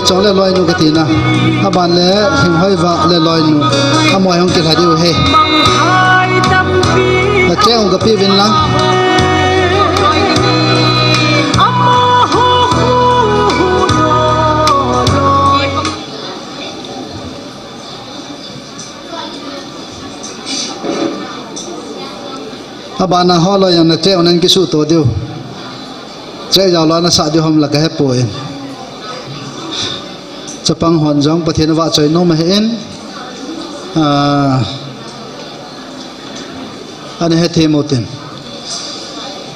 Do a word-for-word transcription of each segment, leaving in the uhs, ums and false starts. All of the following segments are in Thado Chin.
Chong le Loinu kati na. Aban le Lhinghoiva le Loinu. Amaho hung kilha diu ahi. Na cheng u kape uvin lang. Abana ho loi jong na cheng u nan kisuhto diu. Cheng jao lou na sah diu ham la kahepoi. Chapang hon jong Pathen vahchoi nom ahin. Ah, ana hethem utin.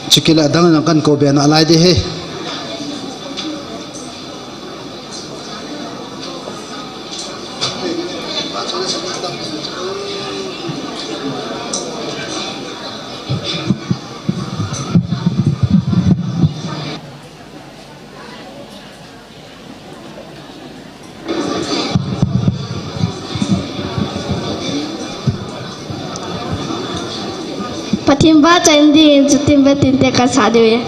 Chukit le adang jong kan kou be nalai ding ahi. Pathen vahchoi ding in chutin betin te kasah diu ahi.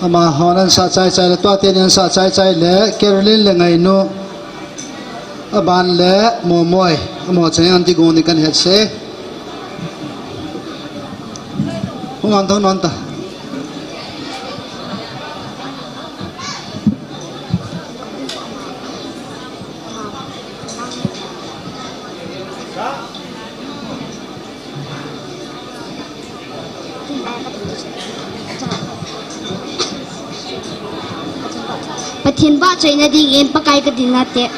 Amahon an sa chai chai le, tua teni an sa chai chai le, Caroline le Ngainu, aban le Momoi, amaho chai an ti gong ni kan het se. Hung an thong non ta. Pathen vahchoina dingin Pakai ka dinna te.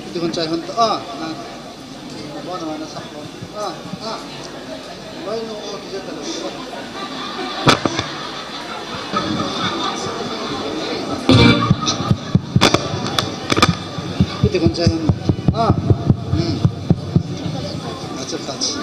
Iti kon chai hon to, ah, nang. Bon, bon, na sap lo. Ah, ah. Loi no, oh, kije ta lo. Iti kon chai hon. Ah. Hmm. Acha, acha.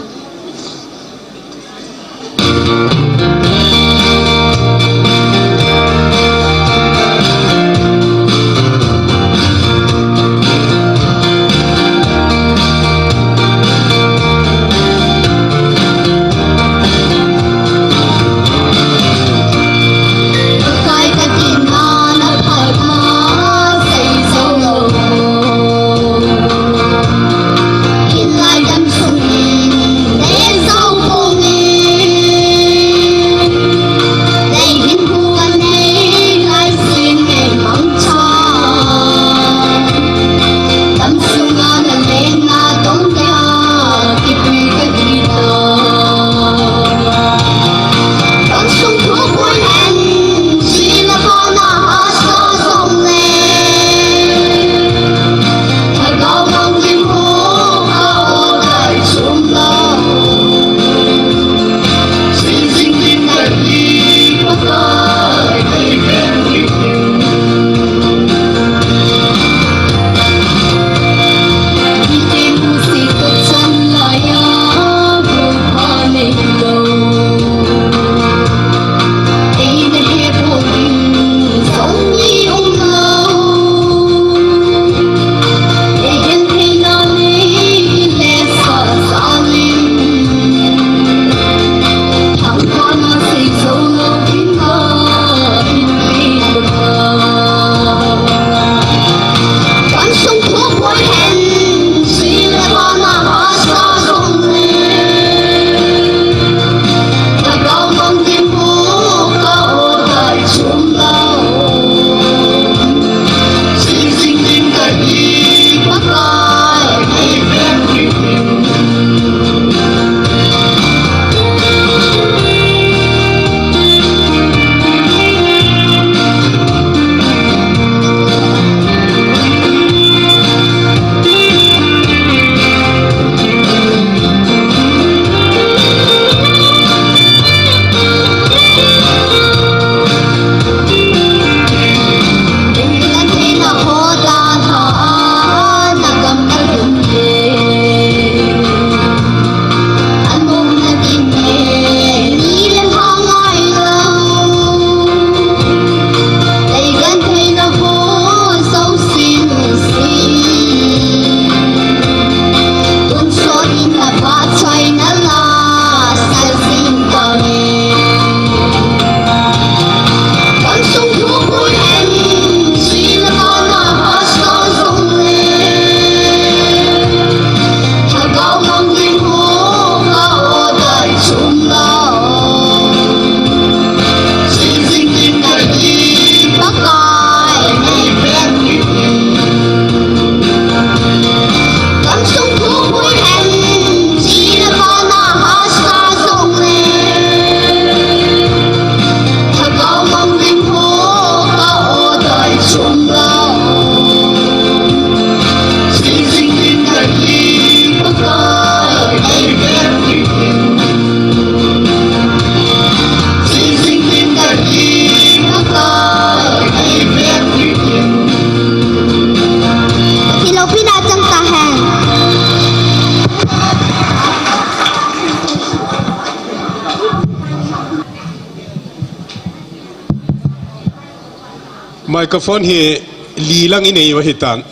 Microphone hi li lang inei u ahitan.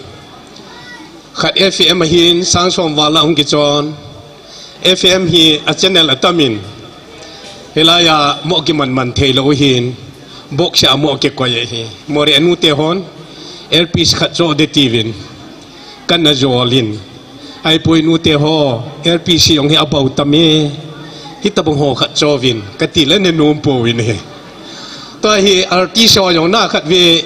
Khat F M ahin, sang som val a hung kichon. F M hi a channel atamin. Hilai a mo kiman man thei lou ahin. Box a mo kikoi ahi. Moreh a nute hon. Earpiece khat cho de tiuvin. Kana jol in. Ahipoi nute ho, L P C jong hi abou tam e. Hitabang ho khat cho uvin, kati le nanom pouvin ahi. Tua hi artist ho jong na khat ve.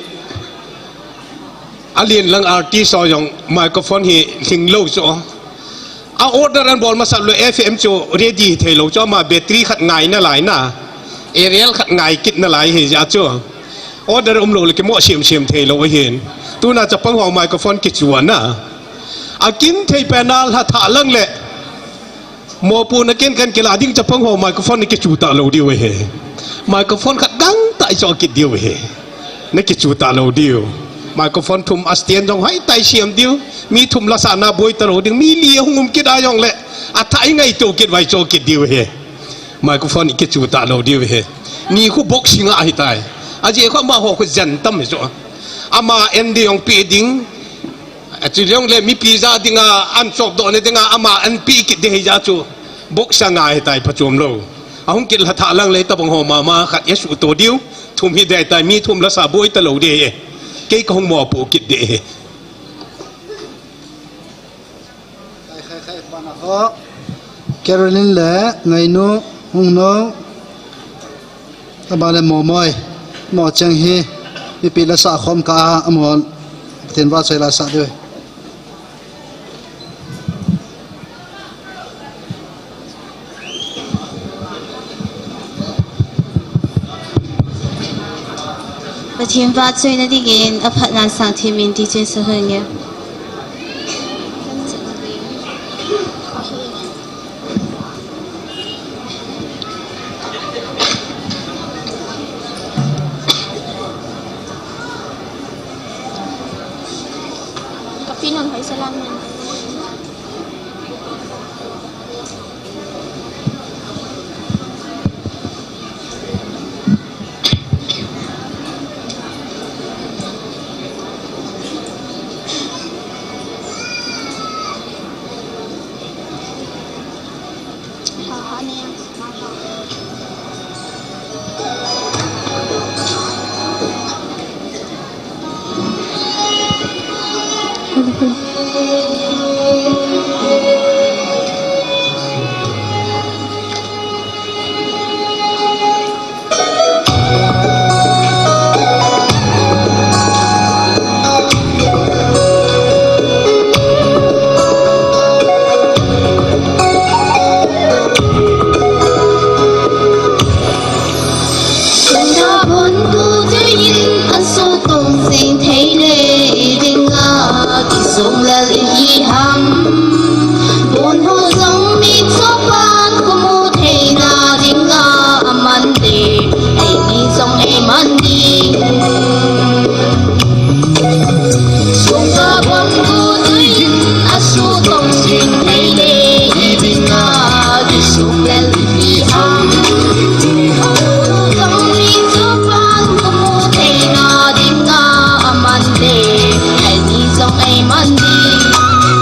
Alen lang artist ho jong microphone hi lhing lou chu. A order ahin bol masat lou F M chu ready thei lou chu ama battery khat ngai nalai na. Aerial khat ngai kit nalai hi ja chu. Order um lou le kimo siam siam thei lou ahin. Tuna chapang ho microphone kichu ana. Akin thei pen a lha thah lang le. Mopohna ken kan kila ding chapang ho microphone na kichu ta lou diu ahi. Microphone khat dang ta i cho kit diu ahi. Na kichu ta lou diu. Microphone thum a stand jong hai tai siam diu. Mi thum la sa na boi ta lou ding. Mi li hung um kit a jong le. A thah i ngai to kit vai cho kit diu ahi. Microphone i kichu ta lou diu ahi. Ni khu boxing a ahi tai. A je khu ama ho khu jen tam hi chu. Ama en ding jong pi ding. A chu jong le mipi ja dinga an chop doh ne dinga ama an pi kit de hi ja chu. Boxing a ahi tai phachom lou. A hung kit lha thah lang le tabang ho mama khat e su to diu. Thum hi de tai mi thum la sa boi ta lou de he. Kei ka hung mopoh kit de he. Khai, khai, khai, bana ho. Caroline le Ngainu, Hungno. Aba le Momoi. Mo cheng hi. Mipi la sa khom ka a, amo. Pathen vahchoi la sa diu. Pathen vahchoina dingin aphatna sangthem in tichun sahun nge. Kapi nun hoi salam nun. Sunda bon tu tuin asu tong sing thei le dinga kisung lel i ham. Bon ho zong mi chopan kumu thei na dinga aman le. Eini zong ei man ding. Sungka bom tu tuin asu tong sing thei le i dinga kisung lel i ham. Zong mi chopan kumu thei na dinga aman le. Eini zong ei man ding.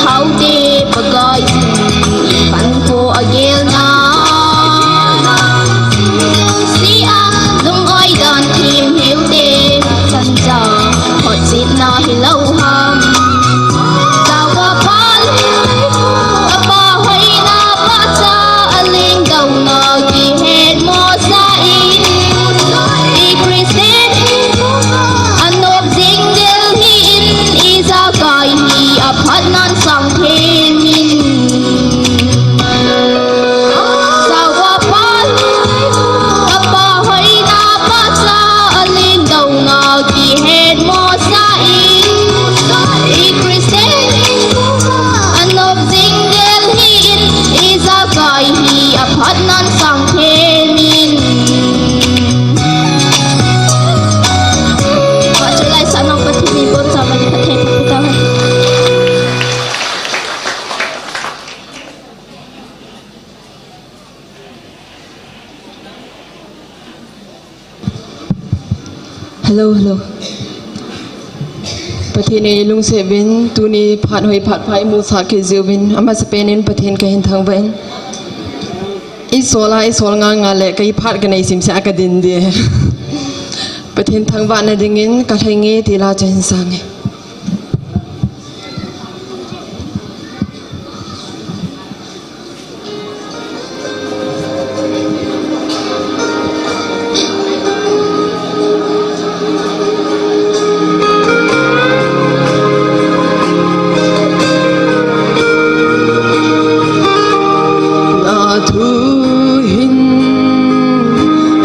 Aute Pakai, pan ko agel na. Si a, lung oi dan thim hiu te, san cha, hot sit na hi lo ham. Tawa pa le, apa hoi na pa cha, a ling dau na ki het mo sa in. I Christian, a nop jing del hi in, i za kai hi, a phat nan sang phe min. Sawa pa, apa hoi na pa cha, a ling dau na ki het mo sa in. I Christian, a nop jing del hi in, i za kai hi, a phat nan sang phe min. Wa chu lai sa nong Pathen ni bon sa mani Pathen ni ta. Hello, hello. Pathen in i lungset uvin, tuni phat hoi phat pha i mu sah kit jiuvin, amasapen in Pathen kahin thangvah in. I sol a, i sol ngal ngal le, kei phat kanei sim seh a kadin ding. Pathen thangvahna dingin, ka lhai nge ti la chu hin sang e. Na thu hin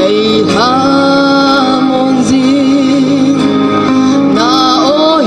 ei lhamon jing, na aw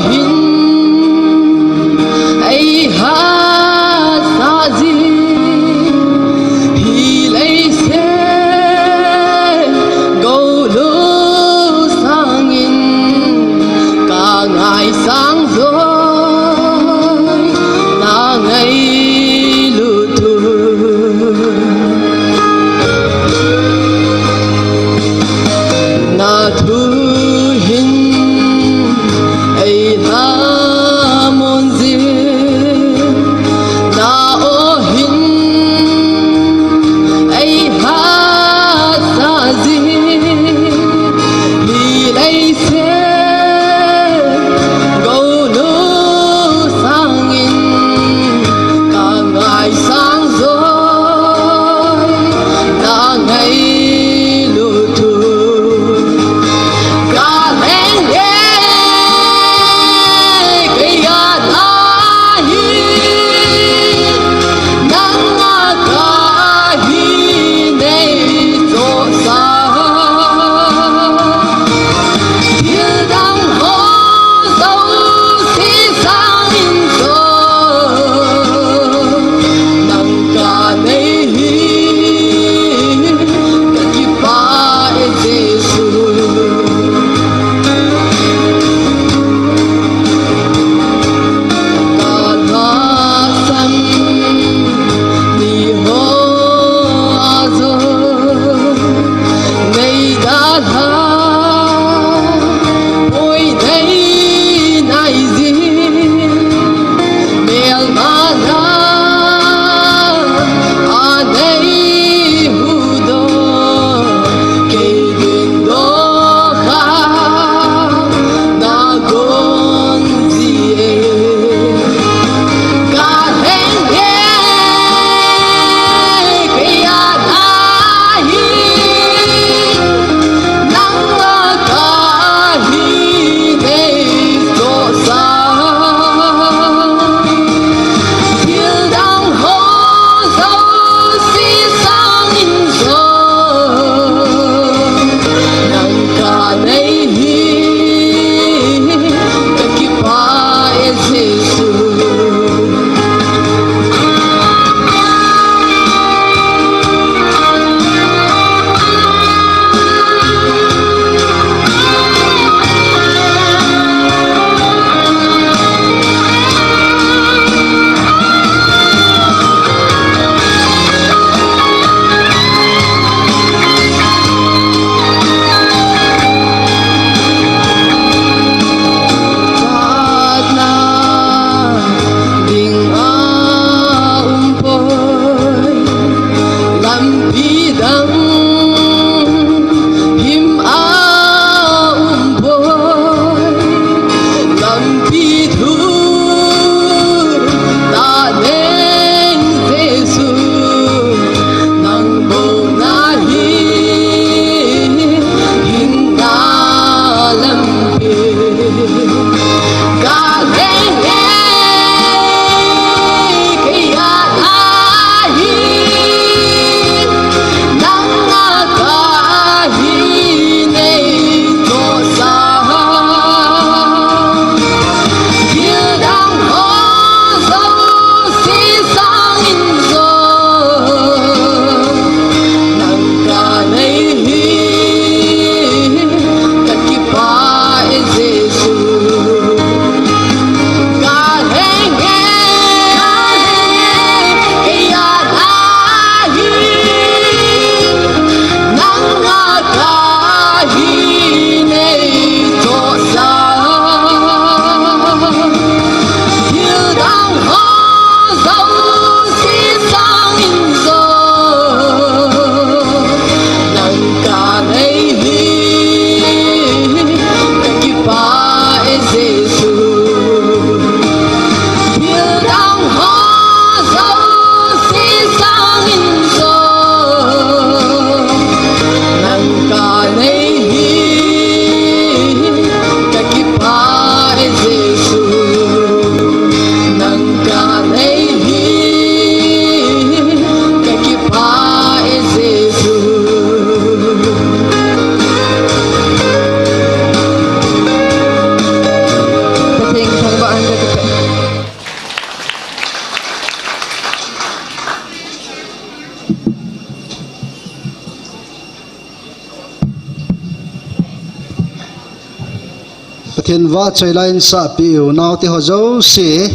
Pathen vahchoi lai in sahpi u naote ho jouse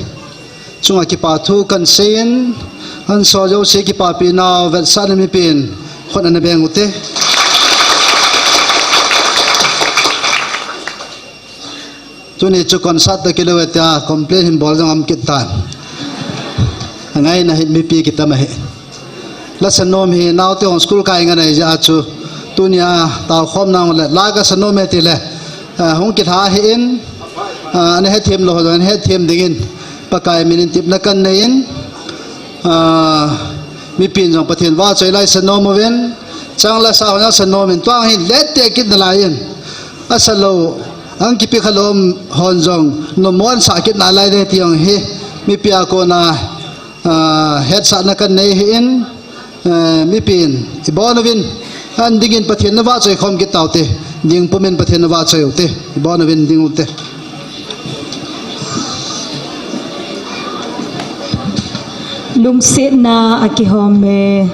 chunga kipa thu kan seiyin, ansa jouse kipapi nau vetsahna mipin khut ana beng ute. Tuni chu concert toh kilou e tia complain hin bol jong um kit tan. Angaina hin mipi kitam ahi. La sanom hi naote hon school kai ngan ahi jeh a chu tunia taokhomna hung le la ka sanom e tile, ah, hung kitha ahin, ah, ana hethem lou ho jong ana hethem dingin Pakai minin tepna kan neiyin, ah, mipin jong Pathen vahchoi lai sanom uvin, chang la sa hon jong sanom in, tuang hin lette kit nalai in, asa lou, ang kipe khalou hon jong nommo sah kit nalai ding ti jong hi mipi a kona ah, hetsahna kan nei ahin, ah, mipin, ibon uvin, an dingin Pathen na vahchoi khom kit taute, ding pumin Pathen na vahchoi ute, ibon uvin ding ute. Lungsetna akihom e.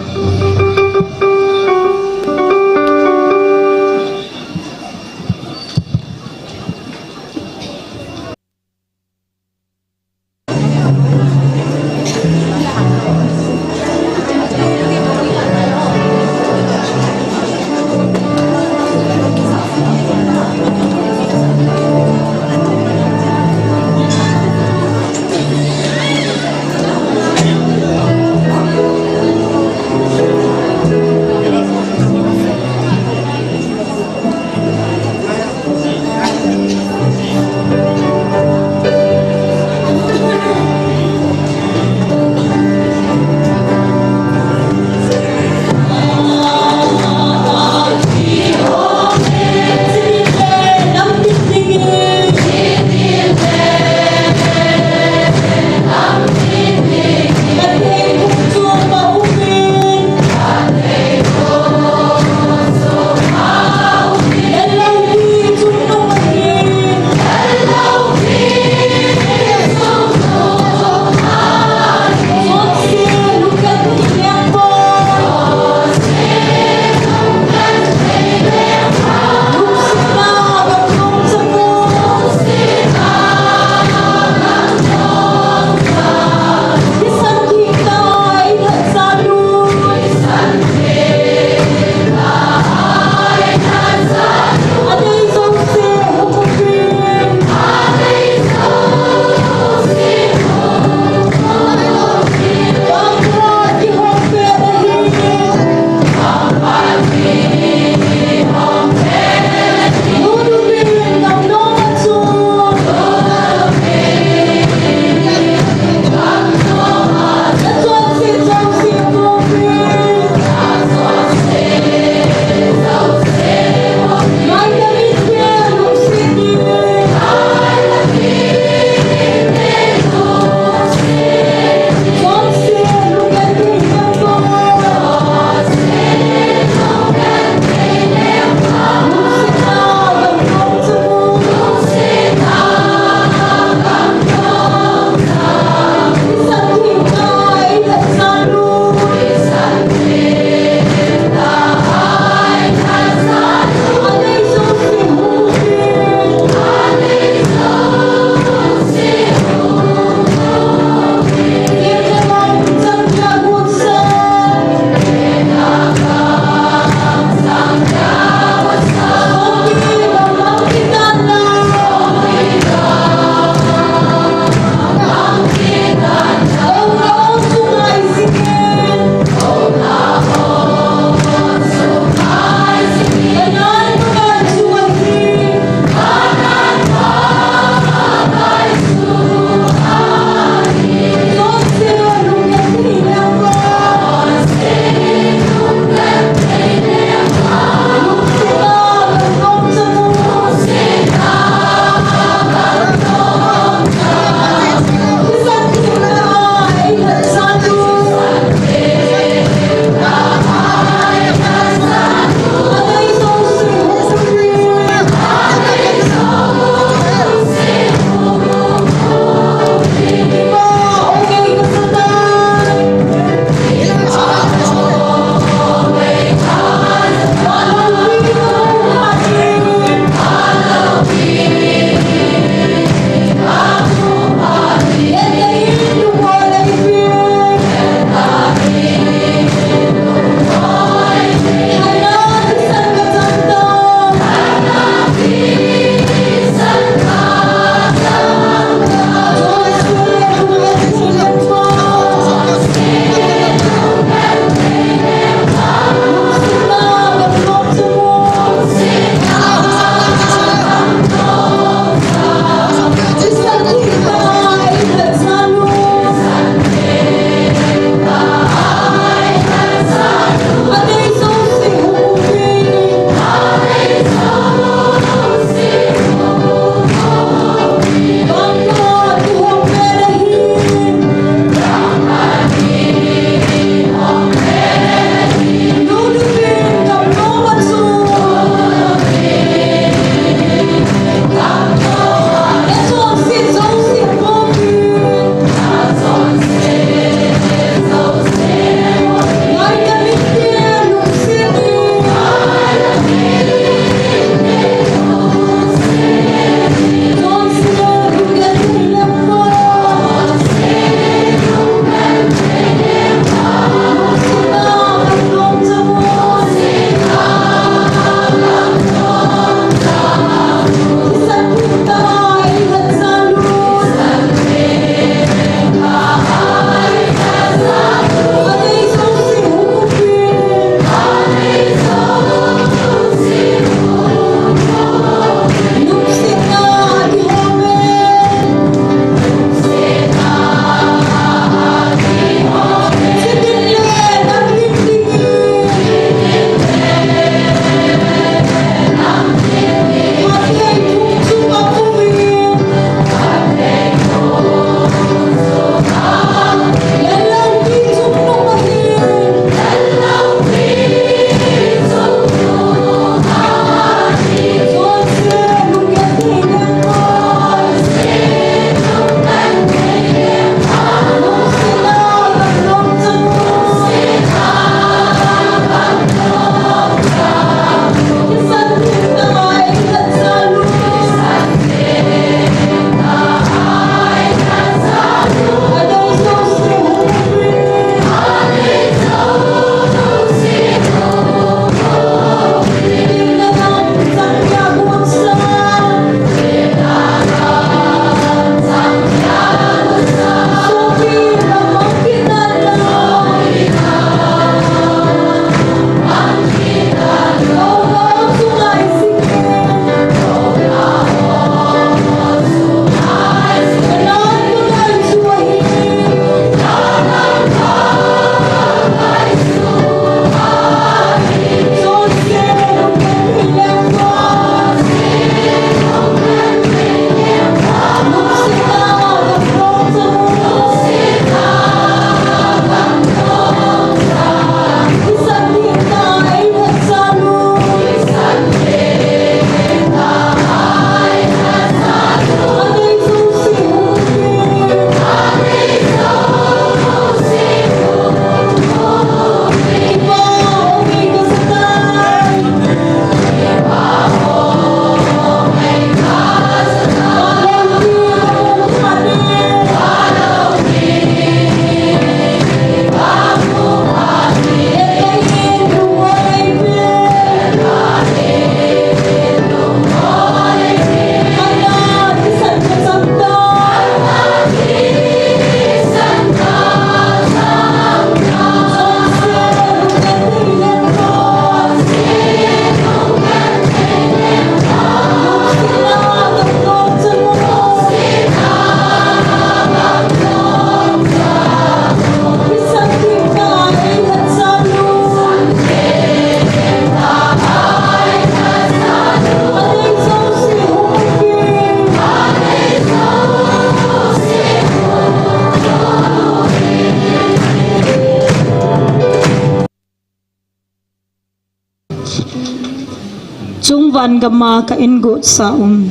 Chungvan gama ka ingot sa um.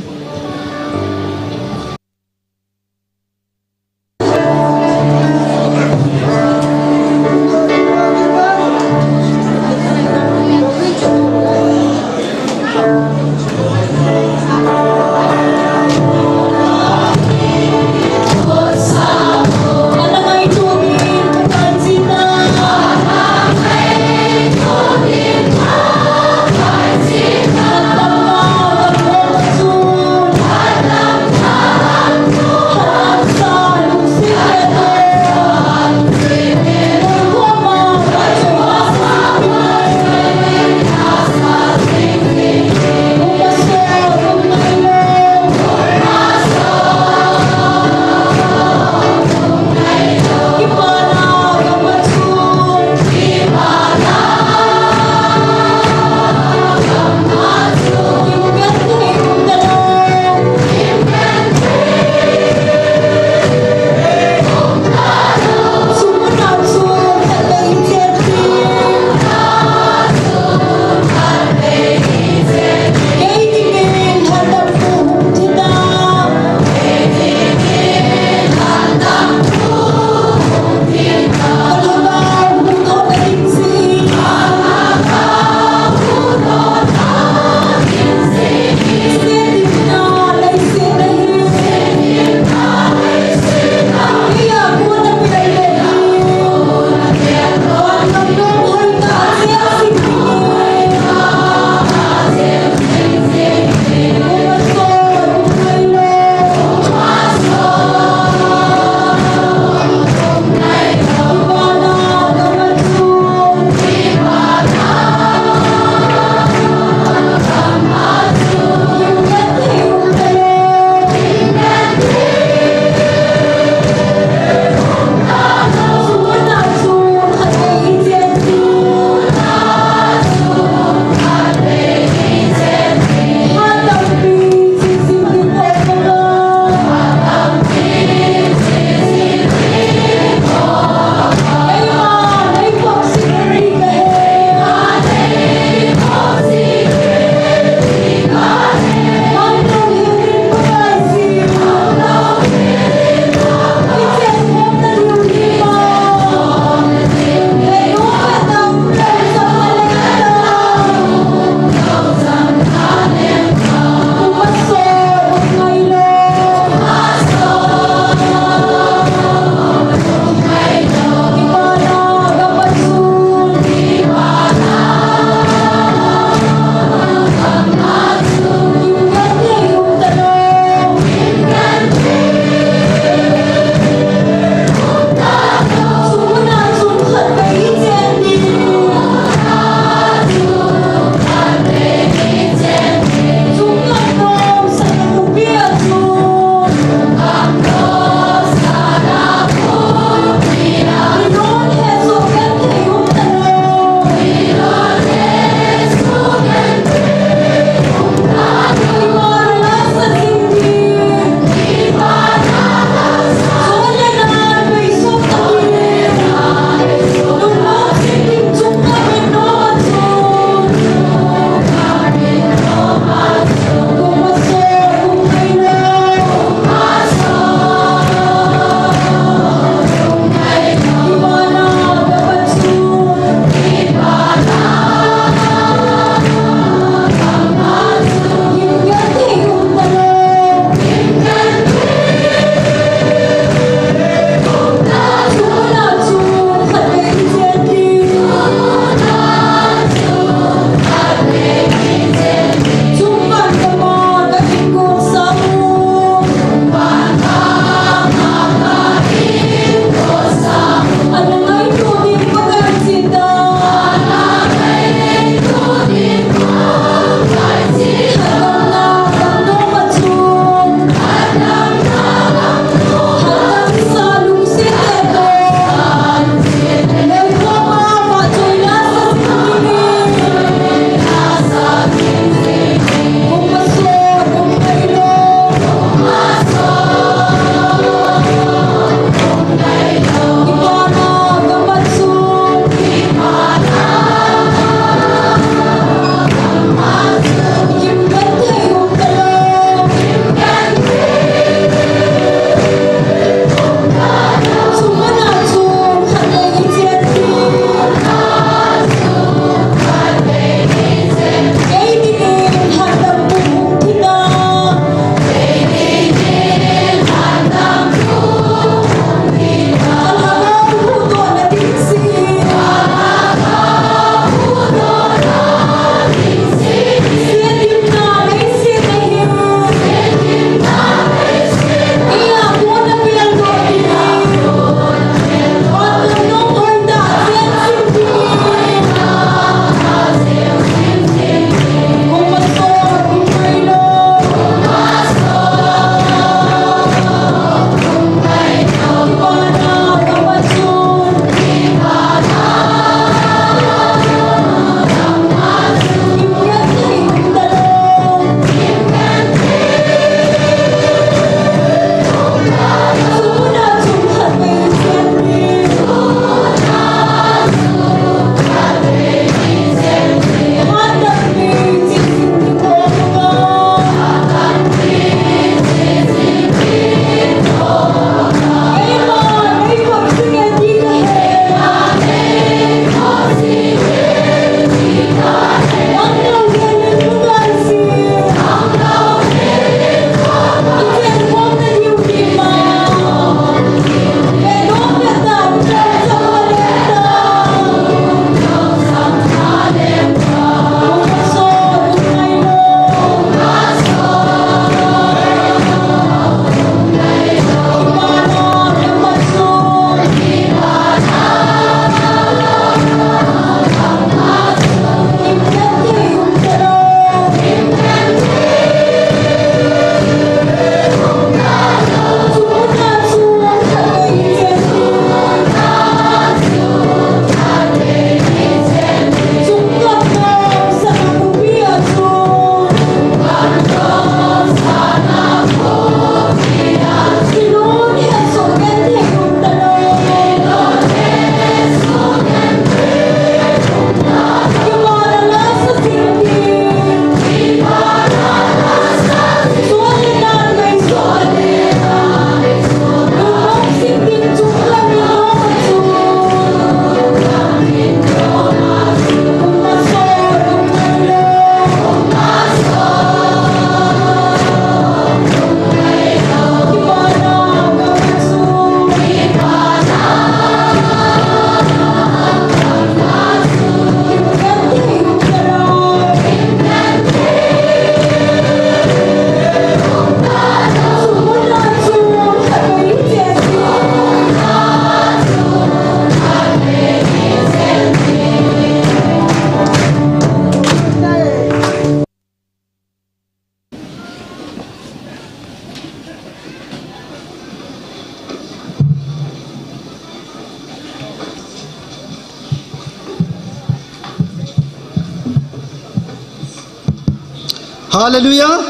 Hallelujah.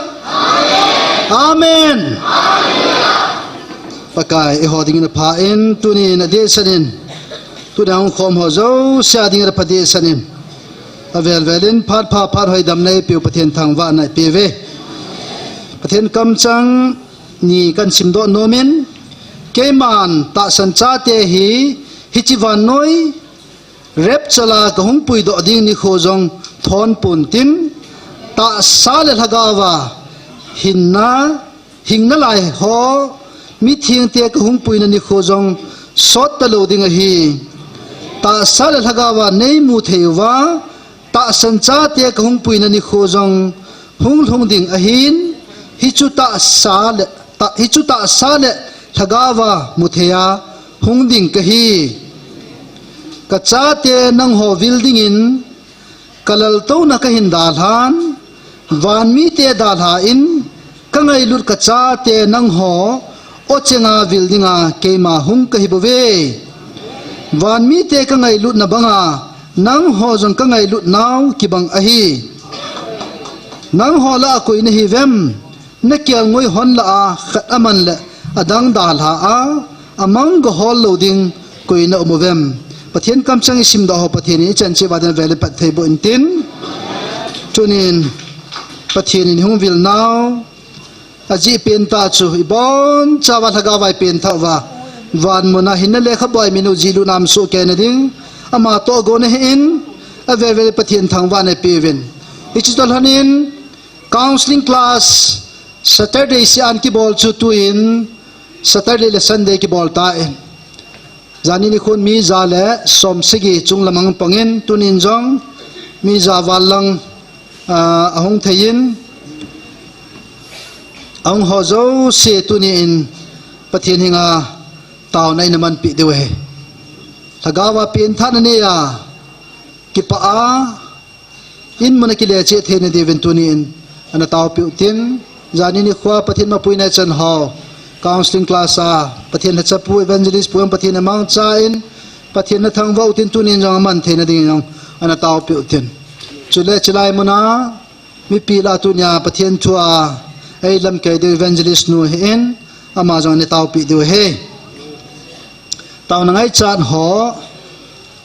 Amen. Pakai, eiho dingin apha in, tunin adehset in, tuni a hung khom ho jouse a dingin apha dehset in, avel vel in phat pha phat hoi damna eipeu Pathen thangvahna ipeuve. Pathen kamchang ni kahin simdoh nom in, keiman tahsan chate hi, hiche vannoi rapture a kahung puidoh ding nikho jong thon pontin, tahsa le lhagaova hinna, hingna lai ho, mithengte kahung puina nikho jong sot talou ding ahi. Tahsa le lhagaova neimu thei uva, tahsan chate kahung puina nikho jong hung lhung ding ahin, hichu tahsa le, ta, hichu tahsa le lhagaova mu thei a hung ding kahi. Kachate nangho vil dingin kalaltouna kahin dalhan, vanmite dalhan, kangailut kachate nangho o chenga vil dinga keima hung kahi bouve. Vanmite kangailutna banga nangho jong kangailut nau kibang ahi. Nangho lah a koi nahiuvem? Nakelngoi hon lah a khat aman le adang dalha a, amang gahol lou ding koi na um uvem? Pathen kamchang isimdoh ho Pathen in ichan cheh uva ding avel in phatthei boh intin. Tunin Pathen in hung vil nau ajeh pen tah chu ibonchauva lhagaova ipen thah uva, van muna hinna lekhabu a imin u jih lut nam soh kei na ding, ama toh agona ahin, avel vel Pathen thangvahna ipeuvin. Hiche toh lhonin counseling class Saturday seh a kibol chu tuin Saturday le Sunday kibol tan. Jani nikhon mi ja le som sagi chung lam ahung pangin, tunin jong mi ja val lang, ah, ahung theiyin, ahung ho jouse tunin Pathen henga taona ina manpeh diu ahi. Lhagaova pen thahna neiya kipah a, in mun a kile cheh theina diuvin tunin ana taopeh u tin, jani nikho Pathen mapuina chan ho, counseling class a Pathen lhachapu evangelist pu jong Pathen amangchan Pathen nathangvah u tin tunin jong aman theina dingin jong ana taopeh u tin. Chule chulai muna mipi lah a tunia Pathen thua eilamkai diu evangelist nu ahin, ama jong ana taopeh diu ahi. Taona ngaichat ho,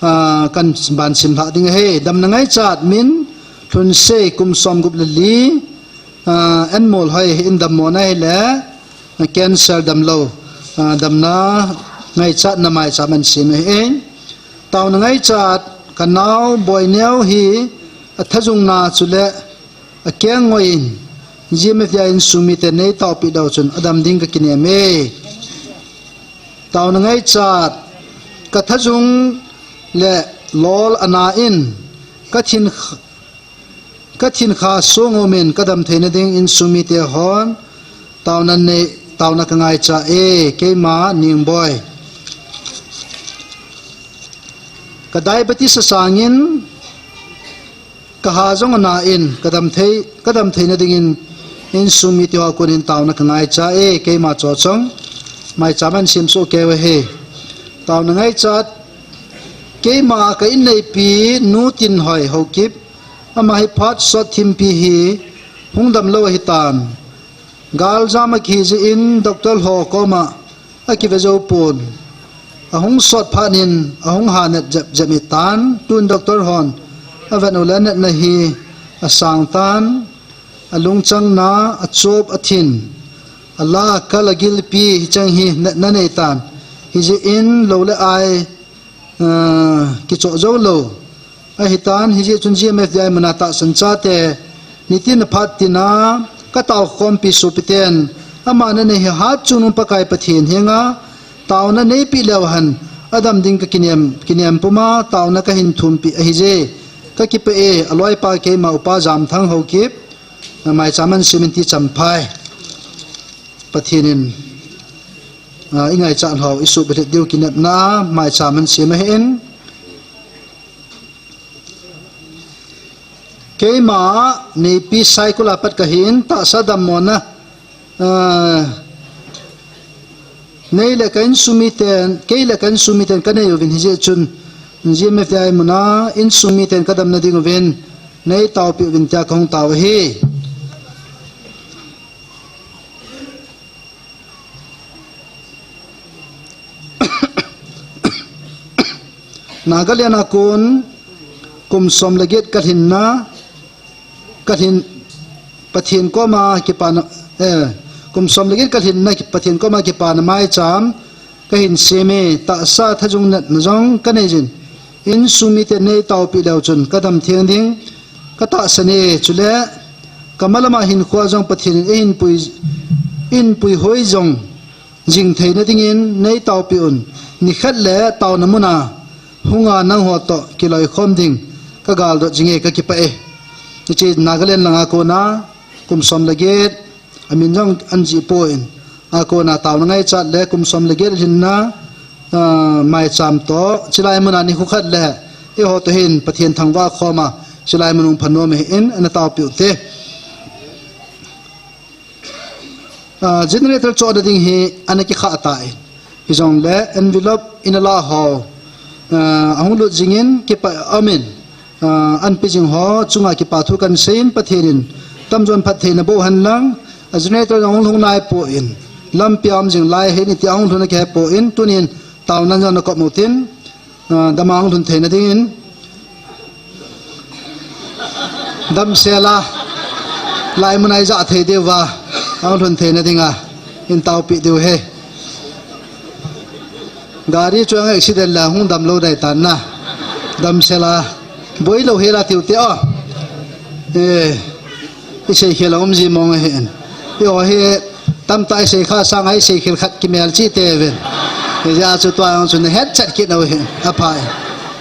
ah, kahin ban simlhah ding ahi. Damna ngaichat min Lhunsei kum som gup le li, ah, Anmol Hoi ahin, dammo na ahile, ah, cancer damlou, ah, damna ngaichatna maicham ahin sem ahi. Taona ngaichat kanao Boineo hi athajung na chule akengngoi in, G M F D I insung miten neitaopeh leu chun adam ding kakinem e. Taona ngaichat, kathajung le lol ana in, kathin kh-, kathin kha song umin kadam theina ding insung mite hon taona nei, taona kangaicha e, keima Ningboi. Ka diabetes asangin, kaha jong ana in, kadam thei, kadam theina dingin insung mite ho konin taona kangaicha e, keima Chochong. Maicham ahin sem soh kei uve. Taona ngaichat, keima ka inneipi nu Tinhoi Haokip, ama hi phat sot thimpi hi hung damlou ahitan. Galjam akihi jeh in doctor ho koma akive jou pon. Ahung sot phat in ahung hanat jep jep ahitan, tun doctor hon avet u le anatna hi asang tan, alungchang na, achop, athin, ala, akal, agilpi, hicheng hi natna anei tan. Hijeh in lou le ai, ah, kichoh jou lou ahitan, hijeh chun G M F D I muna tahsan chate nitin aphat tina kataokhompi sopiten, ama nanei hi hatchungnung Pakai Pathen henga taona neipeh leu hen adam ding kakinem, kinem puma taona kahin thumpeh ahije. Kakipah e, aloipa keima upa Jamthang Haokip, maicham ahin sem in ti champhai. Pathen in, ah, ingaichat ho isuhbulhit diu kinepna maicham ahin sem ahin. Keima neipi Saikul a pat kahin, tahsa dammona, ah, nei le ka insung miten, kei le ka insung miten kanei uvin hijeh chun, G M F D I muna insung miten kadamna ding uvin neitaopeh uvin tia kahung tao ahi. Nagaland a kon kum som le get ka lhinna, ka lhin, Pathen koma kipana, eh, kum som le get ka lhinna Pathen koma kipana maicham ka hin sem e, tahsa thajung natna jong ka nei jin. Insung mite nei taopi leu chun ka dam theng ding ka tahsan e, chule ka malama hinkhoa jong Pathen in eihin pui, eihin puihoi jong jing theina dingin nei taopi un. Nikhat le taona muna hunga nangho toh kiloikhom ding ka galdot jinge, ka kipah e. Hiche Nagaland langa kona kum som le get, amin jong ana jih poi. A kona taona ngaichat le kum som le get lhinna, ah, maicham toh, chulai muna nikho khat le eiho toh hin Pathen thangvah khoma chulai mun hung phanom ahin, ana taopi u te. Ah, generator chohna ding hi ana kikhah tan. Hijongle envelope in ala ho, ah, ahung lut jingin kipah amin. Ah, anpi jing ho chunga kipa thu kan seiyin, Pathen in tamjon phattheina boh hen lang, a generator jong hung lhung naipon, lampi a um jing lai ahin iti ahung lhun a kihepon, tunin taona jong na kop utin, ah, dama hung lhun theina dingin. Damsela, lai mun a ija thei diuva, ahung lhun theina dinga, in taopi diu ahi. Gari chu ang accident la hung damlou dai tan na. Damsela, boilou hela tiu te o. Eh, isei khel a um ji mong ahin. Eiho hi, tamtah isei kha sanga isei khel khat kimel chih te uvin. Hijeh a chu tua jong chu na het chet kit nau ahin. Apha e.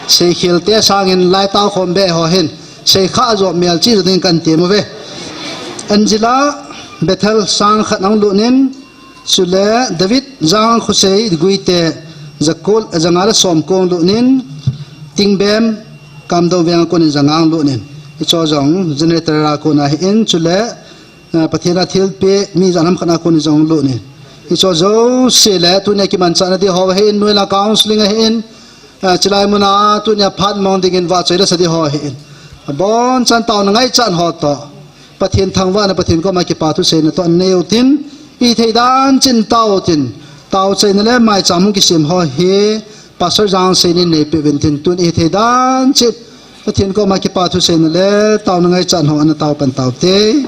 Sei khel te sangin lai tao khom be ho hin. Sei kha jo mel chih jo ding kan ti mo ve. Angela Bethel sang khat ahung lut in, chule David Jangkhosei Guite, jakol, janga le som ko ahung lut in, Tingbem, Kamdong veng a kon in janga ahung lut in. Hicho jong generator a kon ahin, chule, eh, Pathen a thilpeh mi jan ham khat a kon in jong lut in. Hicho jouse le tunia kimanchahna ding ho ahin, noi la counseling ahin, ah, chulai muna tunia phat mong dingin vahchoi la sa ding ho ahin. Abonchan taona ngaichat ho toh, Pathen thangvahna, Pathen koma kipa thu seina toh nei utin, ithei dan chin tao utin, taochaina le maicham hung kisem ho hi, Pastor Jangseinin neipeh uvin tin, tun ithei dan chin, Pathen koma kipa thu seina le taona ngaichat ho ana tao pan tao te.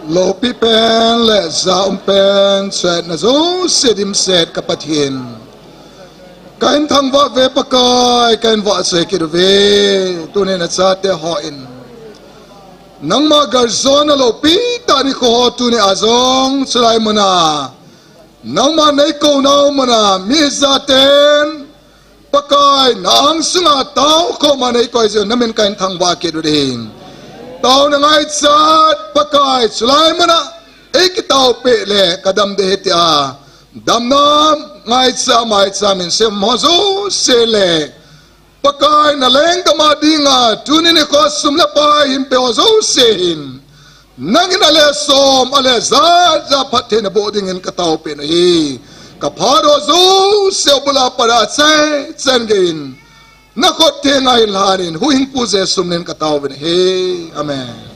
Loupi pen le ja um pen chetna jouse dimset ka Pathen, kahin thangvah uve Pakai, kahin vahchoi kit uve. Tuni nachate hon nangma galjona loupi tah nikho tunia jong chulai muna nangma neikonau muna mi jaten Pakai, na angsunga tao khoma neikoi jeh un namin kahin thangvah kit u ahi. Taona ngaichat Pakai, chulai muna eikitaopeh le kadam ding ahi tia damna ngaichat maicha min sem ho jouse le Pakai, na lenggam a dinga tuni nikho sum le pai hinpeh ho jouse hin nangin ale som ale ja ja phattheina boh dingin kataopeh nahi. Kaphat ho jouse bula pat a chai chan geiyin nakhut thenga hin lhanin huhhingpu Jesu minin kataovin ahi. Amen.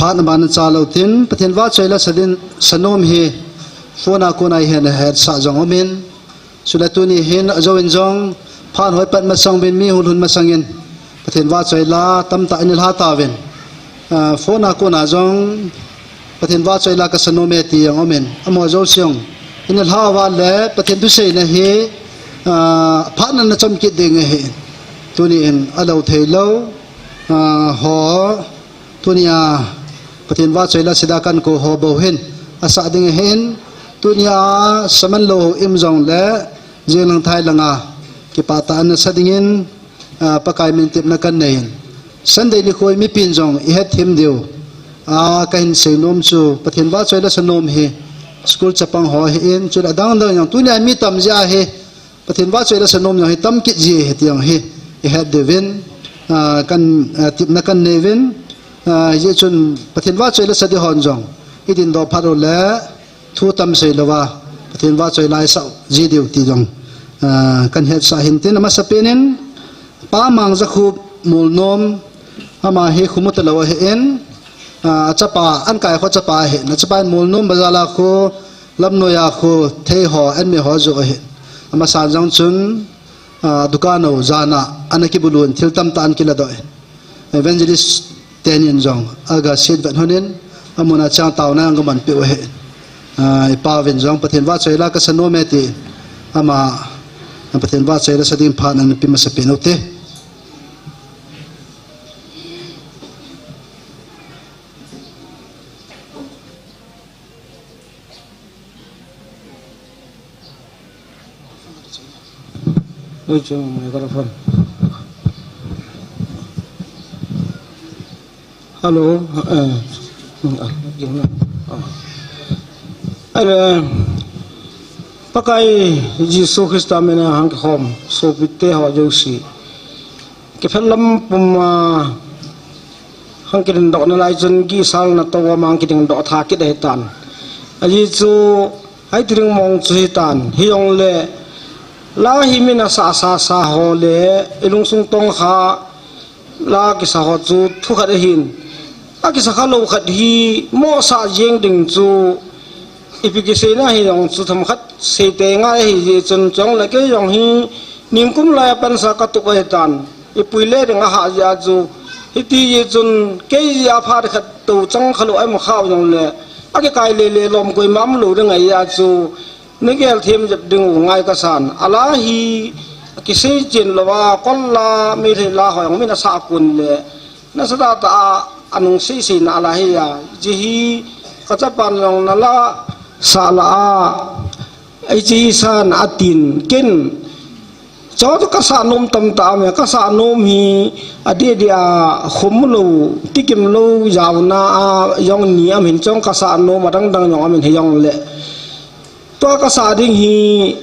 Phat na ban na cha lou tin, Pathen vahchoi la sa ding, sanom hi, phone a kona ihin hetsah jong umin. Chule tuni hin, ajouvin jong, phat hoi pat masang uvin mi hung lhun masangin, Pathen vahchoi la tamtah in ilha tauvin. Ah, phone a kona jong, Pathen vahchoi la kasanom e ti jong umin. Amaho jouse jong, in ilha uva le, Pathen thuseina hi, ah, phat na na chom kit ding ahi. Tuni in, alou thei lou, ah, ho, Tunia, Pathen vahchoi la sa ding a kakou ho bou hin, asah ding ahin, tunia, saman lou hou um jongle, jing lang thai langa, kipah tah a nasa dingin, ah, Pakai min tepna kanei in. Sunday nikho mipin jong, ihet them diu. Ah, kahin seinom chu, Pathen vahchoi la sanom hi, school chapang ho ahin, chule adang dang jong, tunia mi tam jeh ahi, Pathen vahchoi la sanom jong hi tam kit ji ahi ti jong hi, ihet diuvin, ah, kan, ah, tepna kanei uvin, ah, hijeh chun Pathen vahchoi la sa ding hon jong, idin doh phat uleh, thu tam sei louva, Pathen vahchoi la isah ji diu ti jong, ah, kan hetsah hin tin amasapen in, Pa Mangjakhup Molnom, ama hi khomu talou ahin, ah, achapa, Ankai kho chapa ahin, achapa in Molnom bazar a kho, Lamnoi a kho, thei ho, anme ho joh ahin. Amasan jong chun, ah, dukan ho, jan a, ana kibulun, thil tamtah ana kiladoh in. Evangelist tenin jong, aga sit vet honin, amun a chang taona aga manpeh u ahin. Ah, ipa uvin jong, Pathen vahchoi la kasanom e ti, ama, Pathen vahchoi la sa ding phat ana pe masapen u te. Oi, chu microphone. Hello. Eh, ah, ah. Are, Pakai Jesu Christa mina hung kikhom sopite ho jouse. Kiphet lam puma hung kidingdoh nalai chun kisalna toh a hung kidingdoh tha kit ahitan. Ajeh chu, hiti ding mong chu hitan. Hijongle, la hi min asah sasa ho le, ilungsung tongkha, la kisa ho chu thukhat ahin. Akisa khalou khat hi, mohsah jeng ding chu, ipi kiseina hijong chu themkhat seitei ngai ahi jeh chun chule kei jong hi ningkum lai a pansa katup ahitan. Ipui le ding ahah jeh a chu. Hiti jeh chun kei jeh a phat khat tou chang khalou aum khah jongle. Akikai lele lom koima umlou ding ahi jeh a chu. Nagel them jep ding u ngai kasan. Ala hi kisei chen louva, kol la, meithei la ho jong min asah kon le. Nasa tah tah a, anung seisei na ala hi a, hiche hi, kachapan jong nala, sah la a, hiche hi san atin, ken, chu chu kasah nom tamtah a me, kasah nom hi, adeh deh a, khom lou, tikim lou, jaona a, jong ni aum in chu kasah nom, adang dang jong aum in hijongle. Tua kasah ding hi,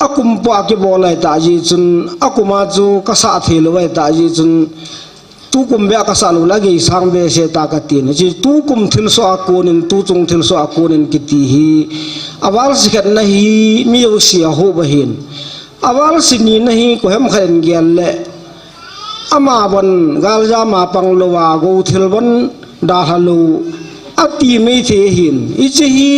akum pua kibol ahi tah jeh chun, akum a chu kasah thei lou ahi tah jeh chun, tukum beh a kasah lou le agei sang behseh ta katin. Hiche tukum thilsoh a konin, tuchung thilsoh a konin kiti hi, aval sikhat na hi, mi jouse ahou ahin. Aval sini na hi, koiham khat in gel le, Ama bon galjam a pang lou a, go thil bon dalha lou, ati mai thei hin. Hiche hi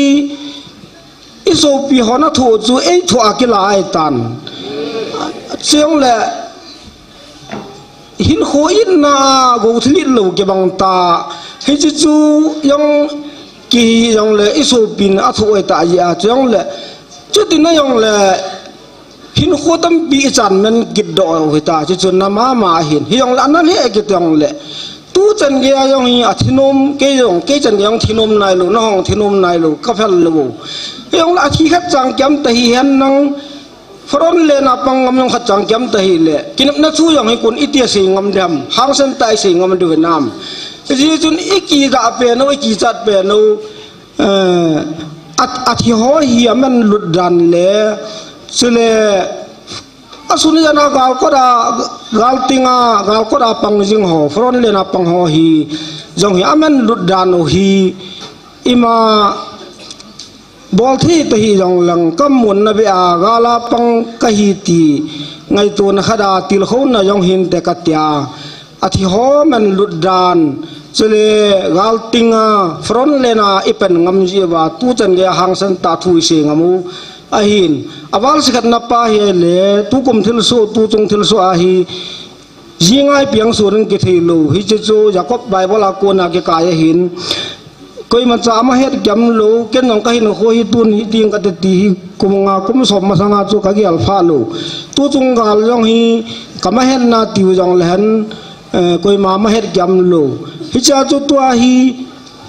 i sopi hon athoh chu eithoh a kila ahitan. Chujongle hinkho itna a go thil it lou kibang ta. Hiche chu jong kihi jongle i sopin athoh ahita jeh a. Chujongle chuti na jongle hinkho tampi ichan man kit doh u hita, chuchu na mama hin. Hijongle ana lheh kit jongle, tuchan geiya jong hi athinom, kei jong, kei chan geiya jong thinom nailou, nahung thinom nailou, kaphel lou. Hijongle athi khat chang kiam tahi hen nang, front line a pang ngam jong khat chang kiam tahile, kinepna thu jong hi kon itia sei ngam dem, hangsan tah isei ngam diu hinam. Hijeh chun ikijah pen u, ikichat pen u, eh, a, athi ho hi aman lut dan le, chule asun jana galkot a, galting a, galkot a pang jing ho, front line a pang ho hi jong hi aman lut dan u hi, ima bol thei tahi jong lang, kamun na beh a, gal a pang kahi ti ngaitona khat a tilkhouna jong hinte katia. Athi ho man lut dan, chule galting a, front line a ipan ngam jeh uva, tuchan geiya hangsan tah thu isei ngam u ahin. Aval sikhatna pa hile, tukum thilsoh, tuchung thilsoh a hi, jinga ipi hung soh ding kithei lou. Hiche chu Jacob Bible a kona kikai ahin. Koimacha ama het kiam lou, ken jong kahinkho hi tun hiting kati ti hi, kum nga kum som masanga chu kagel pha lou. Tuchung gal jong hi kamahetna tiu jongle hen, eh, koima ama het kiam lou. Hichea chu tua hi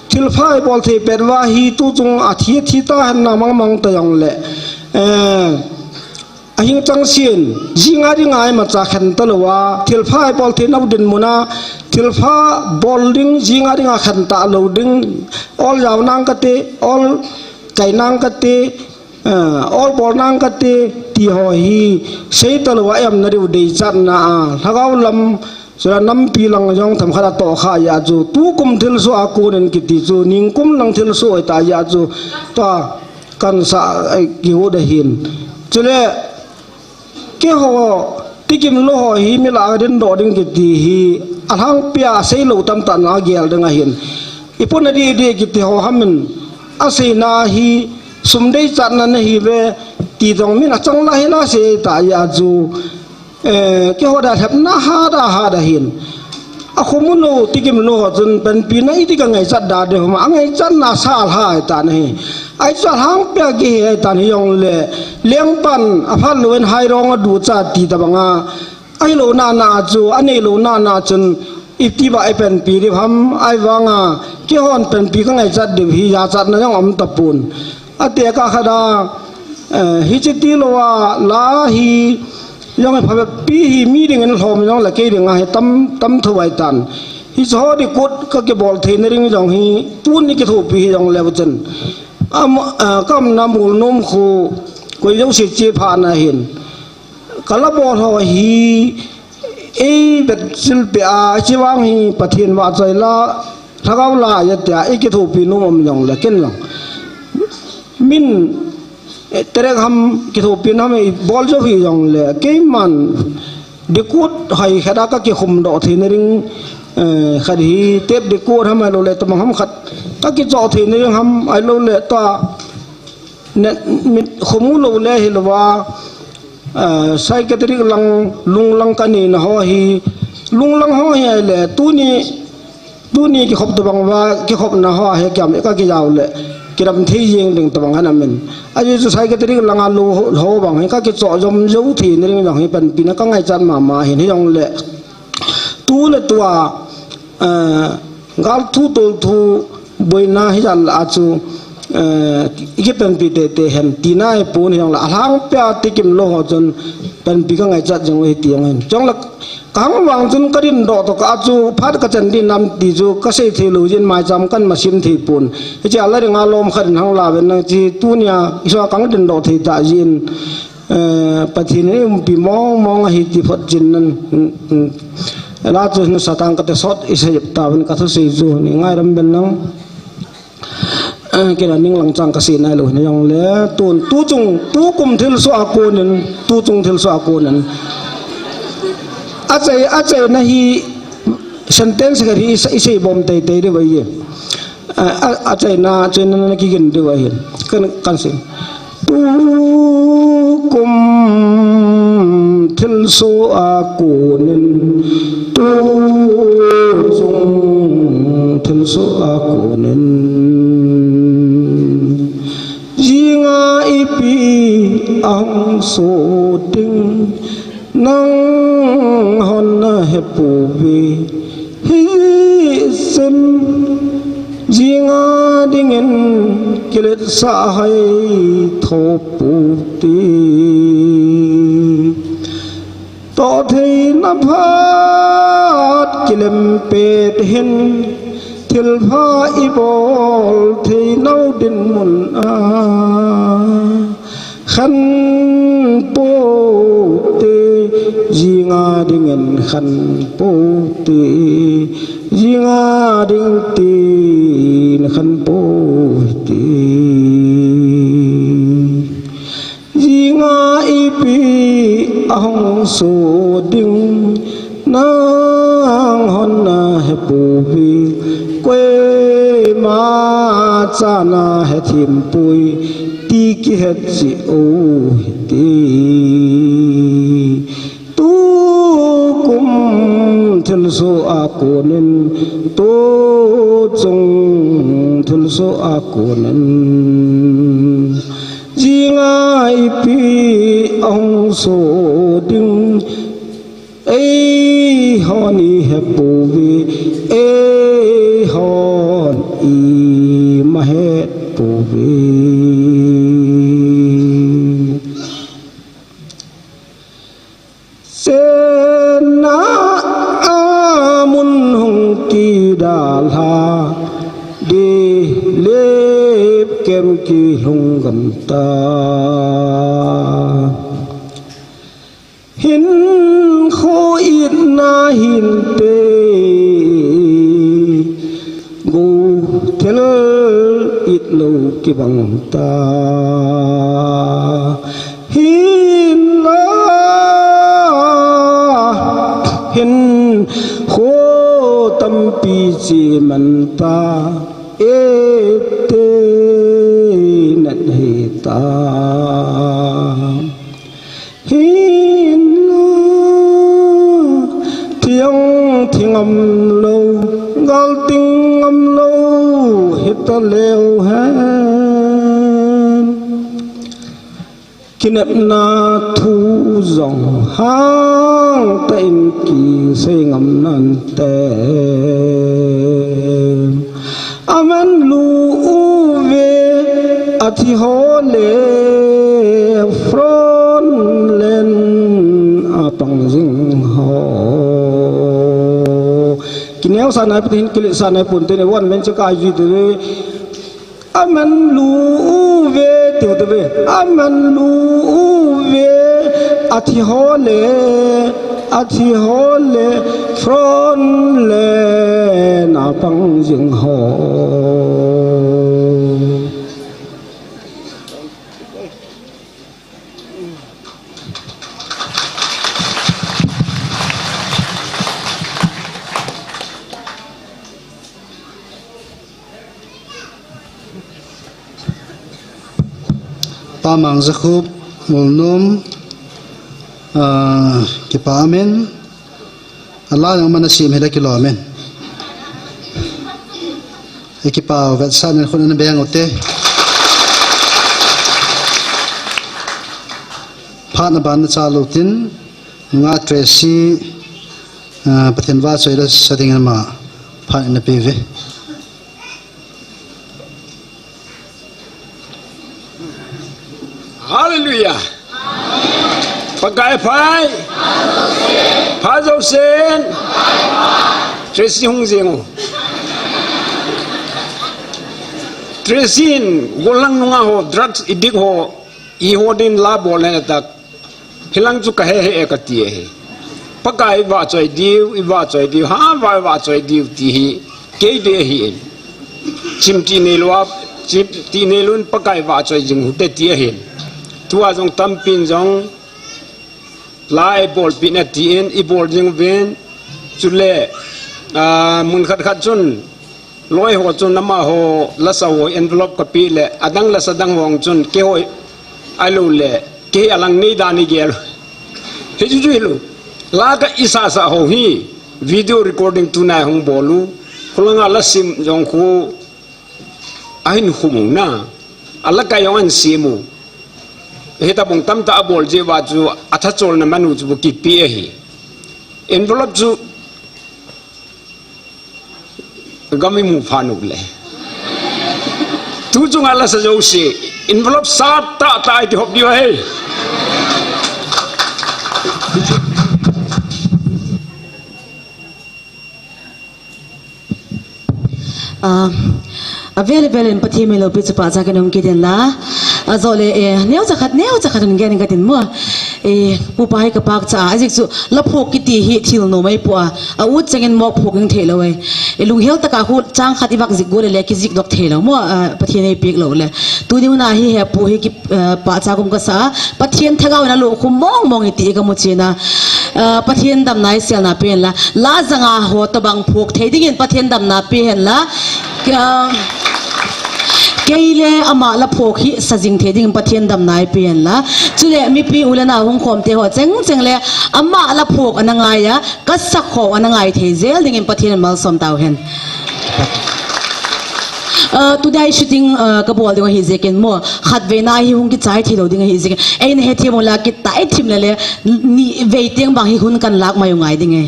thilpha ibol thei pet uva hi tuchung athi, athi ta hen na mangmang ta jongle, eh, ahing chang sin, jinga dinga imacha khen talou a, thilpha ibol thei nau dinmun a, thilpha bol ding, jinga dinga khen talou ding, ol jao nang kate, ol kai nang kate, eh, ol bol nang kate, ti ho hi sei talou a, em na diu deichatna a, lhagao lam, chule nampi lang jong themkhat atoh kha jeh a chu, tukum thilsoh a konin kiti chu, ningkum lang thilsoh ahita jeh a chu, tua kansah, eh, kigot ahin. Chule, keiho, tikim lou ho hi mi lah a dindoh ding kiti hi, alhangpia seilou tamtah na gel ding ahin. Ipona didi kiti ho hamin, aseina hi, sum deichatna nahiuve, ti jong min achang la hila sei ta jeh a chu, eh, keiho dalhepna hat a hat ahin. Akhomu lou, tikim lou ho chun panpina iti kangaichat da diu ham, angaichatna sa lhai tan ahi. Ahi chu alhangpia kihi ahitan hijongle, lengpan aphat louvin hairong aducha ti tabanga, ahilouna na a chu, aneilouna na a chun, iti ba ipanpi diu ham, ahivanga, keihon panpi kangaichat diu hi, jachatna jong um tapon. Atekah khat a, eh, hiche tilou a, la hi, jong hi phabep pi hi mi dingin lhom jongle kei dinga hi tam, tam thou ahitan. Hiche ho ding kot kakibol theina ding jong hi, tuni kithopi hijongle uchan. Am, eh, kaumna Molnom kho, koi jouse chepha na hin. Kala bol ho hi, eivetchil peh a, hiche vang hi Pathen vahchoi la, lhagao la, atia, ikithopi nom um jongle, ken jong. Min, eh, terek ham, kithopi nom ham, ibol jou hijongle, keiman, ding kot hoi khat a kakikhum doh theina ding, eh, khat hi, tape ding kot ham ahiloule, tabang ham khat, kakichoh theina ding ham, ahiloule, tua, ne, mit khomu loule hilouva, eh, psychiatric lang, lunglang kaneina ho hi, lunglang ho hi ahile, tuni, tuni kikhop tabang uva, kikhopna ho ahi kiam, kakijao le, kidam thei jeng ding tabang ana min. Ajeh chu psychiatric langa lou ho, ho bang hi, kakichoh jom jou theina ding jong hi, panpina kangaichat mama hin, hijongle, tu le tua, eh, gal thu tol thu boina hijat la a chu, eh, ikipanpi teitei hen, tina ahipon hijongle, alhangpia tikim lou ho chun panpi kangaichat jing u ahi ti jong hin. Chule, kahung vang chun kadindoh tokah a chu, phat kachan ding nam ti chu, kasei thei lou jin maicham kahin masim thei pon. Hichea la dinga lom khat in hung la ven nang chi, tunia, isoa kahung dindoh thei ta jin. Eh, Pathen in eiumpi mong mong ahi ti phot chin nan, mm, mm. La chu hin satang kate sot isei tauvin kathusei chu, nei ngaidam ven lang. Eh, kei la ninglang chang kasei nailou hin jongle, tun, tuchung, tukum thilsoh a konin, tuchung thilsoh a konin. Achai, achaina hi sentence khat hi i sei, i sei bom teitei diu ahi. A, a, achaina, achaina na kigin diu ahi. Kan, kan sei. Tukum thilsoh a konin, tuchung thilsoh a konin, jinga ipi ahung soh ding, nanghon nahepouve. Hichun jinga dingin kiletsah hai thopou hite. Tohtheina phat kilem pet hin, thilpha ibol thei nau dinmun a khanpou hite, jinga dingin khanpou hite, jinga ding tin khanpou hite. Jinga ipi ahung soh ding, nanghon nahepouve. Koima cha nahethem poi, ti kihet cheh u hite. Tukum thilsoh a konin, tuchung thilsoh a konin, jinga ipi ahung soh ding, eihon ihepouve, eihon imahetpouve. Chenna a mun hung kidalha, dilip kem kilhung gamta. Hinkho itna hinte, gou thil itlou kibang ta. Hinla, hinkho tampi cheman ta, ete nat hita. Hinla, thiang thi ngam lou, gal ting ngam lou hita leu hen. Kinepna thu jong hangta in kisei ngam nante. Aman lu uve, athi ho le front line a pang jing ho. Kineosah nai pon, kiletsah nai pon te ne, one man chu ka ji te. Aman lu uve, tiu te ve. Aman lu uve, athi ho le, athi ho le, front line a pang jing ho. Pa Mang Jakhup, Molnom, ah, kipa amen. Ala nang mana sim hela kilo amen. Ekipa vetsahna khun ana beng ute. Phat na ban na cha lo tin, nga Tracy, ah, Pathen vahchoi la sa ding ama phat na pe ve. Hallelujah. Pakai phai. Pha jousen. Tracy hung jeng u. Tracy in gollhang nunga ho, drugs addict ho, i ho din la bol na tak. Hilang chu ka he he e ka ti e he. Pakai i vahchoi diu, i vahchoi diu, ha va i vahchoi diu ti hi. Kei de hi e. Chim ti nei lou a, chim ti nei lou in Pakai vahchoi jing u te ti e he. Tua jong tampin jong la eibolpeh na tin, ibol jing uvin, chule, ah, mun khat khat chun, loi ho chun amaho lasa ho envelope kapeh le, adang lasa dang ho chun, keiho ahilou le, kei alang nei dan igel. Hichu chu hilou. La ka isasa ho hi, video recording tunai hung bol u, khulanga la sim jong khu, ahin khum u na, ala ka jong ahin sim u. Hitabang tamtah abol jeh uva chu, athacholna man u chu kipe ahi. Envelope chu, Gam imu phat u le. Tu chunga lasa jouse. Envelope sat tah tah iti hop diu ahi. Ah, avel avel in Pathen min loupi chu pachat in um kit in la. Ajole, eh, neocha khat, neocha khat in gen katin mo. Eh, pupa hi kapachat a, ajeh chu la phok kiti hi thil nom ahi poi a, a ut chengin mok phok ding thei lou e. Eh, lunghel tah a khu chang khat i vak jih got le, le kijih doh thei lou mo, ah, Pathen in eipeh lou le. Tuni hun a hi hepu hi ki, ah, pachat kum kasa a, Pathen thagau in alo khum mong mong e ti kamu chen a. Ah, Pathen damna eiselna pen la, la janga ho tobang phok thei dingin Pathen damna pe hen la. Ka, Kei le ama la phok hi sa jing thei ding Pathen damna eipe hen la. Chule mipi u le nao hung khom te ho cheng cheng le ama la phok ana ngai a, ka sakho ana ngai thei jel dingin Pathen in malsom tau hen. Ah, today shooting, ah, kabol ding ahi jeh in mo, khatvei na hi hung kichai thei lou ding ahi jeh in. Eina hethem u la kitai thim le le, ni vei teng bang hi hun kan lak mai u ngai ding e.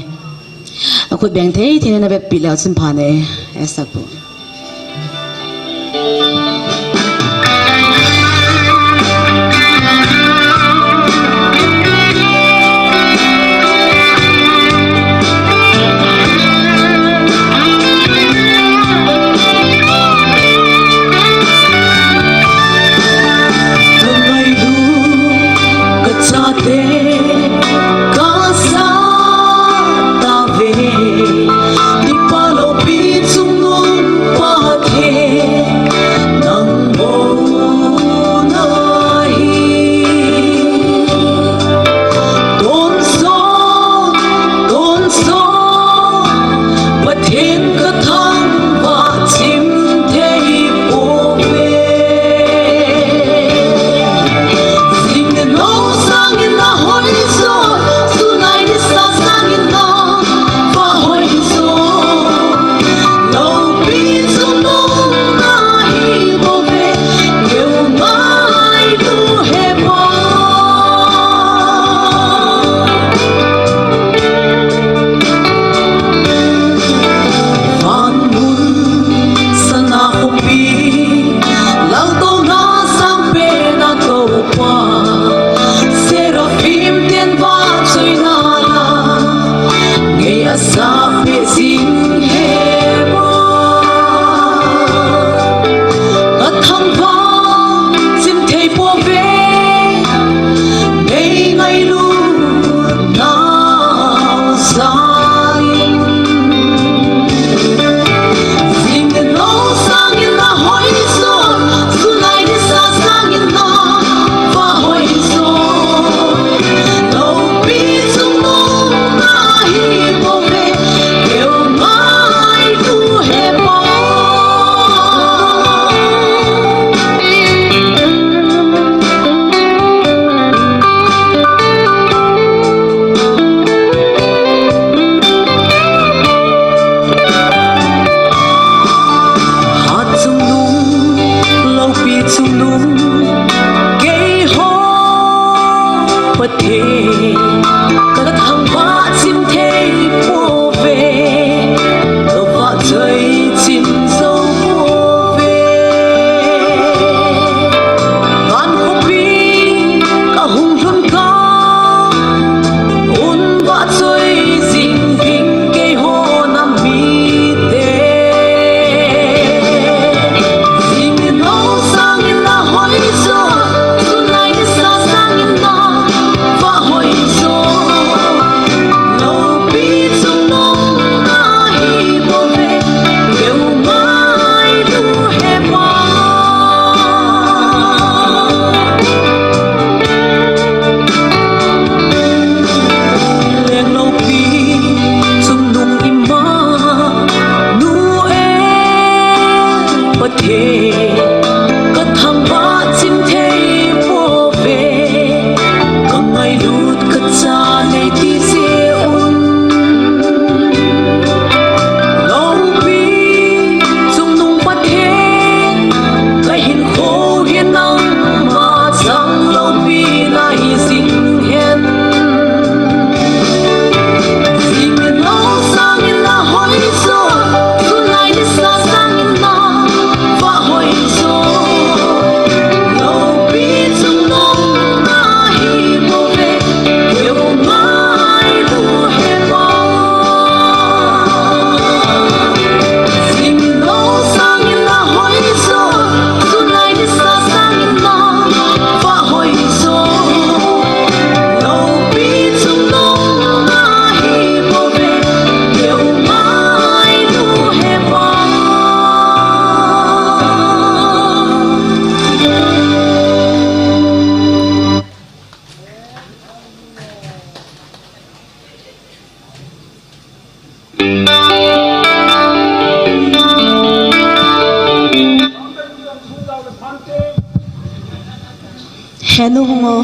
Akhut beng thei thei na vetpi leu chun pha ne, Esther pu. Ka chate, ka sa tave, mipa loupi chungnung Pathen, nang mona hi. Tonsot, tonsot, Pathen ka thangvah chim thei pouve. Jing le lou sangin na hoijo, tulai nisa sangin na va hoijo. Loupi chungnung na hi bouve, keu ngailu he pa. Van mun sana khopi, laltouna sangpen a Toupa, Seraphim ten vahchoina la, ngei a sa peh jing he pa. Ka thangvah chim thei pouve, nei ngailutnau jal in. Jing le lou sangin na hoijo, tulai nisa sangin na va hoijo. Loupi chungnung na hi bouve, keu nga Thenu hung o.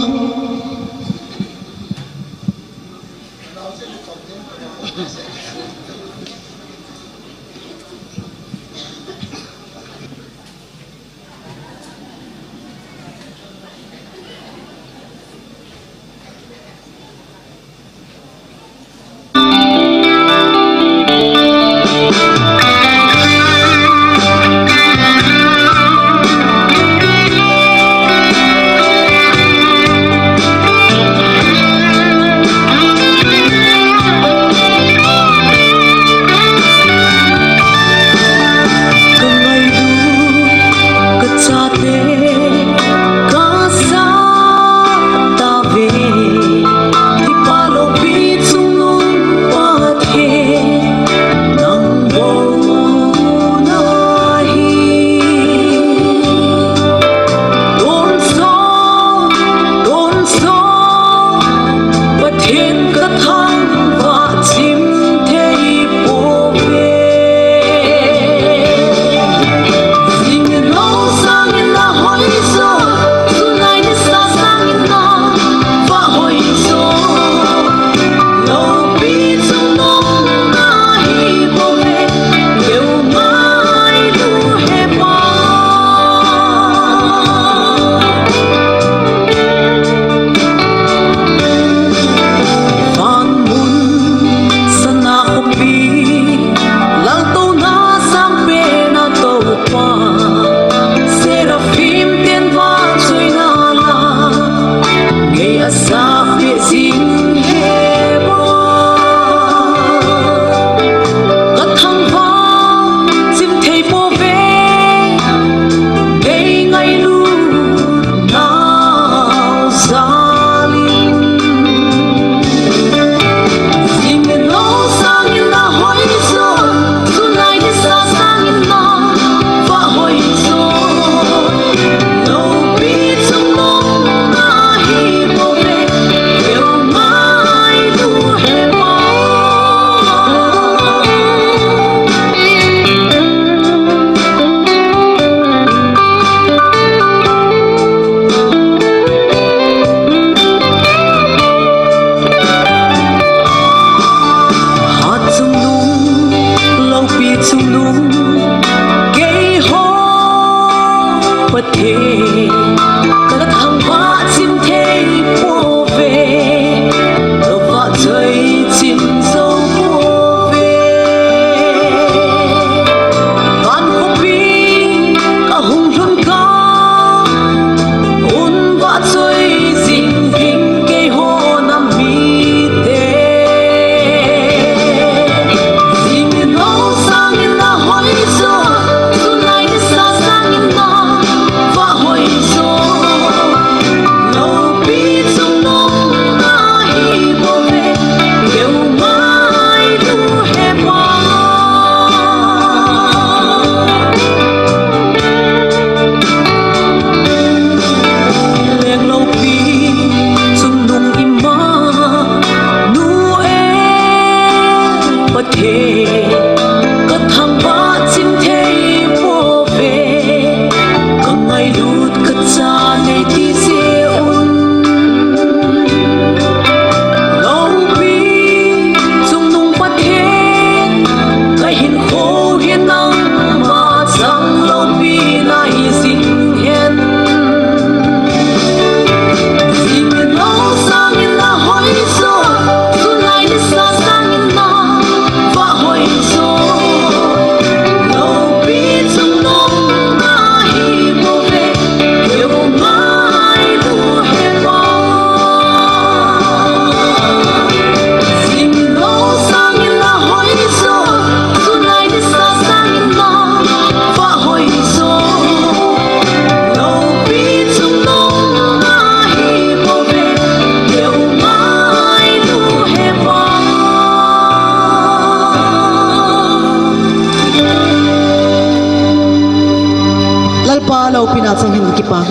Lalpa loupina chang hin kipah.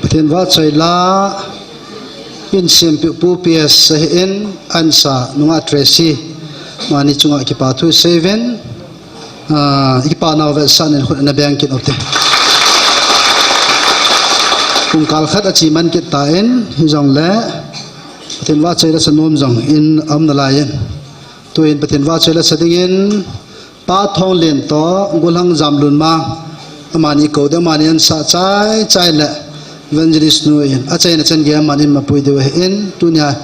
Pathen vahchoi la, Kin siampi Pu P S ahin, ansa nungah Tracy, amani chunga kipa thu seven, ah, i kipa nau vetsahnan khut ana beng kit u te. Pungkal khat achi man kit tan, hijongle, Pathen vahchoi la sa nom jong in aum nalai in. Tuin Pathen vahchoi la sa dingin, Pa Thonglen toh, Golhang Jamlun ma, amani kou ding, amani ansa chai chai le, Evangelist nu in, achaina chan gei amani mapui diu ahin, tunia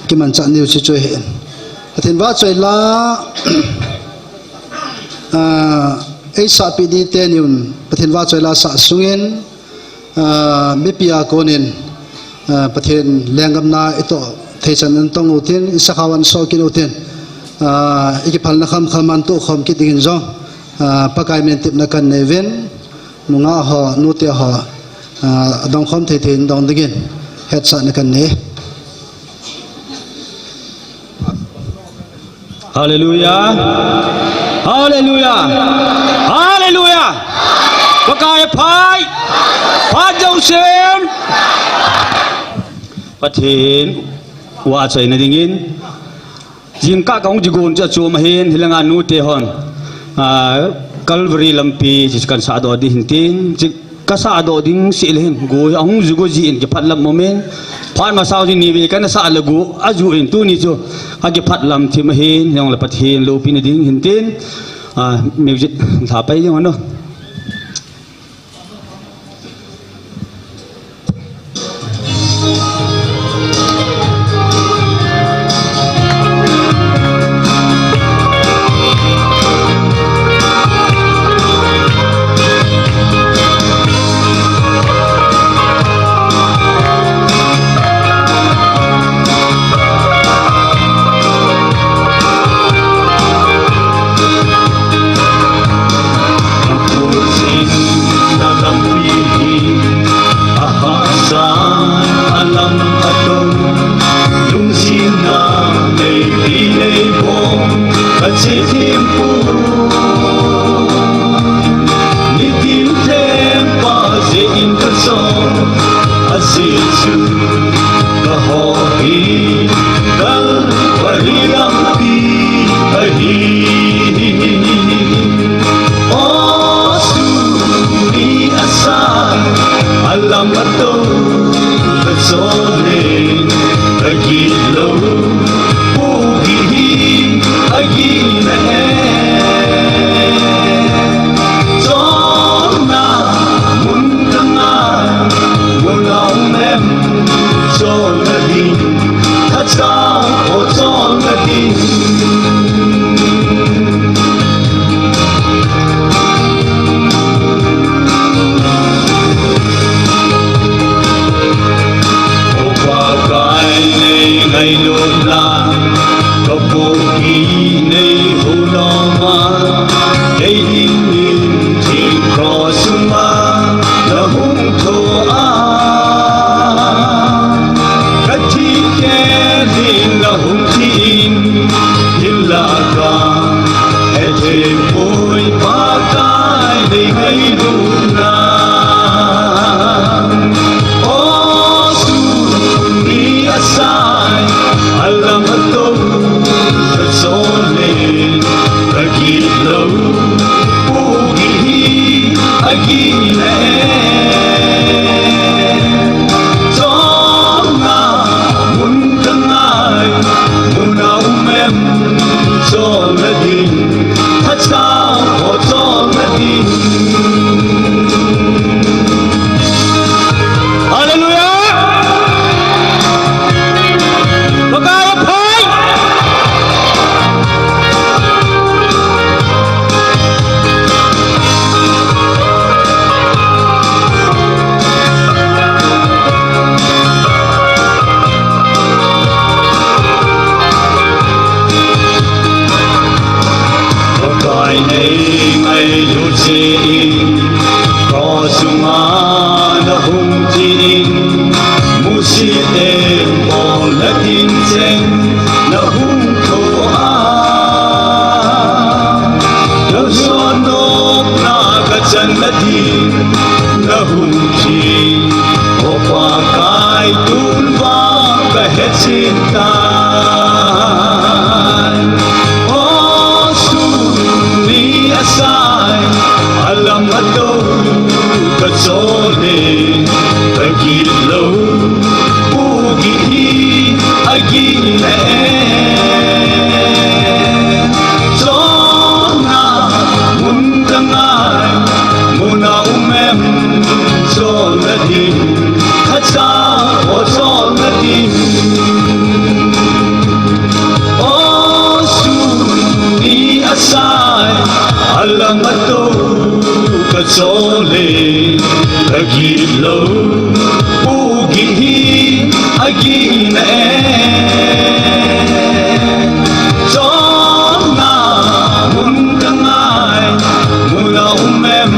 kimanchah niu si chu ahin. Pathen vahchoi la, ah, eisahpi di teni un, Pathen vahchoi la sah sungin, Ah, mipi a konin, ah, Pathen lenggamna itoh theichan in tong utin, i sakhao in soh kit utin, ah, i kiphalna khamkham a tohkhom kit dingin jong, ah, Pakai min tepna kanei uvin, nungah ho, nute ho, ah, adongkhom thei thei in dong dingin, hetsahna kanei. Hallelujah. Hallelujah. Hallelujah. Pakai phat. Phat jousen. Pathen vahchoina dingin. Jingkah kahung kigon chu achom ahin, hilanga nute hon. Ah, Calvary lampi, chu kahin sahdoh ding ahin tin. Kasahdoh ding seh le hin, go, ahung ju go jin, kiphatlam momen. Phat masa jin ni ve kana sah le go, aju in tuni chu, akiphatlam thim ahin, hijongle Pathen loupina ding ahin tin, ah, music lha pai ding ano. Ahahsa alam ato, lungsetna neipi neibom, kache thempon. Nitin thempa jeh in kachon, ajeh chu kaho hi Calvary lampi ahi. O, suni asai, alam ato, kachol le, kagilou, pu hi, agina e. Chonna mun kangai, mun a um em, cholna ding. Thachang o cholna ding. O Pakai nei ngailutna, kapoh hi nei huloma, kei hing in thing cross sunga nahung thou a. Kathi kei ding nahung thi in, hinlah kahethem poi Pakai nei ngailutna. O, suni asai, alam ato, kachol le, kagilou, pu hi, agina e. Chonna mun kangai, mun a um em, cholna ding, thachang o cholna ding. Hallelujah! Pakai aphai! Pakai nei ngailut jeh in, cross sunga nahung thi in, musit em bol na tin cheng nahung thou a. Nalhon nopna kachanna ding nahung thi, O Pakai tun vang ka Kachin tai. O sun ni asai, alam ato kachole, kagilo, pugi hi agina e. Chonna mun kangai, muna umem, chonna ding. Khacha o chonna ding. O sun ni asai, alam ato kachole, kagilo, pugi hi agina e. Chonna mun kangai, muna umem,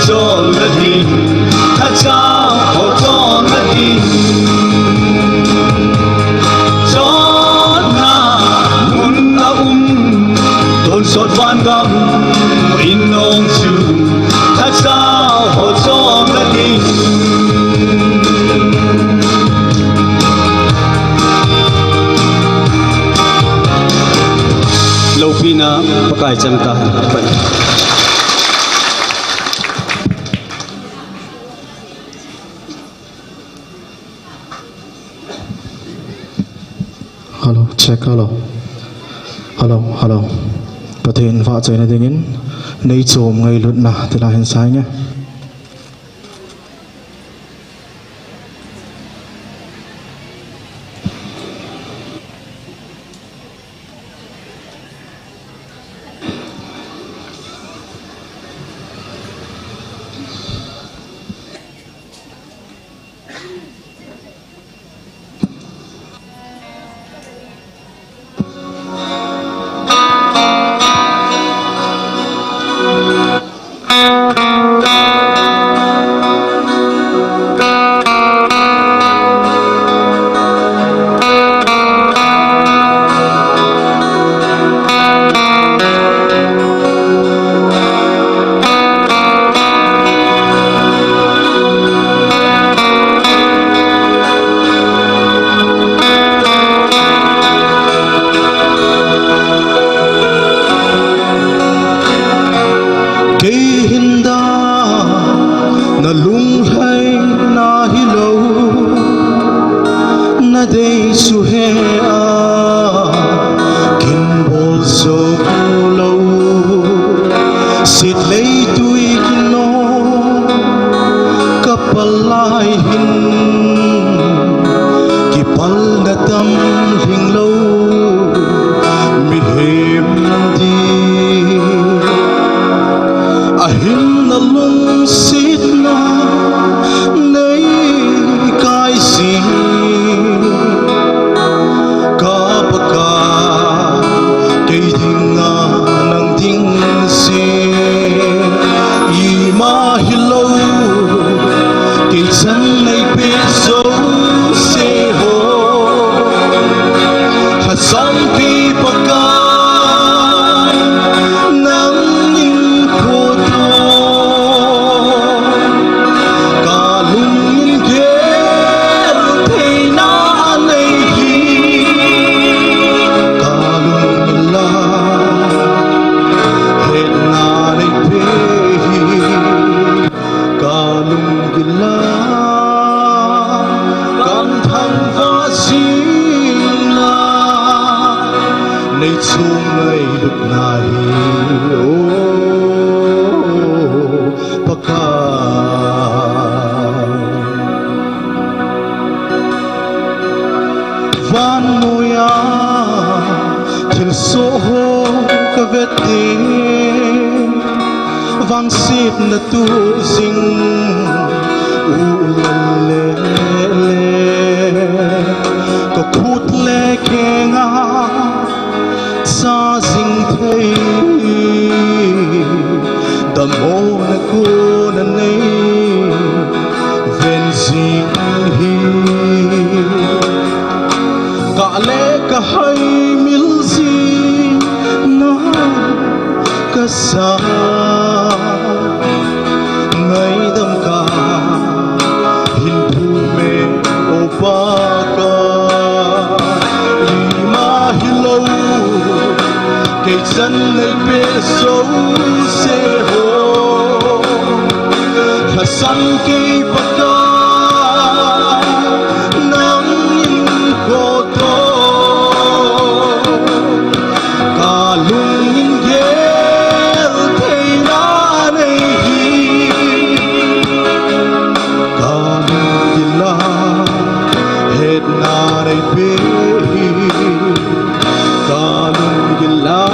chonna ding. Khacha o chonna ding. Chonna mun aum, tonsot vangam in nong chu. Khacha o chonna ding. Lopina Pakai chang ta. Hello, check, hello. Hello, hello. Pathen vahchoina dingin, neichom ngailutna, ti la hin sa inge. Kei hin da na lunglhaina hilou, na dei chu he a, kin bol jou lou. Sitlei tui kin lou, ka pal lai hin, kipalna tam lhing lou, mihem di. Ahin na lungsetna nei kai jing, ka Pakai, kei dinga nang ding jing. Ima hilou, kei chan nei pe jouse ho. Lhasam Pi Pakai, nangin photo, ka lungin gel theina nei hi, ka lungin la hetna nei pe hi. Ka lunggil a, kan thangvah jing a, nei chom ngailutna hi, o Pakai. Vannoiya thilsoh ho ka vet teng, vangsetna toh jing u lele, ka khut le keng a cha jing thei, damlouna kona nei ven jing hi. Ka le ka hai mil jing na ka sa, ngaidam ka hin phu me, o Pakai. Seho, lhasam kei Pakai, nangin koto, kalungin gel theina nei hi, kalung gila hetna nei pe hi. Kalung gila,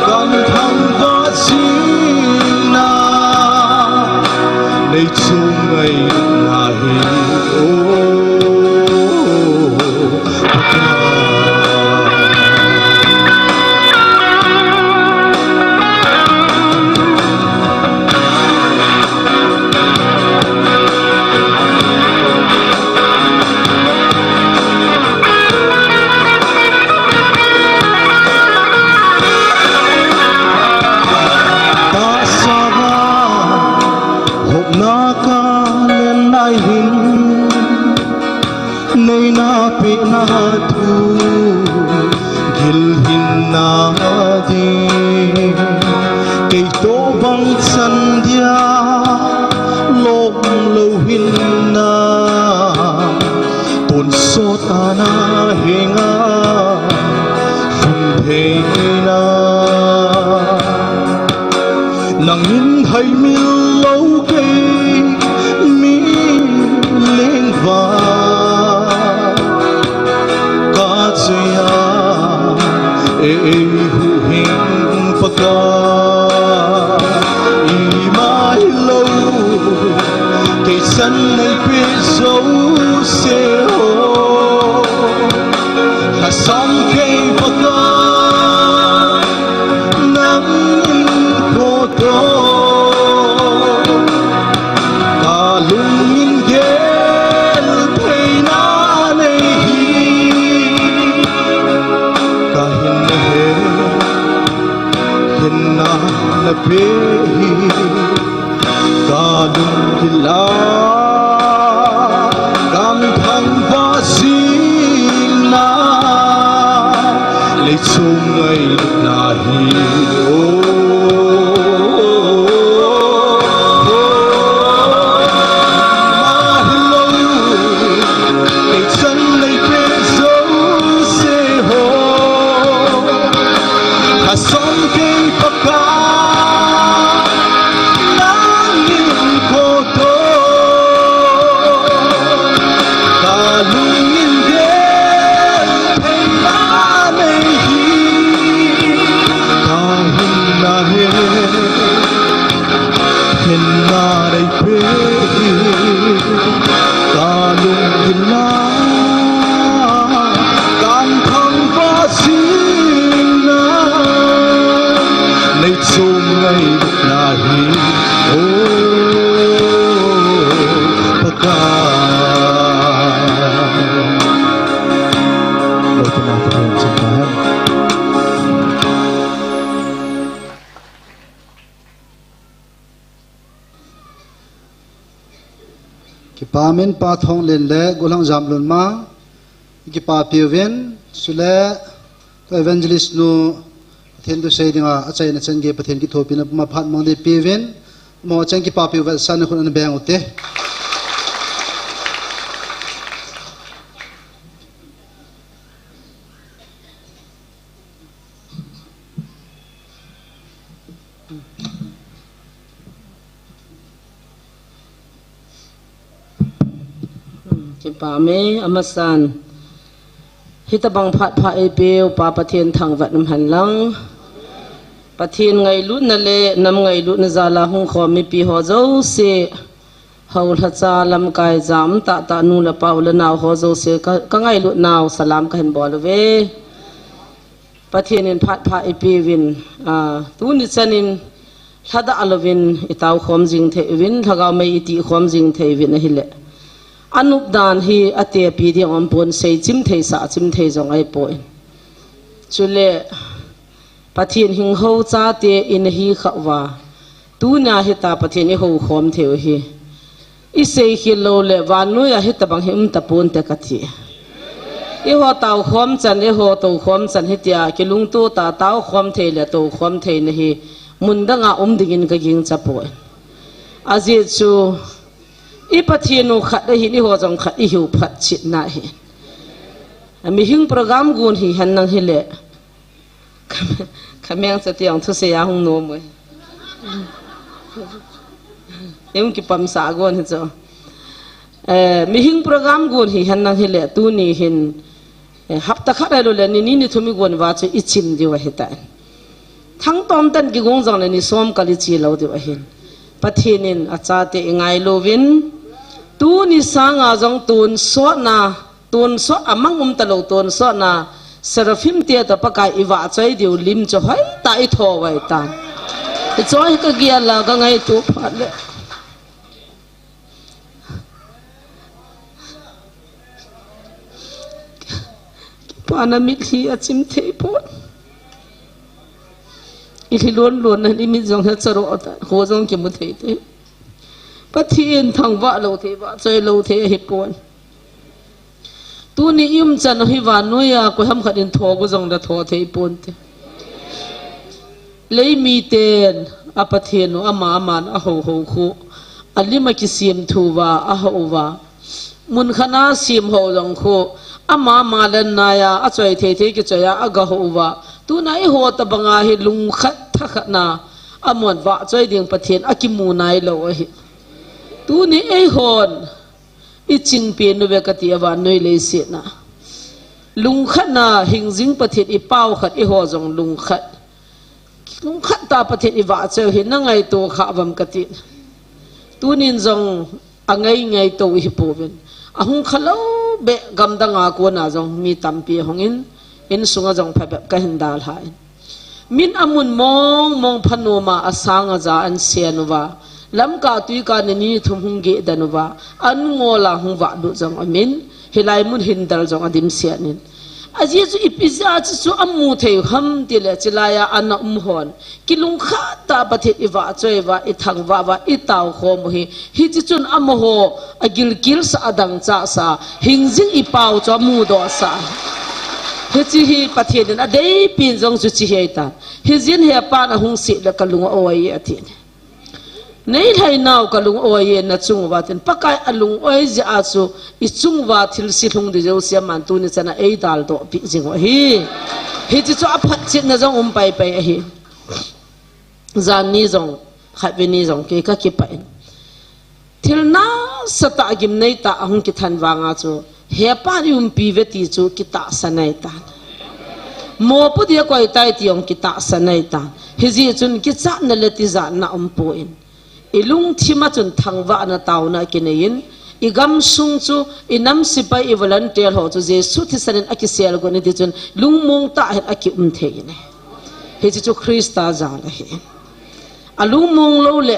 kamthangvah jingna, nei chungngaina hi, o, Pakai. Tahsa a hopna kalen lai hin, neina pehna thu gilhinna ding, kei toh bang chan dia lom lou hinna, tonsot a na henga lhun theina. Nangin haimil lou kei mi lengva, ka chea ei huhhing Pakai, ima hilou kei chan nei pe jouse ho, lhasam kei Pakai, nangin koto, kalungin gel theina nei hi, kahin nahe, hinna nape hi, kalung gila, kamthangvah jingna, nei chungngaina hi, o, o, o, ma hilou, kei chan nei pe jouse ho, lhasam kei Pakai, nangin koto, kalungin gel theina nei hi, kahin nahe, hinna nei pe hi, kalung gila, kamthangvah jingna, nei chungngaina hi, o, Pakai. Lou tuna ka thon chin ta hen. Kipa min Pa Thonglen le Gollhang Jamlun ma, kipapi uvin, chule ka evangelist nu, Pathen thusei dinga achaina chan gei Pathen kithopina puma phat mang ding peuvin, mo chan kipapi uva san khun ana beng ute. Kipa me, amasan. Hitabang phat pha eipeu Pa Pathen thangvah in umhen lang. Pathen ngailutna le nam ngailutna jal a hung khom mipi ho jouse, hou lhacha lamkai jam tah tah nu le pa u le nao ho jouse ka, ka ngailut nau salam kahin bol uve. Pathen in phat pha eipeuvin, a, tuni chan in lhadah louvin itao khom jing thei uvin, lhagao mei iti khom jing thei uvin ahile, anop dan hi atepi ding aumpon, sei chim thei, sah chim thei jong ahipoi. Chule Pathen hing hou chate ina hi khah uva, tunia hita Pathen ihou khom thei u hi isei khel lou le vannoi a hitabang hi um tapon te kati. Eiho tao khom chan, eiho tou khom chan hitia kilungto ta tao khom thei le tou khom thei na hi mun danga um dingin ka gingcha poi. Ajeh chu i Pathen u khat ahin eiho jong khat ihiu phat chitna hi. Mihing program gun hihen nang hile. Khameng chati ang thusei a hung nom oi. Em kipamsa gon hi chu. Eh, mihing program gon hihen nang hile tuni hin, eh, hapta khat ahilouleh ni ni ni thum igon uva chu ichim diu ahitai. Thangtom tan kigong jongle ni som kal ichi lou diu ahin. Pathen in achate ingailouvin tuni sanga jong tonsotna Tonsot amang um talou tonsotna, Seraphim te toh Pakai ivahchoi diu lim chu hoitah a itho uva ahitan. Hiche hi kagel a kangaito phat le. Kipana mitlhi achim thei pon. Ilhi lon lon nan imit jong he charo ta, ho jong kimu thei te. Pathen thangvah lou thei, vahchoi lou thei ahipon. Tuni i um chan u hi vannoi a koiham khat in tho gu jongle tho thei ponte. Lei miten a Pathen u ama aman ahou hou khu, alim a kisem thu uva, ahou uva. Mun khat a sem hou jong khu, ama ama len nai a, achoi thei thei kichoi a, agahou uva. Tuna eiho tabang a hi lungkhat thakhat na, amon vahchoi ding Pathen akimu nailou ahi. Tuni eihon, ichin pen uve kati a vannoi leiset na. Lungkhat na hingjing Pathen ipao khat eiho jong lungkhat. Lungkhat tah a Pathen ivahchoi u hi nangaito kha uvam kati. Tunin jong angai ngaito ihi pouvin. Ahung khalou beh gamdang a kona jong mi tampi ahung in, insunga jong phabep kahin dalhan. Min amun mong mong phanom a asang aja ahin sen uva. Lamkah tuikah ni ni thum hung geh den uva. An ngol a hung vahlut jong amin. Hilai mun hin dal jong adimset in. Ajeh chu ipi jeh a chu chu amu thei u ham tile chilai a ana um hon. Kilungkhat tah a Pathen ivahchoi uva, ithangvah uva, itao khom u hi. Hiche chun amaho agilkel sa, adangchah sa, hingjing ipao chu amudoh sa. Hiche hi Pathen in adeipi in jong chu hiche hi ahitan. Hijeh in hepan ahung seh le kalung a-oi e ati. Nei lhai nau kalung a-oi e nachung uva tin. Pakai alung oi jeh a chu ichung uva thilse lhung di jouse aman tuni chan a eidaldoh pi jing u ahi. Hiche chu aphatchetna jong um pai pai ahi. Jan ni jong, khatvei ni jong, kei kakipah in. Thil nasatah gimneitah ahung kithan vanga chu, hepan iumpi uve ti chu kitahsan ahitan. Mopo dia koi tai ti jong kitahsan ahitan. Hijeh chun kichatna le tijatna umpon. Ilungthim a chun thangvahna taona kinei in, igamsung chu, inam sepai, ivolunteer ho chu, Jesu thisan in akisel gon iti chun, lungmong tah hin akium thei in. Hiche chu Christa jal ahi. Alungmong lou le,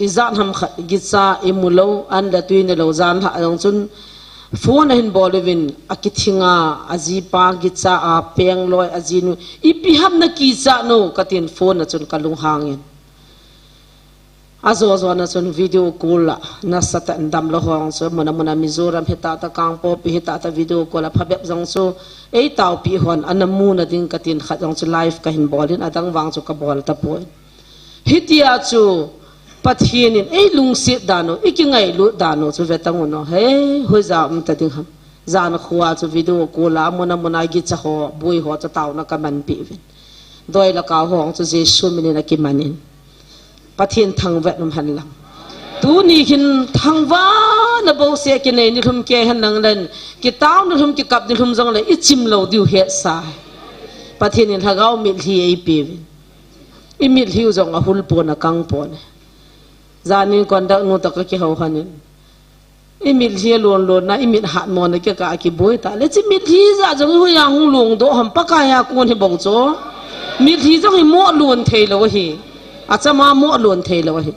ijat ham khat, gicha, imu lou, an le tui ne lou, jan lhah jong chun, phone ahin bol uvin, akithinga, ajipa, gicha, apeng loi, ajinu, ipi ham nakichat u, katin phone a chun kalunghang in. Ajo jo na chun video call a, nasatah in damlou ho jong chu, muna muna Mizoram hitah tah, Kangpokpi hitah tah video call a, phabep jong chu, eitaopi hon, ana muna ding katin khat jong chu live kahin bol in, adang vang chu kabol tapoi. Hitia chu Pathen in eilungset dan u, ikingailut dan u chu vetan un o, he, hoija um ta ding ham. Jan khoa chu video call a, muna muna gicha ho, boi ho chu taona kamanpi uvin. Doi le kau ho chu Jesu min in akiman in. Pathen thangvah in um hen lang. Tuni hin thangvahna bouseh kinei ni lhum kei hen lang len, kitao ni lhum, kikap ni lhum jongle ichim lou diu hetsa. Pathen in lhagao mitlhi eipe uvin. Imitlhi u jong ahul pon, akang pon. Jan in conduct nu toh kakihou hon in. Imitlhi alon lon na, imit hatmo na kikah a kiboi ta le, hiche mitlhi jat jong hoiya hung longdoh ham, Pakai a kon hi bou chu. Mitlhi jong hi mo lon thei lou ahi. Achama mo lon thei lou ahi.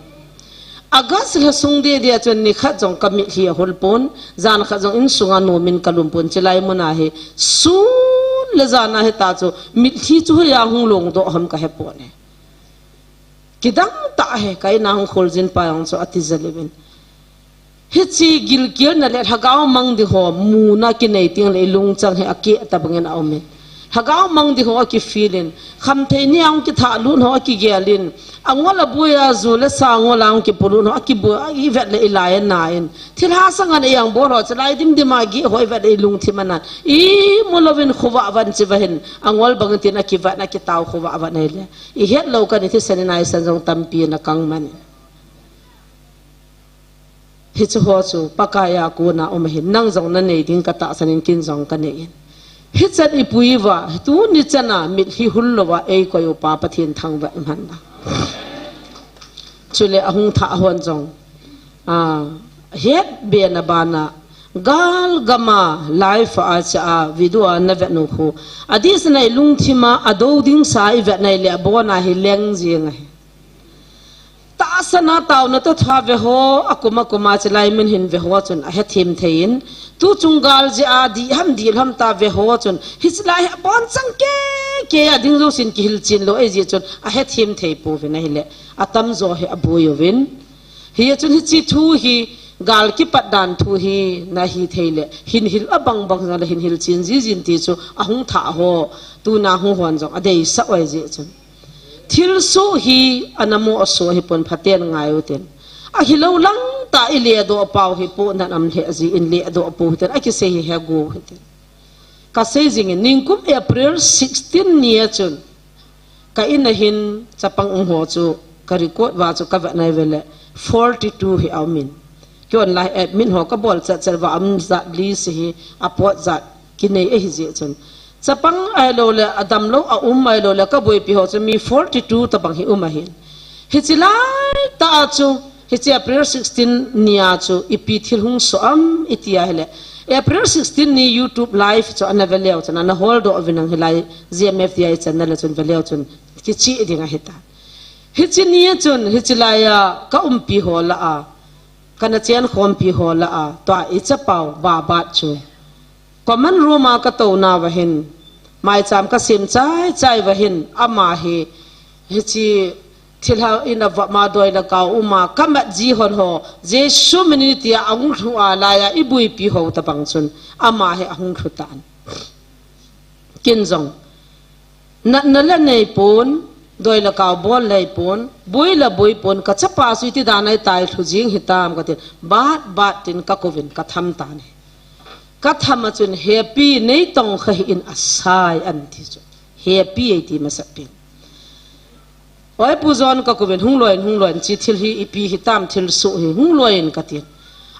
August lha sung deh deh a chun nikhat jong kamitlhi ahul pon, jan khat jong insunga nom in kalum pon, chilai mun a hi sun le jan a hita chu mitlhi chu hoiya hung longdoh ham kahe pon e. Kidang tah e, ka in a hung kholjin pa jong chu ati jel uvin. Hiche gilkelna le lhagao mang ding ho muna kinei teng le ilungchang hi akeh tabang in aum in. Lhagao mang ding ho akifeel in. Khamthei nia hung kithahlut ho akigel in. Angol aboi a ju le sa ngol a hung kipolut ho akiboi a ivet le ilai ana in. Thilha sanga iang bol ho chu lai dimdim a geh ho ivet le ilungthim ana. Imu louvin khovah van chiva hin. Angol bang tin akivat na kitao khovah van ahile. Ihet lou kani thisan in aisan jong tampi ana kang man in. Hiche ho chu Pakai a kona um ahin, nang jong nanei ding katahsan in ken jong kanei in. Hichan ipui uva, tuni chana mitlhi hul louva eikoi upa Pathen thangvah iman lang. Chule ahung thah hon jong, a, hetbe na bana, gal gam a live a cha a video a navet u khu. Adih sina ilungthim a, adou ding sa ivet na ile abon a hi leng jeng ahi. Tahsan a taona toh thua ve ho, akum akum a chilai mun hin ve ho chun ahethem thei in, tuchung gal jeh a dih ham dih lham ta ve ho chun, hichilai hi abon chang keke a ding jousen kihilchen lou ahi jeh chun ahethem thei pouvin ahile, atamjo hi aboi uvin. Hijeh chun hiche thu hi, gal kipat dan thu hi nahi thei le, hin hil abang bang jong le hin hilchen jijin ti chu ahung thah ho, tuna hung hon jong adeisah u ahi jeh chun. Thilsoh hi ana moh soh hipon phaten ngai utin. Ahilou lang tah iledoh pau hi pohnat um lheh jeh in ledoh pou hitin akisei hi hego hitin. Kasei jing in ningkum April sixteen ni a chun ka in a hin chapang um ho chu ka record uva chu kavet na uva le forty two hi aum in. Kei online admin ho kabol chet chet uva um jat list hi apot jat kinei ahi jeh chun. Chapang ahilou le, adamlou aum ahilou le, kaboipi ho chu mi forty two tabang hi um ahin. Hiche laitah a chu, hiche April sixteen ni a chu, ipi thil hung soh am iti ahile. April sixteen ni YouTube live chu ana ve leu chun, ana holdoh uvin nang hilai G M F D I channel a chun ve leu chun, kichih ding ahi ta. Hiche ni a chun, hiche lai a, ka umpi ho lah a, kana chenkhompi ho lah a, tua ichapau, Babat chu. Common room a katou nauva hin, maicham kasem chai chai uva hin, ama hi, hiche thilha in a vah ma doi le kau um a, kamat ji hon ho, Jesu min in tia ahung lhu a lai a, iboipi ho tabang chun, ama hi ahung lhu tan. Ken jong, natna le nei pon, doi le kau bol le pon, boi le boi pon, kachapa chu iti dan a itai lhu jing hitam katin, Bat, Bat tin kakouvin, katham tan ahi. Katham a chun, Hepi, nei tong kha hih in asai, ati chu. Hepi eiti masat pen. Oi Pu John, kakouvin, hung loiyin, hung loiyin, hiche thil hi ipi hitam, thilsoh hi, hung loiyin katin.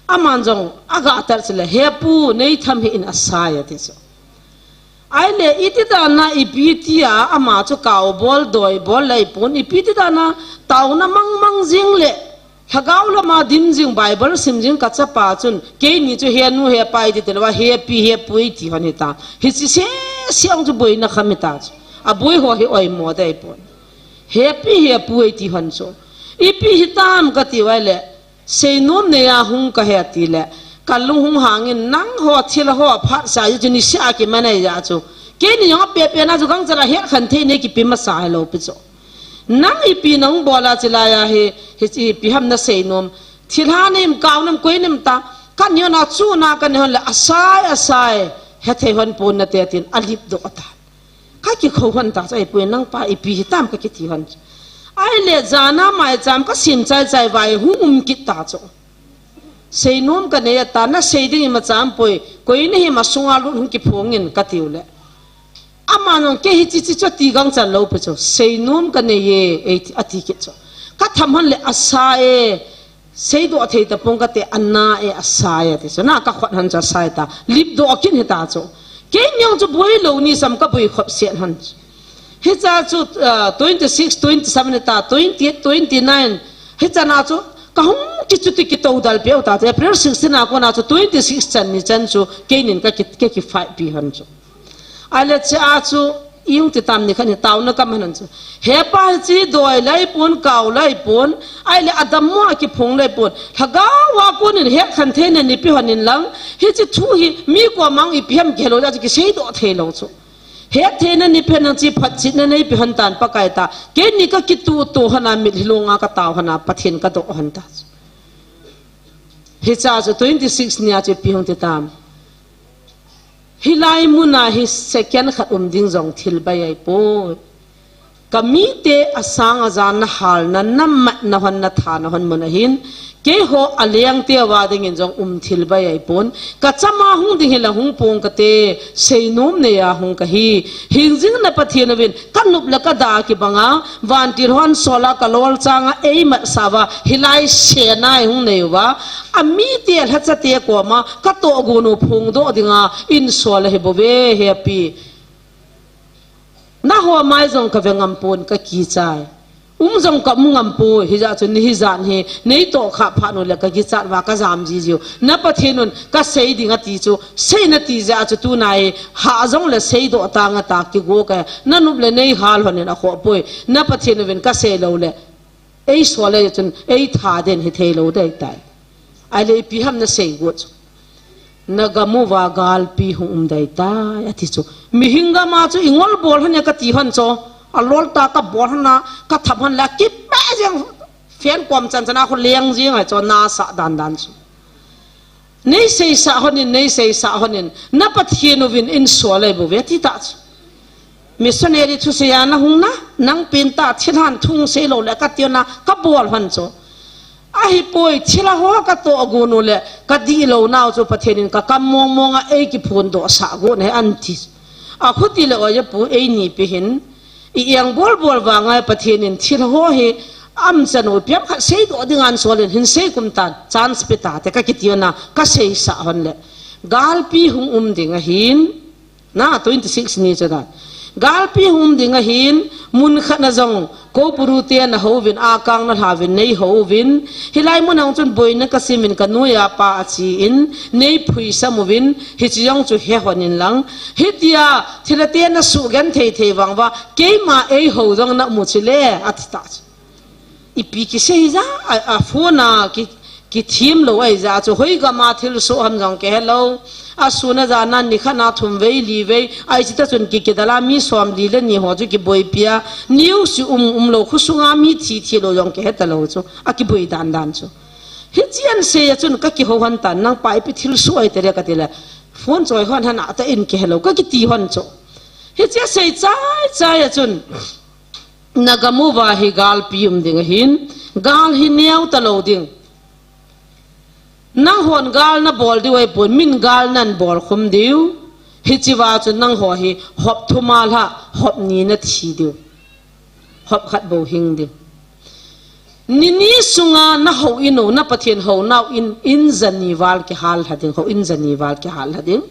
Aman jong, aga tat chule, Hepu, nei tham hih in asai, ati chu. Ahile, iti dan a ipi tia, ama chu kau bol, doi bol le pon, ipi ti dan a, taona mang mang jing le, lhagao lama dim jing, Bible sim jing kachapa chun, keini chu Henu, Hepa iti tilou a, Hepi, Hepu iti hon hita. Hiche seh seh ong chu boina kham hita chu. Aboi ho hi oimo dei pon. Hepi, Hepu iti hon chu. Ipi hitam kati uva le, seinom nei a hung kahi ati le, kalung hung hangin nangho thil ho phat sa ji chu niseh a kimanei ja chu. Keini jong ape pe na chu gangchal a het khen thei nei kipe masa hilou pi chu. Nang ipi nang bol a chilai a hi, hi ipi ham nasei nom. Thilha nei im kau nam koi nem ta. Kanei hon a chu na kanei hon le asai, asai. Hethei hon pon nate tin alip doh ta. Kakikhou hon ta chu, ai Pu, nangpa ipi hitam kakiti hon chu. Ahile jan a maicham kasem chai chai uva hung um kit ta chu. Seinom kanei ata, nasei ding imacha umpoi, koi nahi masung a lut hung kiphong in katiu le. Aman jong kei hiche che chu ati gangchal lou pi chu, seinom kanei e, ati, ati kit chu. Katham hon le asai e, seidoh thei tapong kate ana e asai ati chu. Na kakhot hon chu asai ta, lipdoh kit hita chu. Keini jong chu boi lou ni sam kaboi khop set hon chu. Hicha chu, ah, twenty six, twenty seven ta, twenty eight, twenty nine. Hicha na chu, kahung kichuti kitou dal peu ta, April sixteen a kona chu, twenty six chan ni chan chu, keinin kaki, kaki fight pi hon chu. Ahile che a chu, iung ti tam ni khan hi taona kaman hon chu. Hepa hiche doi lai pon, kau lai pon, ahile adammo a kiphong lai pon. Lhagao a konin het khen theina nei pi hon in lang, hiche thu hi mi komang ipi ham kihelou ja chu kiseidoh thei lou chu. Het theina nei pi hon nang chi phatchetna nei pi hon tan Pakai ta. Keini kakituh tuh hon a mitlhi long a katao hon a Pathen kadoh hon ta chu. Hicha chu twenty six nia chu ipi hung ti tam. Hilai muna hi second khat um ding jong thil bai ahi poi. Ka mite asang ajan na halna, na matna hon, na thana hon mun ahin, keiho alengte uva dingin jong um thil bai ahi pon. Ka chama hung ding hi la hung pong kate, seinom neiya hung kahi. Hingjing na Pathen uvin, ka nop le ka da kibanga, vantil hon sola ka lolchanga eimatsah uva, hilai sena hi hung nei uva, amite lhachate koma ka tohgon u phongdoh dinga insol ahi bouve, hepi. Nangho mai jong ka ve ngam pon, ka kichai. Um jong ka um ngam poi, hijeh chun ni hijat hi nei tohkhah phat u le ka kichat uva ka jam jijiu. Na Pathen un ka sei ding ati chu, sei nati jeh a chu tunai hah jong le seidoh tang ata kigo ka, na nop le nei hal hon in akhoh poi. Na Pathen uvin ka sei lou le, ei sol le chun ei tha den hi thei lou dei tai. Ahile ipi ham na sei got chu. Na gam uva galpi hung um dei tai, ati chu. Mihing gam a chu i ngol bol hon e ka ti hon chu. A lol ta ka bol hon a, ka thap hon la, kipeh jeng, fan kom chan chan a khu leng jeng ahi chu, na sah dan dan chu. Nei seisah hon in, nei seisah hon in, na Pathen uvin insol ahi bouve, ati ta chu. Missionary thusei a na hung na, nang pen ta, thilhan thu hung sei lou le ka ti hon a, ka bol hon chu. Ahipoi, thilha ho ka tohgon u le, ka dihlou nau chu Pathen in ka kam mong mong a ei kiphondoh sah gon ahi anti. Achuti le oja pu eini pi hin, i eng bol bol vanga Pathen in thilha ho hi, am chan u piam khat seidoh ding an sol in hin sei kum tan, chance pe ta te ka kiti hon a, ka seisah hon le. Galpi hung um ding ahin, Na, twenty six ni chu dan. Galpi hung um ding ahin, mun khat na jong, ko puru te na houvin, akang na lhauvin, nei houvin. Hilai mun hung chun boina ka simin ka noiya pa achi in, nei phuisam uvin, hichi jong chu he hon in lang. Hitia, thilha te na suhgenthei thei vang uva, keima ei hou jong na mu chi le, ati ta chu. Ipi kisei ja, a, a phone a ki, kithem lou ahi ja chu, hoi gam a thilsoh ham jong kihe lou. A sun a jan a ni khat na thum vei, li vei, ahi chita chun ki, kidal a mi som li le ni ho chu kiboipi a. News um, um lou, khosung a mi thi, thi lou jong kihe ta lou chu. A kiboi dan dan chu. Hichi an sei a chun ka kihou hon tan, nang pa ipi thilsoh ahi tele ka ti le. Phone choi hon hana ta in kihe lou, ka kiti hon chu. Hichi a sei chai chai a chun. Na gam uva hi galpi um ding ahin, gal hi neo ta lou ding. Nanghon gal na bol diu ahi pon, min gal nan bol khum diu. Hichi va chu nangho hi hop thum a lha, hop ni na thi diu. Hop khat bou hing diu. Ni ni sunga na hou in u, na Pathen hou nau in, in ja ni val kihal lha ding, hou in ja ni val kihal lha ding.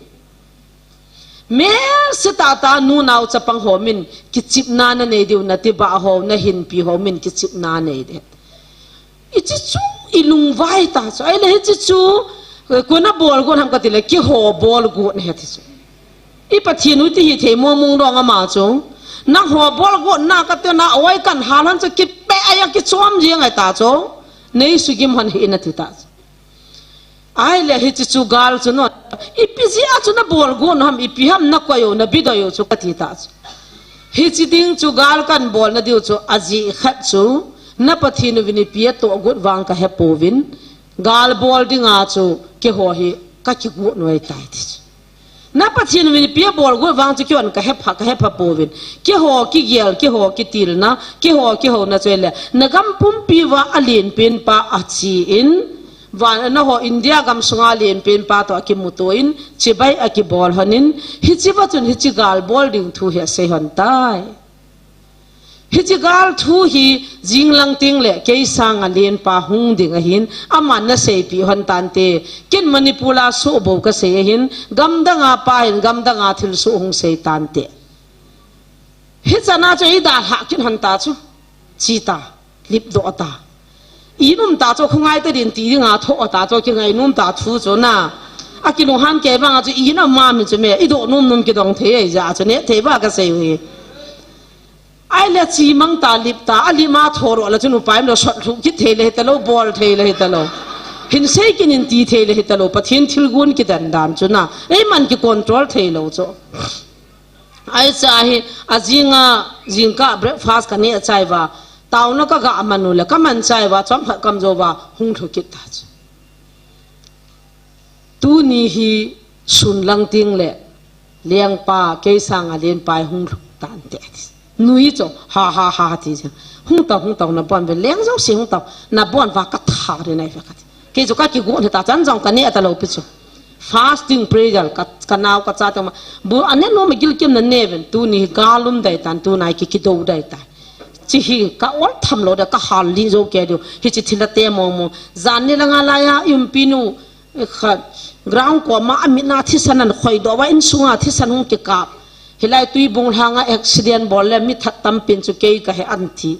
Melse tah tah nu nao chapang ho min kichepna na nei diu, na tibah ho, na hinpi ho min kichepna nei diu. Hichi chu i lungvai ta chu. Ahile hichi chu, eh, koi na bol got ham ka ti le, keiho bol got ahi ti chu. I Pathen u ti hi thei mong mong dong ama chu. Nangho bol got na ka ti na, oi kan hal hon chu kipeh a, kichom jeng ahi ta chu. Nei sugim hon hi na ti ta chu. Ahile hichi chu gal chu no. Ipi jeh a chu na bol got u ham, ipi ham na koi u, na bidoi u chu ka ti ta chu. Hichi ding chu gal kan bol na diu chu ajeh khat chu na Pathen uvin ipi atoh got vang ka he pouvin, gal bol dinga chu keiho hi ka kigot u ahi tai ti chu. Na Pathen uvin ipi abol got vang chu keihon ka hepha, ka hepha pouvin. Keiho kigel, keiho kitilna, keiho kihouna chu ahile. Na gam pumpi uva alen pen pa achi in. Van, nangho India gam sunga alen pen pa toh akimuto in, chibai akibol hon in. Hichi va chun hichi gal bol ding thu hi asei hon tai. Hichi gal thu hi jinglang teng le kei sanga lenpa hung ding ahin, aman na seipeh hon tante, ken Manipur a soh bou ka sei ahin, gamdang a pa hin gamdang a thilsoh hung sei tante. Hichan a chu eidalhah kit hon ta chu, chi ta, lipdoh ta. Inum ta chu khongai ta din ti dinga thoh ta chu kingainom ta thu chu na. Akilunghan kei vanga chu inam ma min chu me, idoh nom nom kidong thei ahi ja chu neh thei ba ka sei u hi. Ahile chimang ta, lip ta, alim a thoroh le chun upai umlou, sot lhuh kit thei le hita lou, bol thei le hita lou. Hin sei kit in ti thei le hita lou, Pathen thilgon kidan dan chu na. Eiman kicontrol thei lou chu. Ahi cha hi, ajinga, jingkah breakfast ka neh chai uva. Taona ka ga man u le, ka man chai uva, chomkhat ka um jou uva, hung lhu kit ta chu. Tuni hi sun lang ting le lengpa kei sanga lenpa hung lhung tan te. Nui cho ha ha ha ti. Hung tau, hung tau, na bon ve leng jo si hung tau, na bon va ka tha ri nai ve ka ti. Kei cho ka ki gon ta chan jong ka ne ata lo pi cho. Fasting prayer ka, ka nau ka cha ta ma. Bu ane no ma gil kim na ne ven tuni hi galum dai tan tunai ki ki do dai ta. Chi hi ka ol tham lo da ka hal li jo ke do. Hi chi thila te mo mo. Jan ni la nga la ya yum pi nu. Khat ground ko ma a mi na thisan an khoi do wa in sunga thisan hung ki kap. Hilai tui bung lhanga accident bol le mi that tam pin chu kei ka he an ti.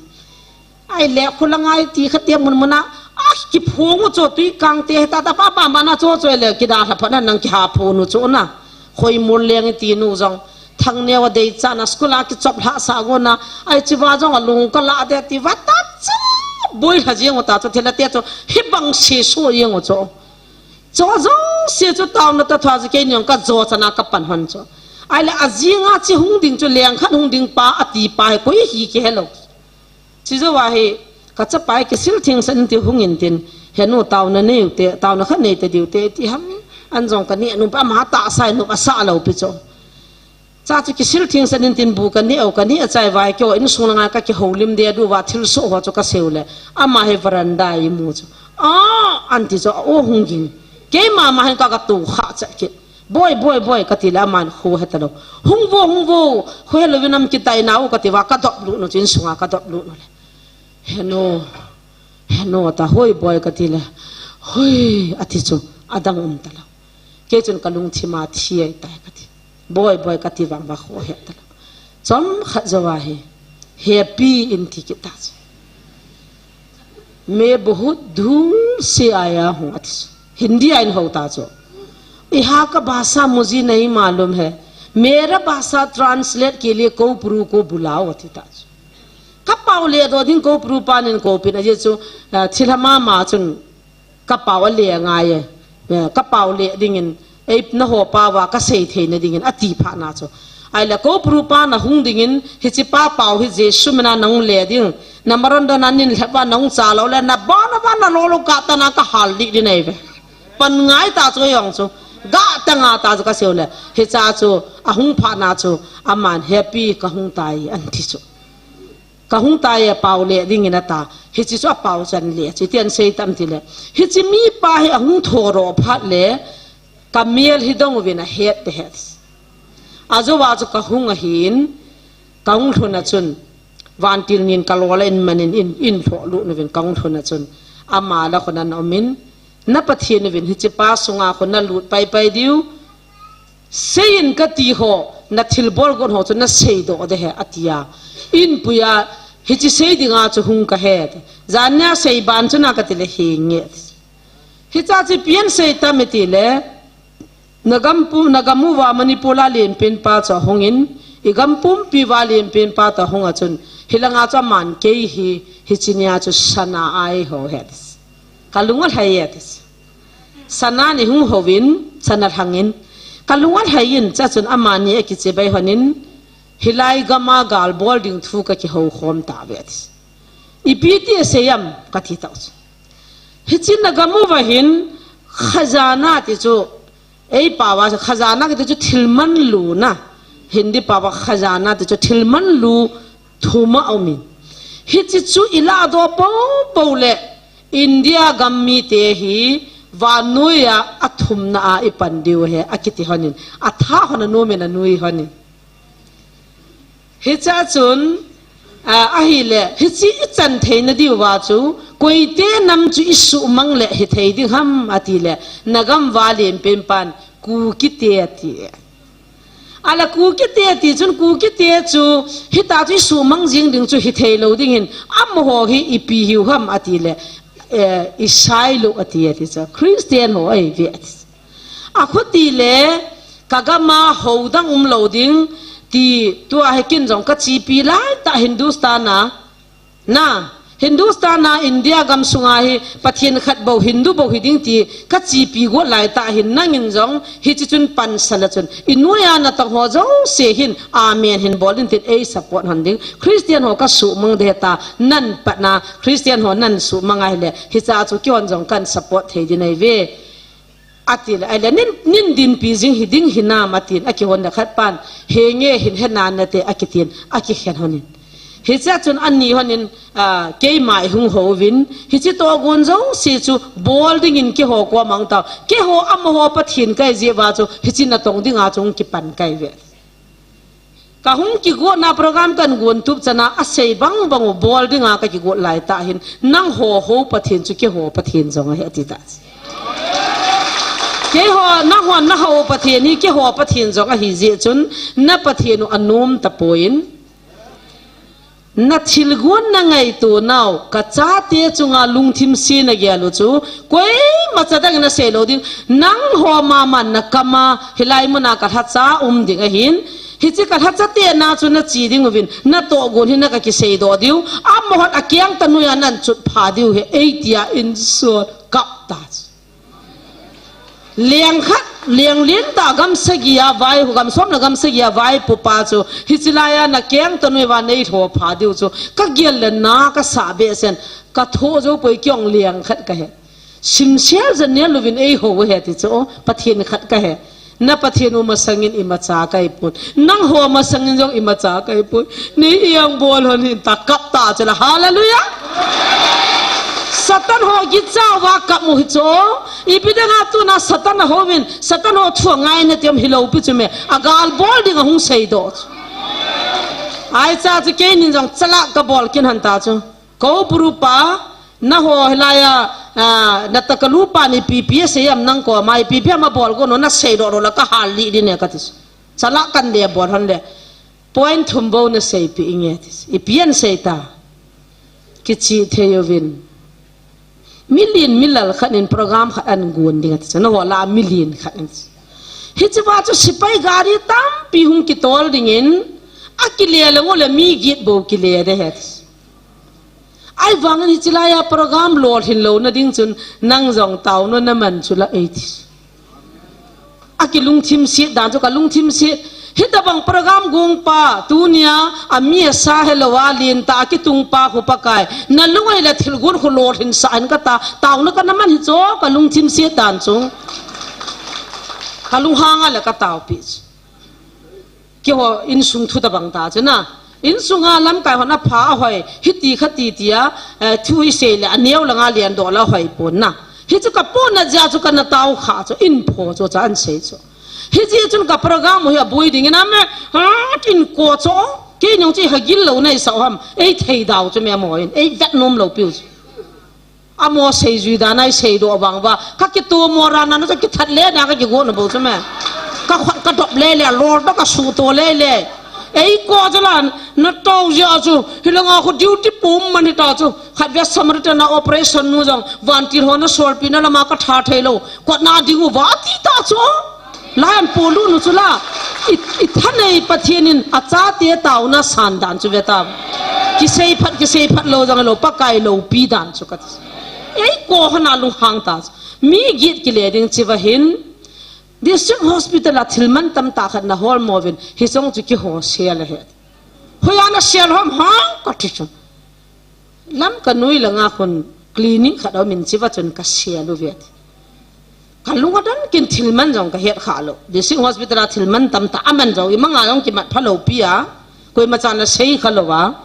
Ai le khu la ngai ti khat te mun muna a ki phung u cho tui kang te ta ta pa pa ma na cho cho le ki da ha pha na nang ki ha phu nu cho na. Khoi mur leng ti nu jong. Thang ne wa dei cha na school a ki chop lha sa go na. Ai chi wa jong a lung ka la de ti wa ta cha. Boi lha jeng u ta cho thila te cho. Hi bang si su jeng u cho. Cho jong si chu tau na ta thua chu kei niang ka jo chana ka pan hon cho. Ai le a jinga chi hung ding chu leng khat hung ding pa a ti pa he koi hi ki he lo. Chi jo wa hi ka cha pai ki sil thing san ti hung in tin. He nu tau na nei u te, tau na khat nei te diu te ti ham. An jong ka ni nu pa ma ta sai nu pa sa lo pi cho. Cha chu ki sil thing san in tin bu ka ni au ka ni a chai vai kyo in sung la nga ka ki ho lim de du wa thil so ho chu ka seu le. Ama he veranda i mu chu. A an ti chu a o hung ging. Kei ma ma hen ka ka tu kha cha ki. Boi, boi, boi, ka ti le aman khu he ta lo. Hung vo, hung vo, khu he lo vinam ki tai na u ka ti wa ka dop lu no chin sunga ka dop lu no le. He no, he no ta hoi boi ka ti le. Hoi, a ti chu, a dang um ta lo. Kei chun ka lung thima thi ai tai ka ti. Boi, boi ka ti vang va khu he ta lo. Chom khat jo wa he. Happy in ti ki ta chu. मैं बहुत दूर से आया हूँ, अति सु। हिंदी आइन होता जो। यहाँ का भाषा मुझे नहीं मालूम है। मेरा भाषा ट्रांसलेट के लिए कोपरू को बुलाओ, अति ताजो। Ka pau le do ding kopu pa nin kopin a je chu, ah, thilha mama chun ka pau a le ngai e. Eh, ka pau le dingin, ei na ho pa wa ka sei thei na dingin, a ti pha na chu. Ai le kopu pa na hung dingin, hi chi pa pau hi Jesu mina nang le ding. Na maron do na nin lhe pa nang cha lo le, na ba na ba na lo lo ka ta na ka hal di di nei ve. Pan ngai ta chu yong chu. Ga ta nga ta chu ka seu le. Hi cha chu, a hung pha na chu, a man happy ka hung tai, an ti chu. Ka hung tai e pau le dingin a ta. Hi chi chu a pau chan le. Chi tian sei tam ti le. Hi chi mi pa hi a hung tho ro phat le. Ka mial hi dong uvin a het te het. A zo wa chu ka hung a hin. Ka hung lhun a chun. Vantil nin ka lo la in manin in, in lho lu nu vin ka hung lhun a chun. Ama la khun an om in. Na Pathian uvin hi chi pa sunga khun na lut pai pai diu. Seiyin ka ti ho, na thilbol gon ho chu na sei do de he, a ti a. In puya, hi chi sei dinga chu hung ka he. Zan nia sei ban chu na ka ti le hi nge. Hi cha chi pian sei ta me ti le, na gam pu, na gam u wa Manipur la lien pen pa chu hung in, i gam pum pi wa lien pen pa ta hung a chun, hi langa chu man kei hi, hi chi nia chu sana ai ho he. Ka lung a lhai e ti. Sana ni hung hovin, sana lhangin. Ka lung a lhai in, cha chun amani a kiche bai honin, hilai gama gal bol ding thu ka ki ho khom ta ve ti. I pi ti a seyam, ka ti tau chu. Hi chin na gamu va hin, khazana ti chu, Ei pawa khazana kiti chu thil man lu na. Hindi pawa khazana ti chu thil man lu thum a um in. Hi chi chu i la do po po le India gam mi te hi vannoi a a thumna a i pan diu he a kiti honin. A tha hon a nu men a nui honin. Hi cha chun, a, ahi le, hi chi i chan thei na diu va chu, koi te nam chu i su mang le hi thei ding ham a ti le, na gam va lien pen pan, Kuki te a ti. A la Kuki te a ti chun, Kuki te chu, hi ta chu i su mang jing ding chu hi thei lo ding hin, am ho hi i pi hiu ham a ti le, e, i sai lo a ti a ti cha, Christian ho ai ve a ti. A khuti le ka gama ho dang um lo ding ti tua he kin jong ka chipi lai ta Hindustan a. Na, Hindustan a India gam sunga hi Pathian khat bo Hindu bo hi ding ti ka chipi go lai ta hin nangin jong hi chi chun pan sala chun. I nuia na tong ho jo se hin amen hin bol din tin ei support hon ding. Christian ho ka su mang de ta nan pat na Christian ho nan su mang ai le hi cha chu kion jong kan support thei din ai ve. Ati le, ahile, nin, nin dinpi jing hi ding hinam atin, akihon le khat pan, henge hin hena nate, akitin, akikhen honin. Hichea chun ani honin, ah, keima ihung houvin, hiche tohgon jouse chu bol dingin keiho koma hung tao, keiho amaho Pathen kahi jeh uva chu, hiche natong dinga chu hung kipan kahi ve. Kahung kigotna program kahin gon tup chana asei bang bang u bol dinga kakigot laitah hin, nangho ho Pathen chu keiho Pathen jong ahi ati tah. Keiho, nangho, naho Pathen hi keiho Pathen jong ahi jeh chun, na Pathen u anom tapoi. Nathilgon nangaito nau, kachate chunga lungthim se nagel u chu, koima cha dang in asei lou ding, nangho mama nakam a, hilai muna kalhacha um ding ahin, hiche kalhacha tena chu nache ding uvin, natohgon hi naka kiseidoh diu, amahon akeng tanoiya nanchutpha diu ahi, eitia insung kap ta. Leng khat, leng lentah gam sagi a vai, gam som le gam sagi a vaipopa chu, hiche laiya nakeng tanoi uva neilho pha diu chu, kagel le na kasah behseh in, kathoh jou poi kei jong leng khat kahi. Simsel janel louvin eiho u ahi ti chu, Pathen khat kahi. Na Pathen u masangin imacha kahipon. Nangho masangin jong imacha kahipon. Nei iang bol hon hin ta kap ta chu la. Hallelujah. Satan ho gicha uva kap u hi chu. Ipi dinga tuna Satan ahouvin, Satan ho thu angai nati ham hilou pi chu me. Agal bol ding ahung seidoh chu. Ahi cha chu keinin jong chalak kabol kin hon ta chu. Kou buru pa, naho hilaiya, ah, natakalu pan ipi ipi asei ham nang koma, ipi ipi ham abol gon u naseidoh doh le kahal lih ding e kati. Chalak kan le bol hon le. Point thum bou naseipeh inge ati. Ipi ahin sei ta. Kichih thei uvin. Milen milal khat in program khat ahin gon ding ati. Naho lah a milen khat in. Hiche va chu sepai gari tampi hung kitol dingin, akile le ngo le mi get bou kile de het. Ahivangin hiche laiya program lolhin louna ding chun nang jong taona naman chu la eiti. Akilungthim set dan chu kalungthim set. Hitabang program gong pa, tunia, ami asa helou a, lentah a kitung pa khu Pakai. Nalung ahile thilgon khu lolhin sah in kata, taona kana man hi chu, kalungthim set dan chu. Kalunghang a le kataopi chu. Keiho insung thu tabang ta chu na. Insunga lamkai hon apha ahoi, hiti khati tia, eh, thu isei le, aneo langa lendoh le ahoi pon na. Hichu kapohna jeh chu kana tao kha chu, in pho chu cha ahin sei chu. Hijeh chun ka program u hi aboi dingin ame, ha, kin ko chu, kei nung chu hagil lou nei sa ham, ei thei dau chu me mo in, ei vet nom lou piu chu. Amo seijui dan a iseidoh vang uva. Kakitomo ran a chu kithat le na kakigot na bou chu me. Kakhut kadop le le, lor toh kasuto le le. Ei ko chu lan, natao jeh chu, hilanga khu duty pum man hita chu. Khatvei Samaritan a operation nu jong, vantil ho nasolpi na lama katha thei lou. Kot na ding uva ti ta chu. Lai an polu nu chu la. I, ithanei Pathen in achate taona san dan chu ve ta. Kisei phat, kisei phat lou jong lou, Pakai loupi dan chu kati. Ei ko hana lunghang ta. Mi get kile ding chiva hin. District Hospital a thil mantam tah khat nahol mo uvin. Hicheng chu kihosel ahi. Hoiya nasel ham hang kati chu. Lamka noi langa khun clinic khat aumin chiva chun kasel uve. Kalung adang kin thil man jong kahet kha lou. District Hospital a thil mantam tah aman jong imanga jong kimat phalou pi a. Koima chan asei kha lou a.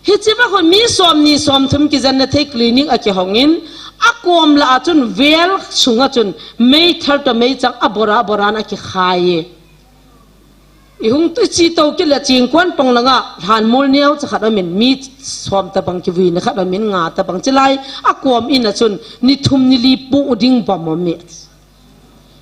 Hichiva khun mi somni somthum kijenna thei clinic akihongin, akom lah a chun vel sunga chun meithal toh meichang abora boran akikhai e. Ihung tu chi to kile chingkon pong langa lhanmol neocha khat aumin mi som tabang kivuina khat aumin nga tabang chilai akom in a chun ni thum ni li pu ding bom aume.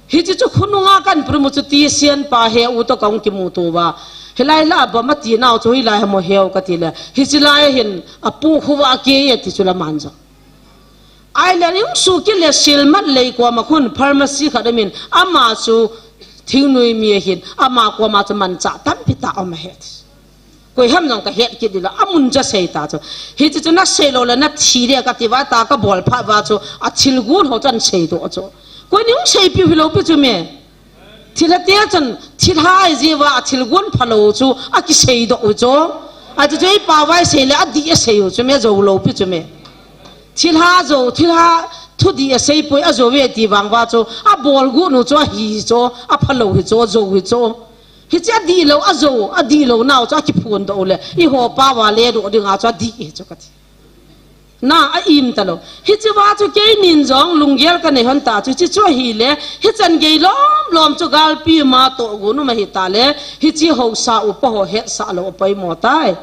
Hichi chu khonunga kan prum u chu tisian pa he u toh kaung kimuto uva. Hilai la bom ati nau chu hilai hamo heu kati le. Hichi lai hin apu khuva kei ati chu la man jo. Ai le ning su kile silmat lei koma khun pharmacy khat aumin ama chu thingnoi mi ahin ama koma chu manchah tampi tah aum ahi. Koi ham jong kahet kit ding la amun cha sei ta chu. Hichi chu nasei lou le nathi de kati uva ta kabol phat uva chu athilgon ho chan seidoh chu. Koi ning seipiu hilou pi chu me. Thilha te chun, thilha jeh uva athilgon phalou chu, akiseidoh u chu. Achu chu ei pao vai sei le, adih asei u chu me, jou lou pi chu me. Thilha jou, thilha, Thudih asei poi, ajo ve ti vang uva chu, abol gu nu chu ahi chu, aphalou hi chu, ajo hi chu. Hiche adihlou, ajo, adihlou nau chu akiphondoh u le, eiho pao va ledoh dinga chu adih hi chu kati. Na, a-im talou. Hiche va chu keinin jong lunggel kanei hon ta chu, hiche chu ahile, hichan gei lom lom chu galpi ma toh gu nu ma hita le, hiche haosa upa ho hetsah lou apoimo tai.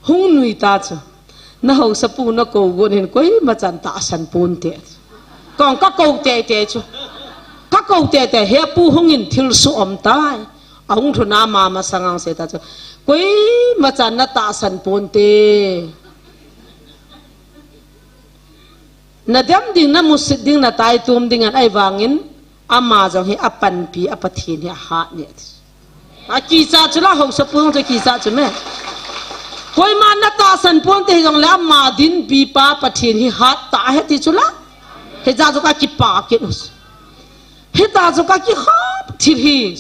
Hung nui ta chu. Na haosapu nakou gon hin koima chan tahsan ponte. Kong kakou teitei chu. Kakou teitei, he pu hungin thilsoh aum tai. Ahung lhun a ama masanga asei ta chu. Koima chan natahsan ponte. Nadem ding, namusit ding, nataitom ding ahin ahivangin. Ama jong hi apanpi, a Pathen hi ahat nge ati. Akicha chu la, haosapu jong chu akicha chu me. Koima natahsan ponte hijongle ama dinpi pa Pathen hi hat tah ahi ti chu la. Hijeh chun kakipah kit u. Hijeh chun kakihap thil hi.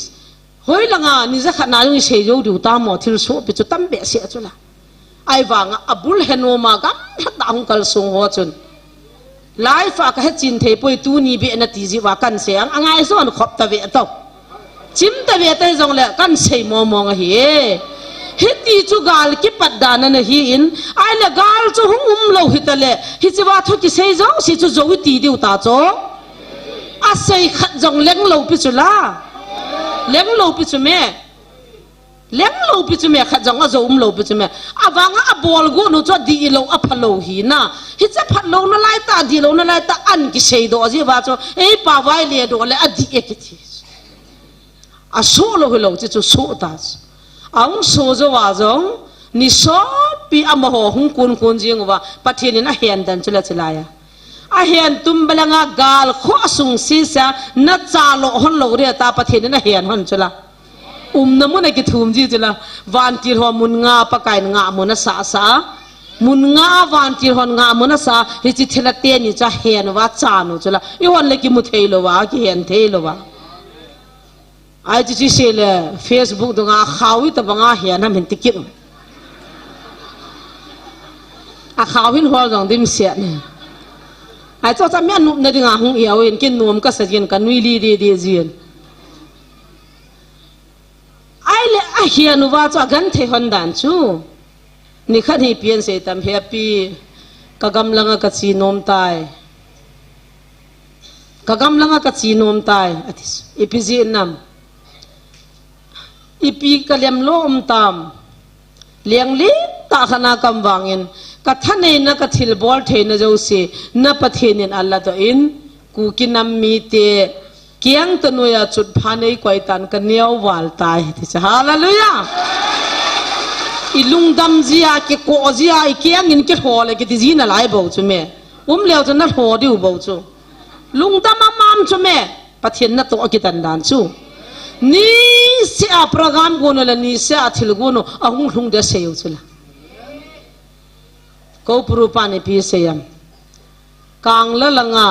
Hoilanga ni jakhat na jong isei jou diu tamo, thilsohpi chu tam behseh chu la. Ahivanga abul henoma gamlhat a hung kalsong ho chun, live a kahechen thei poi, tuni beh nati jeh uva kahin sei ang, angaison khop tave tao. Chim tave ta hijongle kahin sei mong mong ahi e. Hiti chu gal kipat dan ana hi in, ahile gal chu hung umlou hitale, hiche va thu kisei jouse chu jou iti diu ta chu. Asei khat jong lenglou pi chu la. Lenglou pi chu me. Lenglou pi chu me, khat jong ajo umlou pi chu me. Avanga abol gu nu chu adihlou, aphalou hi na. Hiche phalou nalai tah, dihlou nalai tah, ahin kiseidoh jeh uva chu, eipao va iledoh le adih e kiti. Asoh lou hilou, hiche chu soh ta chu. Ahung soh jou uva jong, ni sompi amaho hung kun kun jing uva, Pathen in ahen dan chu la chulai a. Ahen tum balanga gal khoh sung sese a, nachalo hon lou ding tia Pathen in ahen hon chu la. Umna mun akithum ji chu la. Vantil ho mun nga, Pakai in ngahmun asah sah a. Mun nga a vantil hon ngahmun asah a, hiche thilha teni chu ahen uva achan u chu la. Eihon le kimu thei louva, kihen thei louva. Ai chu chu sei le Facebook dunga akhao hi tabanga hen ham hin ti kit u. Akhao hin hol jong dimset ne. Ai chu chu mi anopna dinga hung i au in kin nom kasa jin kanui li di di jin. Ahile ahen uva chu agenthei hon dan chu. Nikhat hi ipi asei tam, he pi, kagamlanga kache nom tai. Kagamlanga kache nom tai, ati. Ipi jeh ham? Ipi kalem lou um tam? Lenglen tah khat a kaum vangin, kathaneina kathilbol theina jouse, na Pathen in aladoh in, Kuki nam mite, keng tanoiya chutpha neikoi tan kaneo val tai, ti chu. Hallelujah! Ilungdam jia, kikoh jia, ikeng in kilho le kiti ji nalai bou chu me. Um leu chu nalho diu bou chu. Lungdam amam chu me. Pathen natoh akitan dan chu. Niseh a program gon u le niseh a thil gon u ahung lhung ding asei u chu la. Koupuru pan ipi asei em? Kangla langa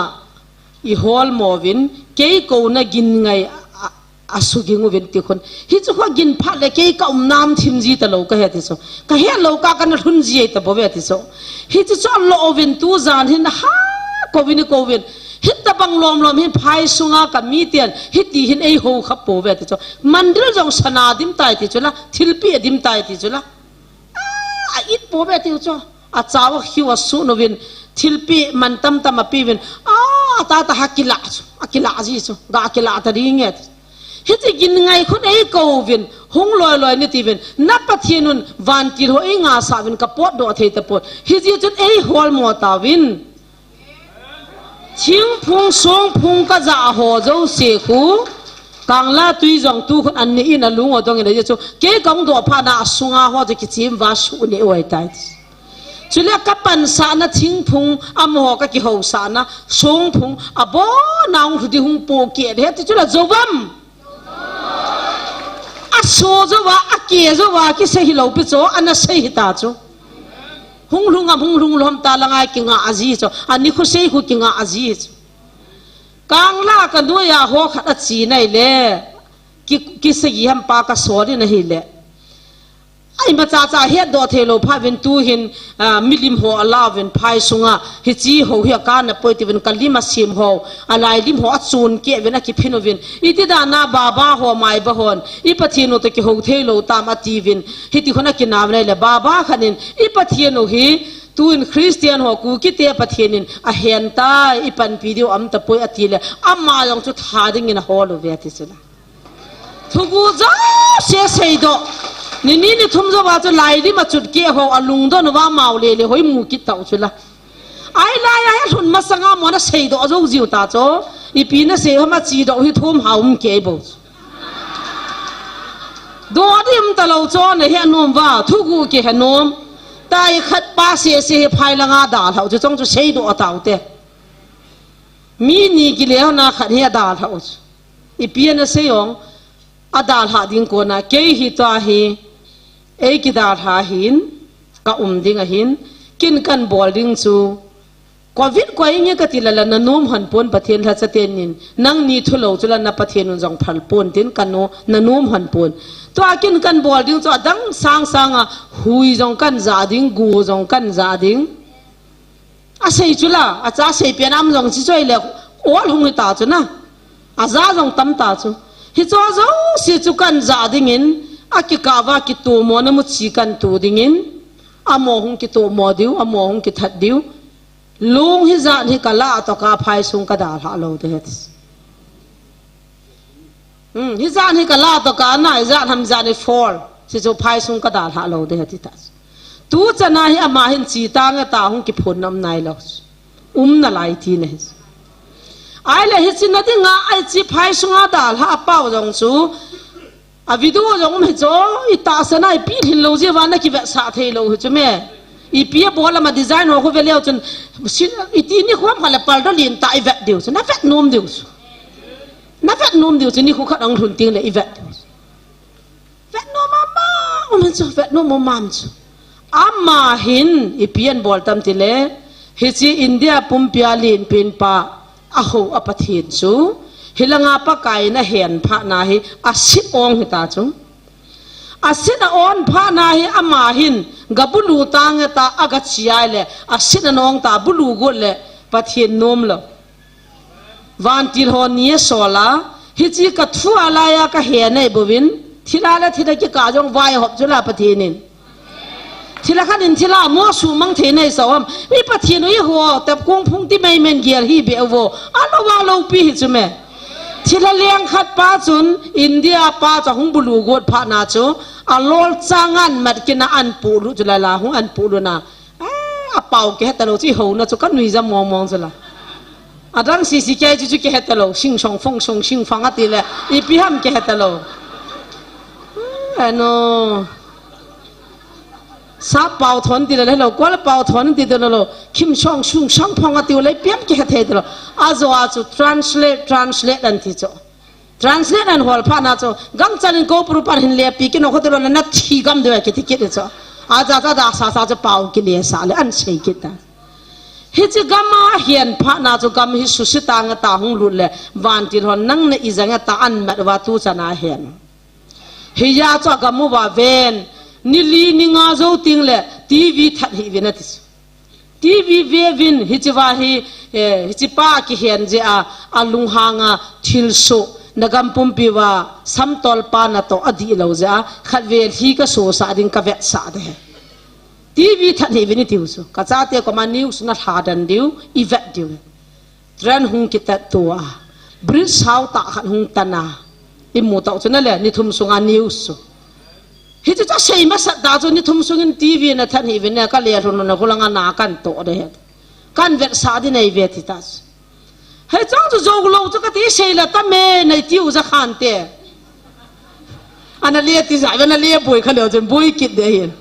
ihol mo uvin, kei kouna gin ngai a, asuging uvin ti khun. Hichu kho gin phat le kei kaum nam thim ji talou kahe ti chu. Kahet lou kah kana lhun ji ei tabou ve ti chu. Hichu chu alo uvin tujan hin ha kouvin ikouvin. Hitabang lom lom hin phai sunga kamiten hiti hin eiho kha pou ve ti chu. Mandil jong sana adim tai ti chu la, thilpi adim tai ti chu la. A, a-it pou ve tiu chu. Achao akhiu asun uvin, thilpi man tamtam apeuvin. A, tata ha kilah chu, akilah ji chu, ga kilah ta ding e. Hiche gin ngai khun eikouvin, hung loi loi in ati uvin, na Pathen un vantil ho eingah sah uvin kapotdoh thei tapon. Hijeh chun eihol mo tauvin. Thingphung, songphung kajah ho jouse khu, Kangla tui jong tukhun an neh in alung adong in ajeh chu, kei kahung doh phat na asunga ho chu kichem uva suh neh u ahitai. Chule kapansahna thingphung, amaho kakihousahna, songphung, abona hung lhu ding hung pohkeh ding ahi ti chu la jou vem? Aso jouva, ake jouva, kisei hilou pi chu, ana sei hita chu. Hung lhung am, hung lhung lou ham ta la ngai kingah aji chu. Ani khu sei khu kingah aji chu. Kangla kanoiya ho khat ache nai le. Ki, kisei ham pa kasol in ahile. Ai macha cha hetdoh theilou pha vin tuhin, ah, milim ho alauvin phai sunga, hichi ho hi akana poi tivin kalim asim ho, alai lim ho achun keh vin akiphin uvin. Iti dana Baba ho maiba hon, i Pathen u toh kihou theilou tam ati vin. Hiti khun akinam nei le Baba khat in, i Pathen u hi, tuin Christian ho Kuki te Pathen in ahen tai, i panpi diu um tapoi ati le, ama jong chu tha dingin ahol uve ati chu la. Thugu jouse seidoh. Ni ni ni thum jouva chu lailim achut keh ho alungdon uva amau le le hoi mu kit tau chu la. Ai lai a he lhun masanga mona seidoh jou jiu ta chu. Ipi nasei ham achi doh hi thum ha um kei bou chu. Doh ding um talou chu nahe nom uva, thugu kihe nom. Tai khat pa sese hi phai langa dalhau chu chong chu seidoh tau te. Mi ni kile hona khat hi adalhau chu. Ipi ana sei ong, adalhah ding kona, kei hi tua hi, ei kidalhah hin, ka um ding ahin, kin kan bol ding chu, Covid koi nge kati lala nanom hon pon Pathen lhacha tenin, nangni thulou chu la na Pathen un jong phal pon tin kano, nanom hon pon. Tua kin kan bol ding chu adang sang sanga, hui jong kan ja ding, gu jong kan ja ding. Asei chu la, acha sei pen am jong chi choi le, ol hung hita chu na. Aja jong tam ta chu. Hicho jouse chu kan ja dingin, akikah uva kitomona muchi kan to dingin, amo hung kitomo diu, amo hung kithat diu. Lung hijat hi kalah toh kaphai sung kadalhah lou ding ahi. Hmm, hijat hi kalah toh kana, hijat ham jat hi fall. Hichu phai sung kadalhah lou ding ahi ati ta. Tuchan a hi ama hin chi tang e ta hung kiphun nom nailou. Um nalai tina ahi. Ahile hichi nadinga, hichi phai sunga dalhah pau jong chu. A video jong um hichu, itahsan a ipi lhin lou jeh uva nakivetsah theilou hichu me. Ipi abol ama design ho khu veleu chun, iti nikho ham khat le pal doh lin ta ivet diu chu. Navet nom diu chu. Navet nom diu chu, nikho khat ahung lhun teng le ivet diu chu. Vet nom mama, um hin chu, vet nom mama chu. Ama hin, ipi abol tam tile, hichi India pumpia lenpen pa, ahou a Pathen chu, hilanga Pakai in ahen phat na hi, asit ong hita chu. Asit a ong phat na hi, ama hin, gabulu tang e ta, agachi ahile, asit a ong ta, bulu got le, Pathen nom lou. Vantil ho ni asol a, hichi kathu a laiya kahe nai bouvin, thilha le thilha kikah jong vaihop chu la Pathen in. Thilha khat in thilha mo sumang thei nai sa ham. Mi Pathen u eiho, tep kung phung ti mei men gel hi be uvo. Alou alou pi hi chu me. Thilha leng khat pa chun, India pa chu ahung bulu got phat na chu, alol chang an mat kina an pulut chu la la hung an pulut na. Ah, apau kihe talou chu, ihouna chu kanui ja mong mong chu la. Adang sisi kei chu chu kihe talou, sing song fong song sing fang ati le, ipi ham kihe talou. Hmm, ano. Sa pau thon ti le le lo, kual pau thon ti le lo, kim song sung song phong ati le, ipi ham kihe thei talou. Ajo a chu translate, translate an ti chu. Translate an hol phat na chu, gangchan in ko puru pan hin le pi kino khote lo na, nathi gam deu kiti kiti chu. Aja ja da sa sa chu pau kile sa le an sei kit ta. Hichi gam a hihen phat na chu gam hi susi tang e ta hung lut le, vantil hon nang na ijang e ta an mat uva tuchan a hen. Hiya chu agam uva ven, ni li ni nga jou teng le, T V that hih uvin ati chu. T V ve uvin, hichi va hi, eh, hichi pa kihen jeh a, alunghang a, thilsoh, nagam pumpi uva, samtol pa natoh adih lou jeh a, khat ve lhi kasosah ding kavetsah de. T V that hih uvin itiu chu. Kachate koma news nalha den diu, ivet diu. Train hung kitat tua. Bridge sao tah khat hung tan a. Imu tau chu na le, ni thum sunga news chu. Hichu chu asei masat ta chu ni thum sungin T V nathat hih uvin e, kale lhun lhun a khulanga na kan toh de het. Kan vetsah ding nei ve ti ta chu. Hei chang chu jou lou chu kati sei la ta me nei tiu ja khan te. Ana le ti ja, ana le boi kha leu chun boi kit de hin.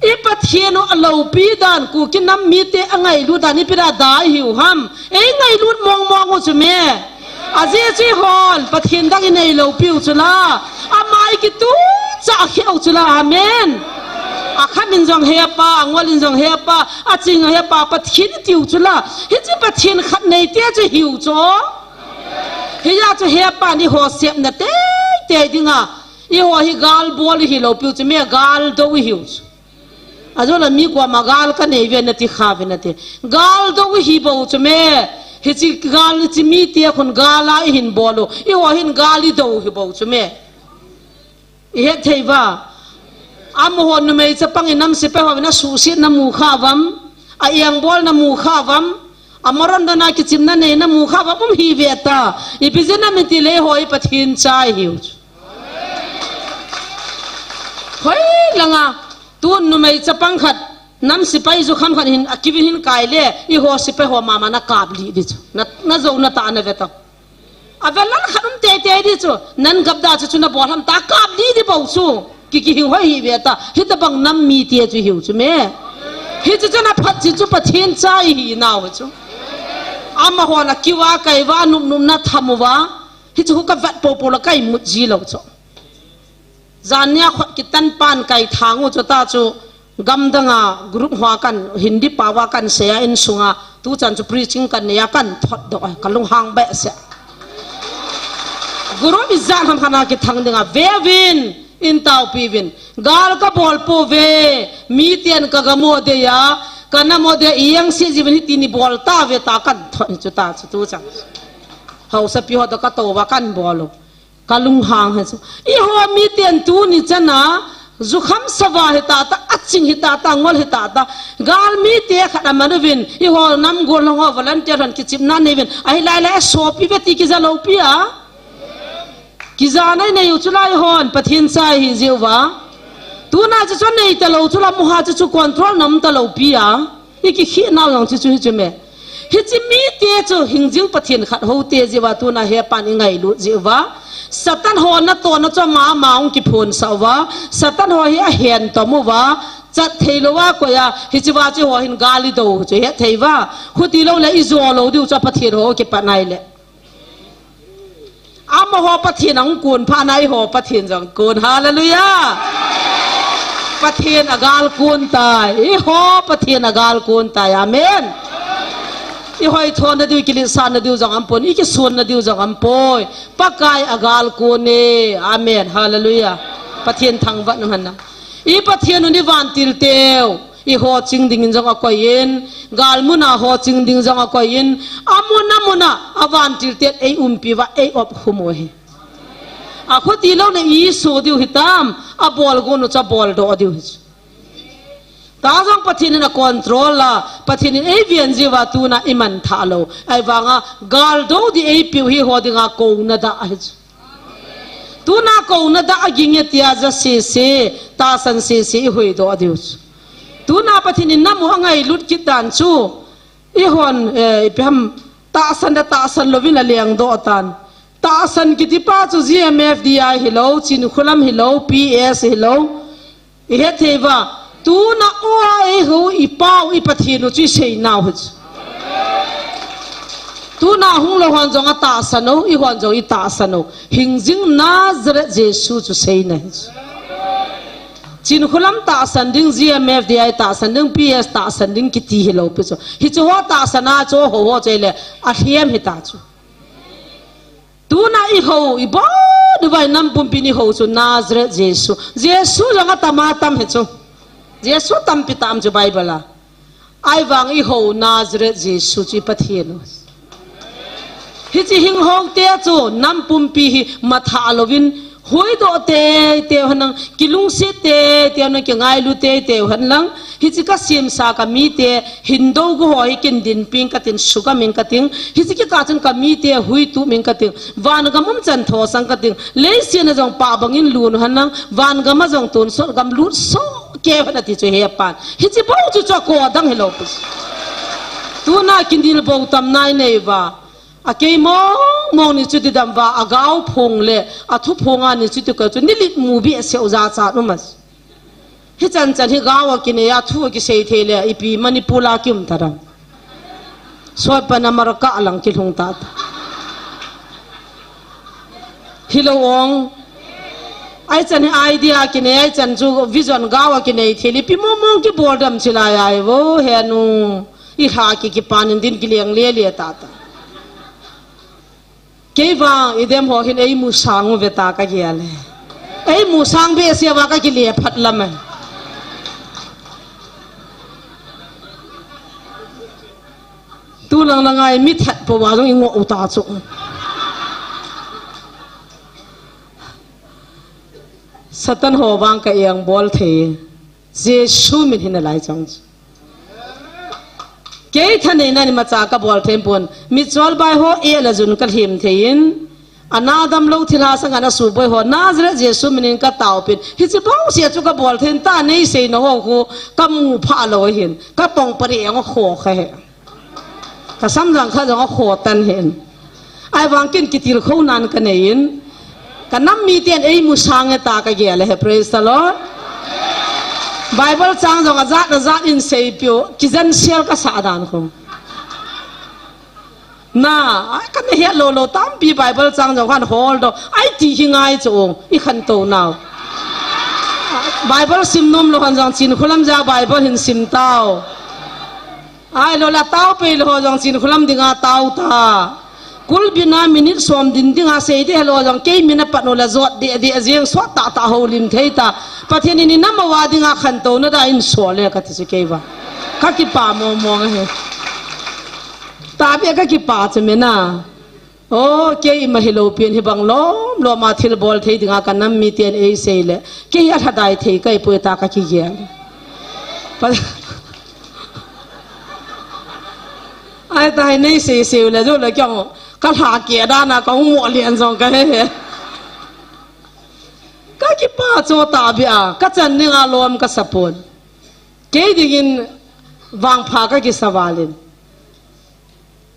I Pathen u aloupi dan, Kuki nam mite angailut dan, ipi da dai hiu ham. Ei ngailut mong mong u chu me. Ajeh chu eihon, Pathen dang inei loupi u chu la. Ama i kituh chah kheu chu la. Amen. Akham in jong hepa, angol in jong hepa, aching jong hepa, Pathen itiu chu la. Hichi Pathen khat neite chu hiu chu. Hiya chu hepa ni ho sepna teitei dinga. Eiho hi gal bol ihi lou piu chu me, gal do ihiu chu. Ajo la mi koma gal ka nei ve nati kha ve nati. Gal do ihi bou chu me. Hichi gal chi mite khun gal a ihin bol u. Eiho hin gal ido hi bou chu me. Ihet thei va. Amaho numei chapang in nam sepai ho vin asuhset na mu kha vam. A engbol na mu kha vam. Amaron dona kichimna nei na mu kha vam um hi ve ta. Ipi jeh inem itile eiho hi Pathen cha ihiu chu. Hoi langa, tun numei chapang khat, nam sepai jukham khat hin, akiuvin hin kai le, eiho sepai ho mama na kap lih di chu. Na, na jou na ta na ve ta. Avel lal khat um teitei di chu, nan gap da chu chu na bol ham ta kap lih di bou chu. Ki, kihing hoi hi ve ta, hitabang nam mite chu ihiu chu me. Hichu chu na phat chi chu Pathen cha ihi nau chu. Amaho na kiu a kai uva, num num na tham uva. Hichu ka vet popo la ka imut ji lou chu. Jan nia khut kitan pan kai thang u chu ta chu gamdang a group hoa kan Hindi pao a kan sei a insunga tuchan chu preaching kan nei a kan thot doh a ka lunghang behseh. Group ijat ham khat a kithang ding a ve uvin in taupi uvin gal ka bol pouve miten ka gam u dei a ka nam u dei a iang si ji uvin hiti ni bol tauve ta kan thot hi chu ta chu tuchan. Haosapi ho toh ka tou va kan bol u. Ka lunghang hi chu. Eiho miten tuni chan a, jukham sava hi tata, aching hi tata, ngol hi tata. Gal mite khat aman uvin, eiho nam gollhang ho volunteer hon kichimna nei uvin. Ahi lai lai, sopi ve ti kija lou pi a. Kija nei nei u chu lai hon, Pathen cha ihi jeh uva. Tuna chu chu nei ta lou chu la mu ha chu chu control na um ta lou pi a. I kikhih nau jong chu chu hi chu me. Hichi mite chu hingjing Pathen khat houte jeh uva tuna hepan i ngailut jeh uva. Satan ho natohna chu ama ama hung kiphonsah uva. Satan ho hi ahen tom uva. Chat thei lou a koi a. Hichi va chu ho hin gal ido chu het thei uva. Khuti lou le ijo lou diu chu Pathen ho kipat nai le. Amaho Pathen ahung kun phat na eiho Pathen jong kun. Hallelujah. Pathen agal kun tai. Eiho Pathen agal kun tai. Amen. I hoithona diu, i kiletsahna diu jong aumpon, i kisonna diu jong aumpoi. Pakai agal kun e. Amen. Hallelujah. Pathen thangvah nung hen lang. I Pathen u hi vantil teu. I ho ching dingin jong akoi in, gal muna ho ching ding jong akoi in, amun amun a, avantil ten ei umpi uva, ei op khum u hi. Akhuti lou le i so diu hitam, abol gon u chu abol doh diu hi. Ta jong Pathen in a control a, Pathen in ei ven jeh uva tuna i man tha lou. Ahivanga, gal do di ei piu hi ho dinga kouna da ahi chu. Tuna kouna da aging e tia ja sese, tahsan sese i huhdoh diu chu. Tuna Pathen in nam u angailut kit dan chu, i hon, eh, ipi ham, tahsan da tahsan louvin aleng doh tan. Tahsan kiti pa chu G M F D I hilou, Chinkholam hilou, P S hilou. I het thei uva, tuna o a eiho i pau i Pathen u chu i sei nau hi chu. Tuna hung lou hon jong atahsan u, i hon jong i tahsan u. Hingjing Nazareth Jesu chu seina hi chu. Chinkholam tahsan ding, G M F D I tahsan ding, P S tahsan ding kiti hilou pi chu. Hichu ho tahsan a chu ho ho chu le alhem hita chu. Tuna i ho, i bou, i vai nam pumpin i ho chu Nazareth Jesu. Jesu jong atam atam hi chu. Jesu tampi tam chu Bible a. Ahivang i ho Nazareth Jesu chu i Pathen u. Hichi hing ho te chu nam pumpi hi matha louvin huhdoh teitei u hen lang, kilungset teitei u hen lang, kingailu teitei u hen lang. Hichi ka semsa ka mite, Hindu gu ho hi kin dinpi ing kating, sugam ing kating. Hichi kikah chun ka mite huhtup ing kating. Vangam umchan thosang kating. Leiset a jong pah bangin lut u hen lang. Vangam a jong tonsot gam lut soh kei u hen ati chu hepan. Hichi bou chu chu akoh dang hilou pi. Tuna kinel bou tam nai nei uva. Akei mong mong ni chu didam uva, agao phong le, athu phong a ni chu ti ka chu nilit mu behseh u jachat um a. Hichan chan hi gao a kinei a thu a kisei thei le, ipi Manipur a kium ta dam. Sot pan America lang kilhung ta ta. Hilou ong. Aichan hi idea kinei, aichan chu vision gao a kinei thei le, ipi mong mong kibol dam chi lai ai vo, he nu. I ha ki kipan in din kileng le le ta ta. Kei vang, i dem ho hin ei mu sang u ve ta ka gel e. Ei mu sang behseh uva ka kile phat lam e. Tu lang lang a mi that po uva jong i ngoh u ta chu. Satan ho vang ka eng bol thei. Jesu min hin a lai chang chu. Kei thaneina ni macha ka bol thei pon. Mi chol bai ho e la jun ka hlim thei in. Ana dam lo thilha sanga na suboi ho. Nazareth Jesu min in ka taopin. Hichi bou sia chu ka bol thei in ta nei sei na ho khu. Ka mu pha lo hin. Ka tong pari eng ho kho kha he. Ka sam jang kha jang a kho tan hin. Ai vang kin kitil kho nan ka nei in. Ka nam mi ten ei mu sang e ta ka gel e he, praise the Lord. Bible chang jong a jat a jat in sei piu, kijen sel ka sa dan kho. Na, ai ka na he lo lo tampi Bible chang jong khan hol do. Ai ti hi ngai chu i khan to nau. Bible sim nom lo han jong Chinkholam ja Bible hin sim tau. Ai lo la tao pe lo jong Chinkholam dinga tao ta. Kulbina minute som din dinga sei de lo jong kei mina pat no la jot de de jeng sot ta ta ho lim thei ta. Pathen in i nam a wa dinga khan to na da in so le ka ti si kei wa. Ka kipa mo mo he. Ta be ka kipa che me na. O, kei ima hi lo pian hi bang lom lom a thil bol thei dinga ka nam mi ten ei sei le. Kei a thadai thei kai pui ta ka ki gel. Pa-, ai ta hai nei sei sei le jo le kyang ka lha ke da na ka mo lian jong ka he he. Ka kipa cho ta bia, ka chan ning a lom ka sapon. Kei dingin vangpha ka kisa valin.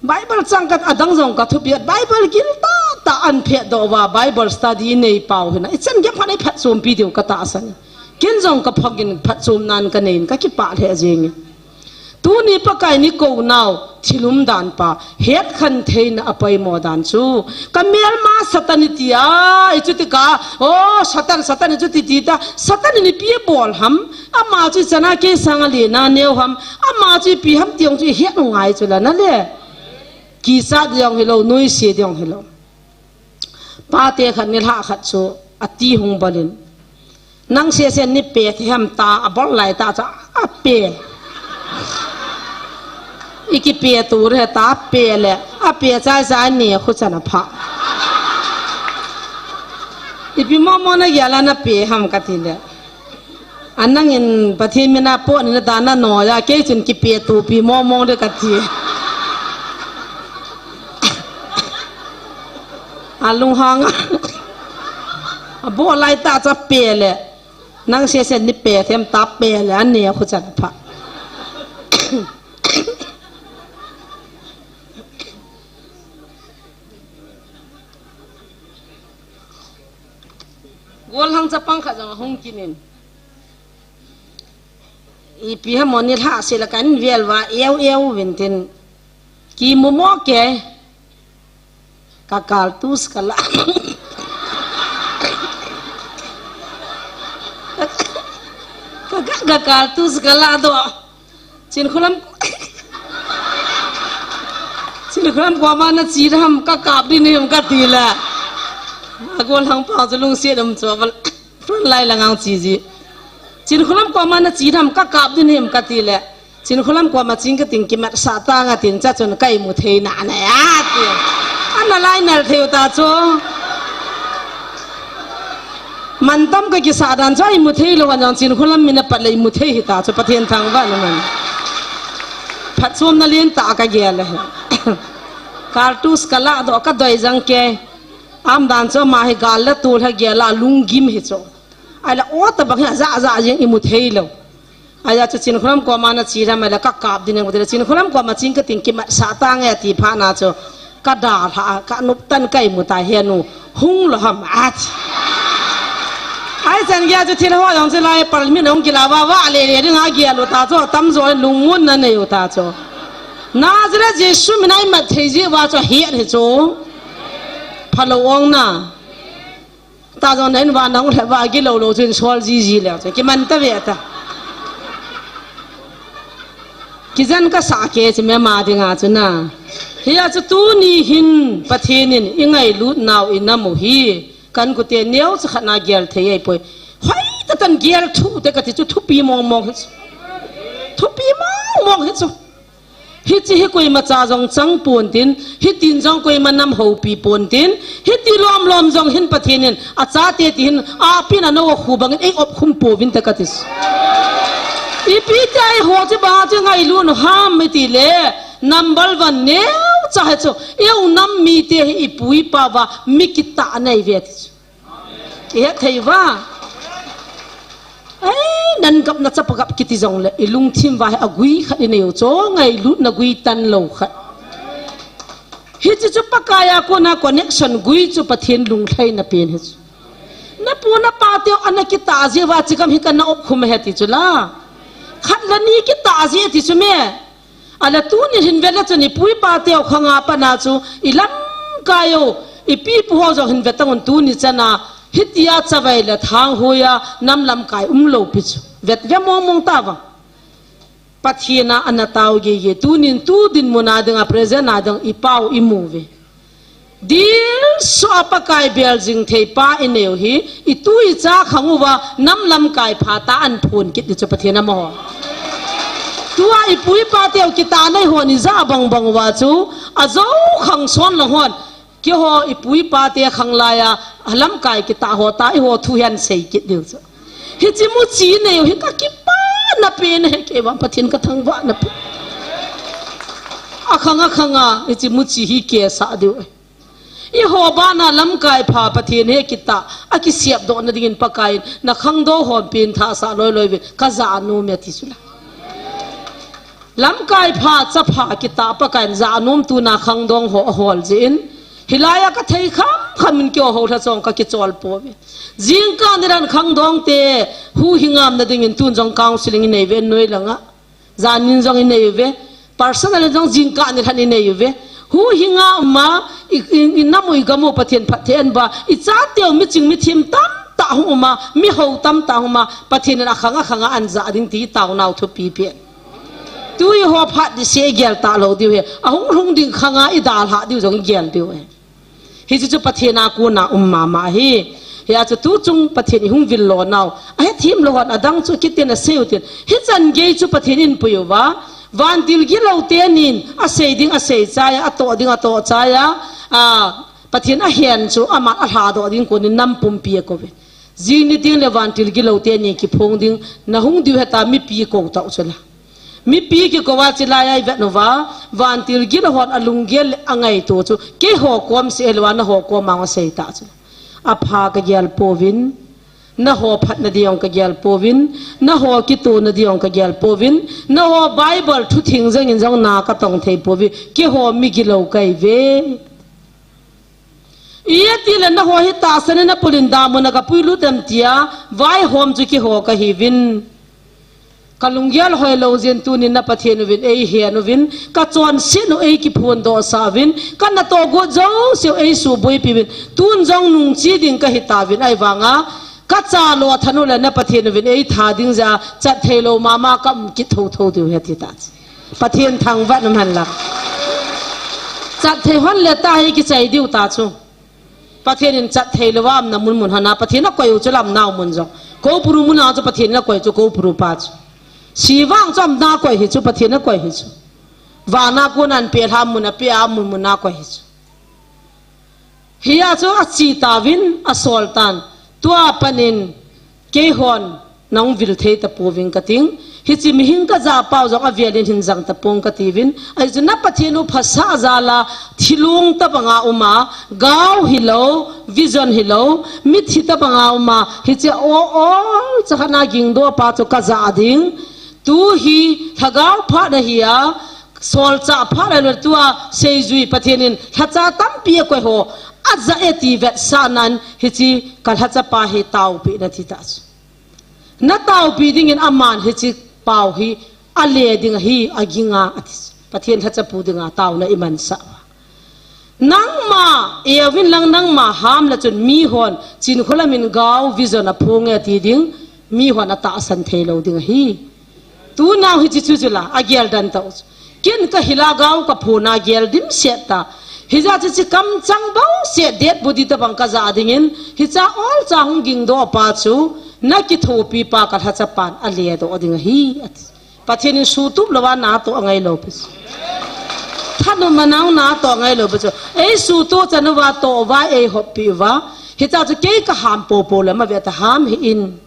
Bible chang ka adang jong ka thupiat, Bible gil ta ta an phet do wa, Bible study nei pau hina. I chan gep khan ei phat chom pi diu ka ta san. Kin jong ka phagin phat chom nan ka nein ka kipa le jing. Tuni Pakai ni ko nau, thilum dan pa, het khan theina a poimo dan chu. Ka melma Satan i ti a, i chu ti ka, o, Satan, Satan i chu ti ti ta, Satan i ni pi bol ham, ama chu i chana kei sanga le na neu ham, ama chu i pi ham tiong chu i het ngai chu la na le. Kisa diong hi lo, nui si diong hi lo. Pate khat ni lha khat chu a ti hung balin. Nang sesen ni pe the ham ta a bol lai ta cha a pe. I ki pe tu re ta pe le a pe chai chai ni khu chan a pha. I pi mo mo na ya la na pe ham ka ti le. Anang in Pathen mina po ni na ta na no ya kei chun ki pe tu pi mo mo de ka ti. A lunghang a. A bo lai ta cha pe le. Nang se se ni pe them ta pe le an ne khu chan pha. Gol hang chapang kha jang hung kinin. Ipi ha moni lha se la kan vel va eu eu vintin. Ki mu mo ke. Ka kartus ka la. Ka, ka, ka kartus ka la do. Chinkholam. Chinkholam ko ma na chi ram ka kap din hem ka ti la. Agol hang pa chu lungsiat um chu bal. Front line lang ang chi ji. Chinkholam ko ma na chi ram ka kap din hem ka ti le. Chinkholam ko ma ching ka ting kimat sa ta nga tin cha chun kai mu thei na na ya ti. Ana lai nal thei ta chu. Mantam ka kisa dan chu ai mu thei lo an Chinkholam mina pat le mu thei hi ta chu Pathen thangvah na man. Phat chom na lien ta ka gel he. Kartus ka la do ka doi jang ke. Am dan chu ma hi gal la tu la gel la lunggim hi chu. Ai la o ta bang hi a ja ja jeng i mu thei lo. Ai a chu Chinkholam ko ma na chi ram ai la ka kap din eng u te Chinkholam ko ma ching ka ting kimat sa ta nge ti pha na chu. Ka da lha ka nup tan kai mu ta he nu. Hung lo ham a ti. Ai chan gya chu thil ho jong chu lai pal mi nong kila va va le le ding a gya lo ta chu tam jo lung ngun na nei u ta chu. Nazareth Jesu min ai mat thei ji va chu hiat hi chu. Pha lo ong na. Ta jong na in va nong le va gi lo lo chun sol ji ji le chu kiman ta ve ta. Kijan ka sa ke chi me ma dinga chu na. Hi a chu tu ni hin Pathen in i ngailut nau i na mu hi. Kan kute neo cha khat na gel thei ei poi. Hoi ta tan gel thu te kati chu thupi mong mong hi chu. Thupi mong mong hi chu. Hichi hi koima cha jong chang pon tin, hitin jong koima nam houpi pon tin, hiti lom lom jong hin Pathen in, achate ti hin, apin ano khu bangin ei op khum pouvin te kati chu. Ipi te ei ho chi ba chi ngailu no ham mi ti le, number one neo cha hi chu, eu nam mite hi ipu ipa va, mi kitah nei ve ti chu. Ihet thei va. Ei, nan gap na chapa gap kiti jong le, ilungthim va hi agui khat inei u chu, ngailutna gui tan lou khat. Hichi chu Pakai a kona connection gui chu Pathen lunglhaina pen hi chu. Na pu na pa teu ana kitah jeh uva chi gam hi kana op khum he ti chu la. Khat la ni kitah jeh ti chu me. Ala tuni hin vele chun ipu ipa teu khanga pana chu ilamkai u, ipi ipu ho jong hin ve tangun tuni chana, hitia chavai le thang hoiya nam lamkai um lou pi chu. Vet ve mong mong ta vang. Pathen a ana tao gei gei. Tunin tu dinmun a dinga present a ding ipau imu ve. Dil so a Pakai bel jing thei pa inei u hi, itu icha khang uva, nam lamkai pha ta an phun kit ni chu Pathen amaho. Tua ipu ipa teu kitah nei hon ija bang bang uva chu, ajo khang son lang hon, keiho ipu ipa te khang laiya, lamkai kitah ho ta, eiho thu hian sei kit diu chu. Hichi muchi nei u hi ka kipana pen ahi kei vang Pathen ka thangvahna pen. Akhang akhanga, hichi muchi hi kei sa diu ahi. Eiho bana lamkai pha Pathen he kitah, akisep doh na dingin Pakai in, na khangdong hon pen thah sah loi loi ve, ka ja nom e ti chu la. Lamkai pha, chapha kitah Pakai in ja nom tuna khangdong ho ahol jeh in, hilaiya ka thei kham kham in keiho lha chong ka kichol pouve. Jingkah nilhah khangdong te, huhhingam na dingin tun jong counseling inei ve noi langa. Janin jong inei uve. Personal jong jingkah nilhah inei uve. Huhhinga uma, i, i, i nam u i gam u Pathen phatthei anba, i chateu miching mithem tamtah hung uma, miho tamtah hung uma, Pathen in akhang akhanga an ja ding ti taonau thupi pen. Tu eiho phat ding se igel talou diu ahi. Ahung lhung ding khanga idalhah diu jong igel diu ahi. Hichu chu Pathen a kona um mama ahi. Hia chu tuchung Pathen ihung vil lonau. Ahethem lou hon adang chu kitin asei u tin. Hichan gei chu Pathen in pui uva. Vantil gilou tenin asei ding asei chaiya, atoh ding atoh chaiya. A, Pathen ahen chu aman alhadoh ding konin nam pumpi akouve. Jing ni ding le vantil gilou teni kiphong ding, nahung diu heta mipi kou tau chu la. Mipi kikou a chilai a ivet uva, vantil gilou hon alunggel le angaito chu, keiho kom seh lou a naho kom a asei ta chu. Apha kagel pouvin, naho phatna ding kagel pouvin, naho kitona ding kagel pouvin, naho Bible thutheng jengin jong na katong thei pouve, keiho mi gilou kahiuve. Iti le naho hi tahsan in apulin damun a kapuilut em tia, vaihom chu keiho kahiuvin. Kalunggel hoilou jeh in tunin na Pathen uvin eihen uvin, kachonset u eikiphondoh sah uvin, kanatoh got jouseu eisuhboipi uvin, tun jong nungche ding kahitauvin ahivanga, kachalou than u le na Pathen uvin eitha ding jeh a, chat theilou mama kaum kit thotho diu ahi ati ta chu. Pathen thangvah in um hen lang. Chat thei hon le tahi kichai diu ta chu. Pathen in chat theilou a umna mun mun hon a Pathen akoi u chu lamnau mun jong. Koupuru mun a chu Pathen in akoi chu koupuru pa chu. Sivang chu umna akoi hi chu Pathen akoi hi chu. Vana kona anpelha mun a pea mun mun a akoi hi chu. Hia chu ache tauvin asol tan. Tua panin keihon nahung vil thei tapouving kating. Hiche mihing kajah pau jong avelin hin jang tapong katiuvin. Ahi chu na Pathen u phasah jal a thilong tabanga uma, gao hilou, vision hilou, mithi tabanga uma, hiche o, olcha khat na gingdoh pa chu kajah ding. Tu hi lhagao phat ahi a, solchah phat ahilou tua seijui Pathen in lhacha tampi akoi ho, ajah e ti vetsahnan hiche kalhacha pa hi taopeh in ati ta chu. Nataopi dingin aman hiche pau hi ale ding ahi, aginga ati chu. Pathen lhacha pu dinga taona imansah uva. Nangma euvin lang nangma ham le chun mihon chinkholam in gao vision aphong e ti ding, mihon atahsan theilou ding ahi. Tunau hiche chu chu la, agel den tau chu. Ken kahil a gao kaphon a gel dimset ta. Hijeh chun hiche kamchang bouseh dead body tabang kaja dingin, hiche olcha hung gingdoh pa chu, nakithopi pa kalhachapan aledoh ding ahi, ati. Pathen in sutup louva natoh angailou pi chu. Thanop manau natoh angailou pi chu. Eisutup chan uva toh uva, eihoppeh uva. Hiche chu kei kaham poupou le, maveta ham hih in.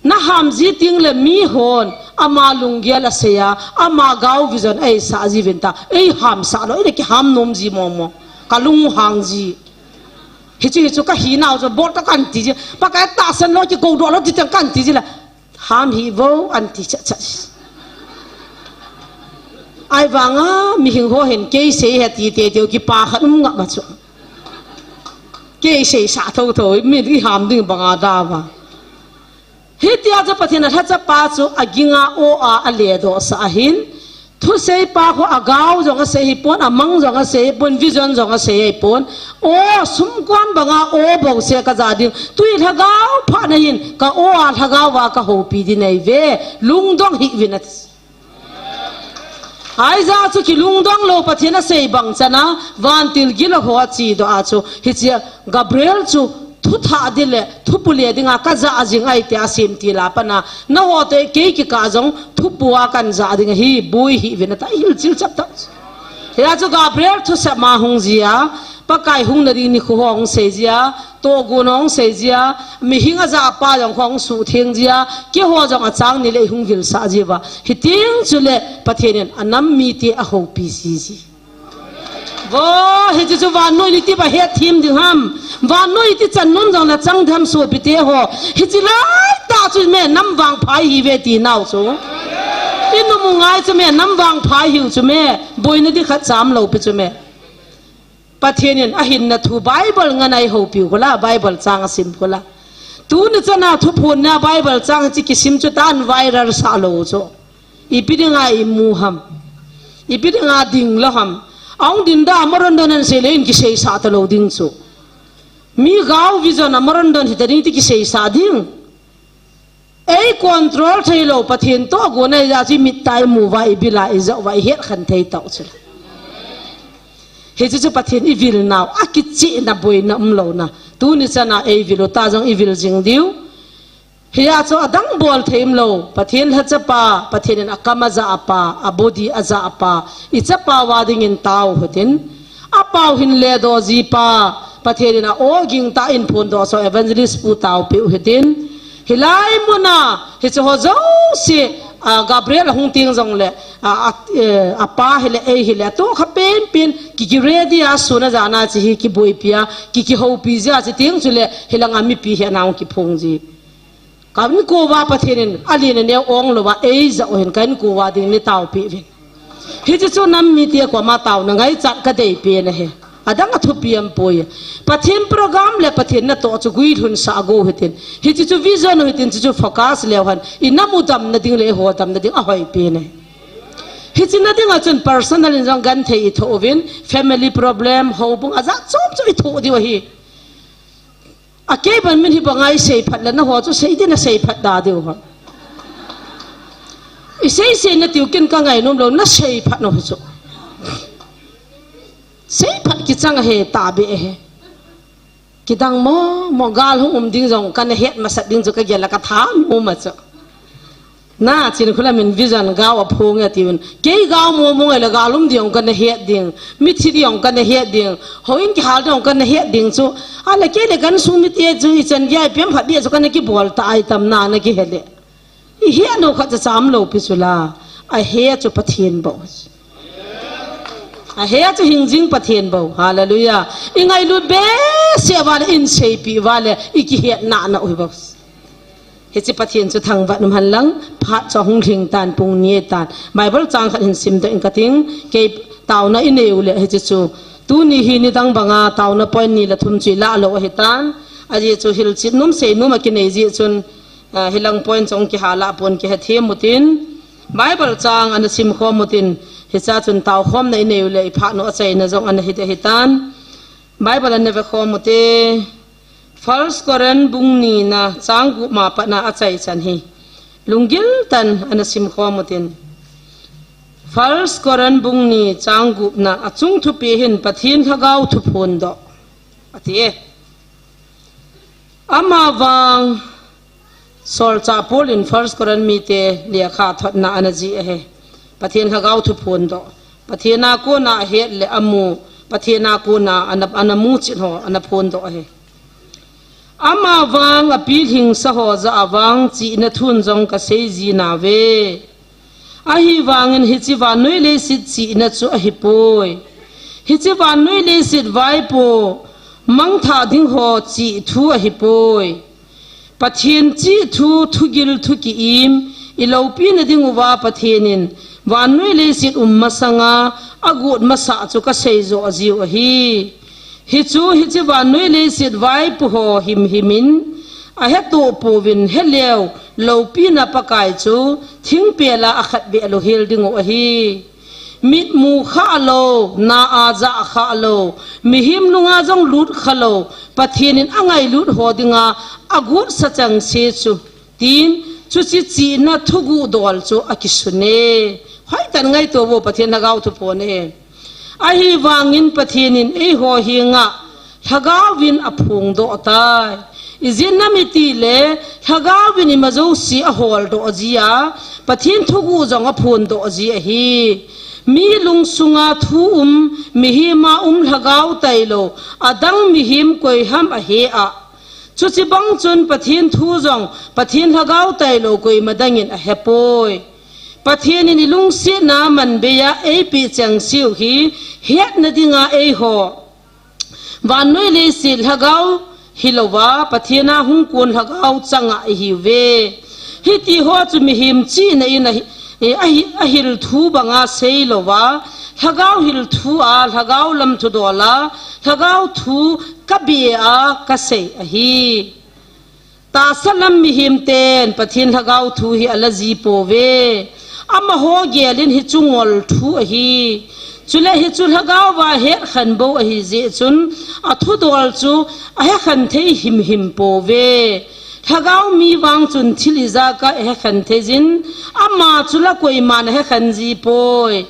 Naham ji tengle mihon, ama lunggel asei a, ama gao vision eisah jiuvin ta, eihamsah lou, eina kiham nom ji mong mong. Kalung hang ji. Hichu, hichu kahinau chu, bol tah kan ti ji. Pakai tahsan lou, kigoudoh lou, ti teng kan ti ji le. Ham hih vo, anti chat chat. Ahivanga, mihing ho hin, kei sei ahi ti teitei u, kipah khat um ngap ma chu. Kei seisah thotho, mi iham ding banga da uva. Hitia chu Pathen in alhachapa chu aginga o a aledohsah ahin, thuseipa khu agao jong asei hipon, amang jong asei hipon, vision jong asei hipon. O, sumkon banga o bouseh kaja ding, twi lhagao phatna hin ka o a lhagao a kahoupi ding ahiuve, lungdong hihuvin ati. Isaiah chu kilungdong lou, Pathen asei bang chana, vantil gilou ho achedoh a chu, hiche Gabriel chu thuthah ding le, thupule dinga kaja jing ahi tia asemtil a pat a, nangho toh kei kikah jong thupua kahin ja ding ahi, boi hihuvin ati, ahilchil chaptah. Hia chu Gabriel thusei ma hung jia, Pakai hung nading nikho hung sei jia, tohgon hung sei jia, mihing ajahpa jong hung suhtheng jia, keiho jong achang ni le hung vilsah jiuva. Hiteng chule Pathen in anam mite ahoupi jiji. Vo, hichu chu vannoi ni iti ba hetthem ding ham. Vannoi iti chan nom jong le chang ding ham sopite ho. Hiche laitah chu me nam vangpha ihiuve tinau chu. Inum u ngai chu me nam vangpha ihiu chu me. Boina ding khat chamlou pi chu me. Pathen in ahinna thu Bible ngan a eihoupiu khu la, Bible chang asim khu la. Tuni chana thuphonna Bible chang chu kisim chu tan viral sah lou chu. Ipi dinga imu ham. Ipi dinga ding lou ham. Ahung dinda a Morondon ahin sei le in kiseisah talou ding chu. Mi gao vision a Morondon hita ding ti kiseisah ding. Ei control thei lou, Pathen tohgon a ija chu imit a imu uva, ibil a ija uva, ihet khen thei tau chu. Hichu chu Pathen ivil nau, akichihna boina umlouna. Tuni chana eivil u ta jong ivil jing diu. Hia chu adang bol thei umlou, Pathen lhachapa, Pathen in akam ajahpa, abody ajahpa, ichapa uva dingin tao hitin. Apao hin ledoh jipa, Pathen in a-o gingtah in phondoh so evangelist pu taopeh u hitin. Hilai muna, hiche ho jouse, a, Gabriel ahung teng jongle, a, a, eh, apa hile, ei hile, atohkha penpen, ki, ki ready a sun a jan a hiche hi kiboipi a, ki, kihoupi jia hiche teng chule, hilanga mipi hi ana hung kiphong ji. Ka inko uva Pathen in alen aneo ong louva, eija u hin ka inko uva ding nei taopeh uvin. Hiche chu nam mite koma taona ngaichat kadeipen ahi. Adang athupi aum poi. Pathen program le Pathen natoh chu guilhunsah go hitin. Hiche chu vision u hitin, hiche chu focus leu hen. Inam u damna ding le eiho damna ding ahoipen ahi. Hiche na dinga chun personal in jong genthei ithoh uvin, family problem, houbung ajat chom chom ithoh diu ahi. Akei ban min hi banga isei phat le nangho chu sei din asei phat da diu ham. Isei sei natiu ken kangainom lou, nasei phat nau hi chu. Sei phat kichang ahi, tahbeh ahi. Kidang mo, mo gal hung um ding jong kana het masat ding chu kagel a katha um a chu. Na, chin khu la min vision gao aphong e tiuvin. Kei gao mo mo ngai le gal um ding kana het ding. Mithi ding kana het ding. Houin kihal ding kana het ding chu. Ahile kei le kansung mite chu ichan gei a ipi ham khat dia chu kana kibol ta ai tam na, na kihe le. Ihet nau khat cha chamlou pi chu la. Ahe chu Pathen bou. Ahe chu hingjing Pathen bou. Hallelujah. Ingailut behseh uva le, inseipi uva le, ikihetna na u hi bou. Hiche Pathen chu thangvah in um hen lang, phat chu ahung lhing tan, pung ni tan. Bible chang khat hin simdoh ing kating, kei taona inei u le hiche chu. Tuni hi nidang banga taona point ni le thum chu ilah lou ahitan. Ajeh chu hilchet nom sei nom a kinei jeh chun, ah, hilang point chu hung kiha lah pon kihethem utin. Bible chang ana simkhom utin, hichea chun taokhomna inei u le iphat u achaina jong ana hi ding ahitan. Bible ana vekhom ute. First Corinth bung nina chang gup ma patna achaichan hi. Lunggil tah in ana simkhom utin. First Corinth bung ni chang gupna a chung thupi hin Pathen Lhagao thu phondoh ati e. Amavang Solchah Paul in First Corinth mite lekha thotna ana jih ahi. Pathen Lhagao thu phondoh. Pathen a kona ahet le amu. Pathen a kona ana, ana muchet ho ana phondoh ahi. Amavang apilhingsa ho jah a vang chihna thun jong kasei ji nauve. Ahivangin hiche vannoi leiset chihna chu ahipoi. Hiche vannoi leiset vaipo mangthah ding ho chih thu ahipoi. Pathen chih thu, thugil thu ki-im iloupina dinguva Pathen in vannoi leiset um masanga agot masah chu kasei joh jiu ahi. Hichu hiche vannoi leiset vaipo ho himhim in ahetoh pouvin, heleu loupina Pakai chu thingpel a akhatvei alohel dingu ahi. Mitmu khah lou, na a jah khah lou, mihem lunga jong lut khalou, Pathen in angailut ho dinga agotsa chengse chu, tin, chuche chihna thuguh dol chu akisun e. Hoitah in ngaito vo, Pathen Lhagao thu phon e. Ahivangin Pathen in eiho henga Lhagao vin aphongdoh tai. Ijeh inem itile Lhagao vin ima jouse aholdoh ji a, Pathen thuguh jong aphondoh ji ahi. Mi lungsunga thu um, mihem a um Lhagao tailou adang mihem koiham ahe a, chuche bang chun Pathen thu jong Pathen Lhagao tailou koima dangin ahepoi. Pathen in ilungsetna manbei a eipeh chengseu hi hetna dinga eiho vannoi leiset lhagao hilouva, Pathen a hung kon lhagao chang a ihiuve. Hiti ho chu mihem chihna in ahi, ahi, ahil thu banga seilouva, lhagao hil thu a, lhagao lam thudol a, lhagao thu kabe a kasei ahi. Tahsa lam mihem ten Pathen lhagao thu hi ala ji pouve. Amaho gel in hichu ngol thu ahi. Chule hichu lhagao va hetkhen bou ahi jeh chun, athudol chu ahekhen thei himhim pouve. Lhagao mi vang chun thil ijat a ahekhen thei jin, ama chu la koiman ahekhen ji poi.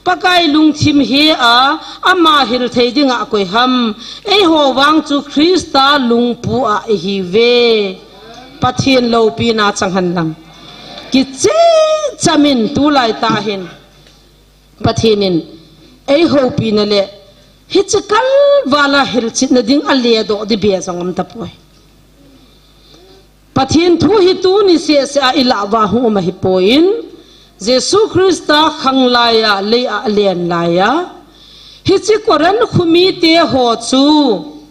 Pakai lungthim he a, ama hil thei dinga koiham. Eiho vang chu Christa lungpu a ihiuve. Pathen loupina chang hen lang. Kicheh cham in tulai tah hin Pathen in eihoupina le hiche kalval a hilchetna ding aledoh ding be jong um tapoi. Pathen thu hi tuni sehseh a ilah uva hung um ahipoi, Jesu Christa khang laiya, lei a alen laiya, hiche Corinth kho mite ho chu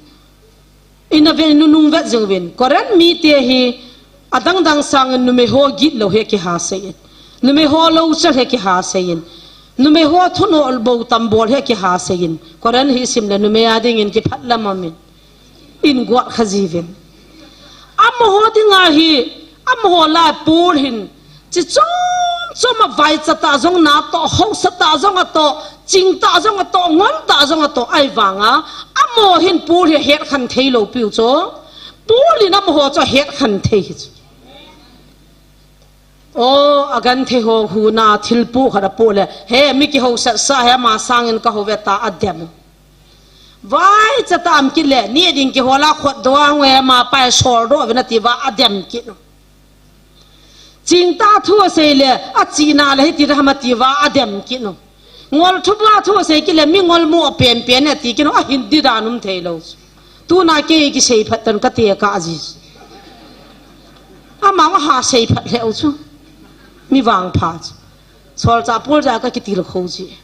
ina vet, nunung vet jing uvin. Corinth mite hi adangdang sangin numei ho gitlou hi kiha seiyin, numei ho louchal hi kiha seiyin, numei ho thunoh bou tam bol hi kiha seiyin. Corinth hi sim le numei a dingin kiphat lam amin. In guat kha jiuvin. Amaho dinga hi, amaho lah a Paul hin, chi chom chom a vaicha tah jong natoh, hausa tah jong atoh, ching tah jong atoh, ngol tah jong atoh, ahivanga amaho hin Paul hi hetkhen thei lou piu chu. Paul in amaho chu hetkhen thei hi chu. O, agenthei ho huna thil pu khat apu le, he, mi kihousat sa he, ama sangin kahou ve ta, adem. Vaicha tah um kit le, ni ding kihol a khut doh a hung e, ama pai soldoh uvin atiuva, adem kit u. Chingtah thu asei le, achihna le hiti ham atiuva, adem kit u. Ngol thuba thu asei kit le, mi ngol mo penpen e ati kit u, ahin di dan um thei lou. Tuna kei kisei phat tan kati kah ji. Ama nga ha sei phat lheh u chu. Mi vangpha chu. Solchah Paul ja ka kitilkhou ji.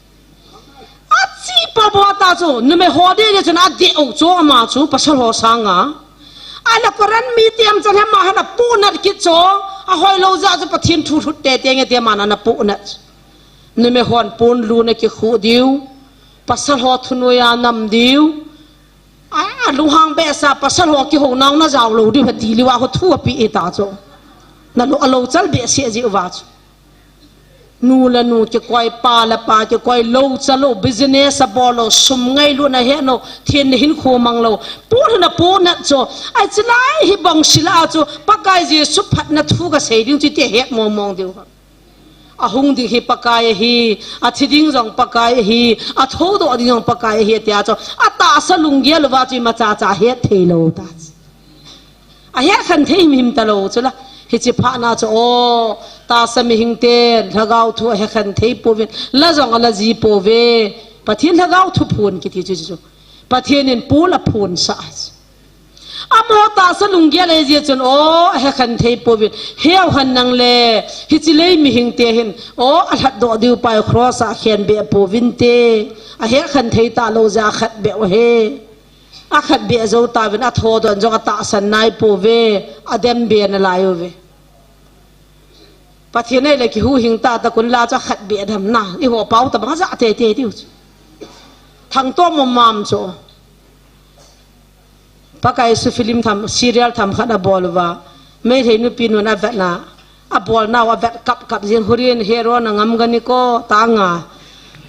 Achi pa bo ta chu, numei ho ding ding chun adeh u chu ama chu, pasal ho sanga. Ahile Corinth mite um chan hi ama hin apohnat kit chu, ahoilou jeh chu Pathen thu lhut tete nge ti ama hin ana pohnat chu. Numei hon ponlun a kikhuh diu, pasal ho thunoiya nam diu, a, alunghang behseh a pasal ho kihou nau najao lou diu, hiti liu a ho thu api e ta chu. Nalo, alouchal behseh jeh uva chu. Nu le nu kikoi, pa le pa kikoi, louchal lou, business abol lou, sum ngailutna he lou, thenna hinkho mang lou. Paul hin apohnat chu, ahi chulai hi bangsi lah a chu, Pakai Jesu phatna thu kasei ding chu ti het mong mong diu. Ahung ding hi Pakai ahi, athi ding jong Pakai ahi, athoudoh ding jong Pakai ahi, tia chu atahsa lunggel uva chu imacha cha het thei lou ta. Ahe khen thei him him talou chu la. Hiche phat na chu, o, tahsa mihing ten lhagao thu ahe khen thei pouvin, la jong ala ji pouve. Pathen lhagao thu phon kiti chu chu. Pathen in Paul aphon sah. Amaho tahsa lunggel ahi jeh chun, o, ahe khen thei pouvin. Heu hen nang le, hiche lei mihing te hin, o, alhatdoh diu pa hi cross a akhen beh pouvin te. Ahe khen thei talou jeh a akhat beh u ahi. Akhat beh jou tauvin, athoudoh in jong atahsan nai pouve, adem be nalai uve. Pathen in le kihuhhing tah tah un la chu akhat beh dam na, eiho pau tabang ajah tei tei diu chu. Thangtom mom mam chu. Pakai Jesu film tham, serial tham khat abol uva. Meitei nupi nun avet na. Abolnau avet kap kap jin, hurin hero na ngam gani ko, ta nga.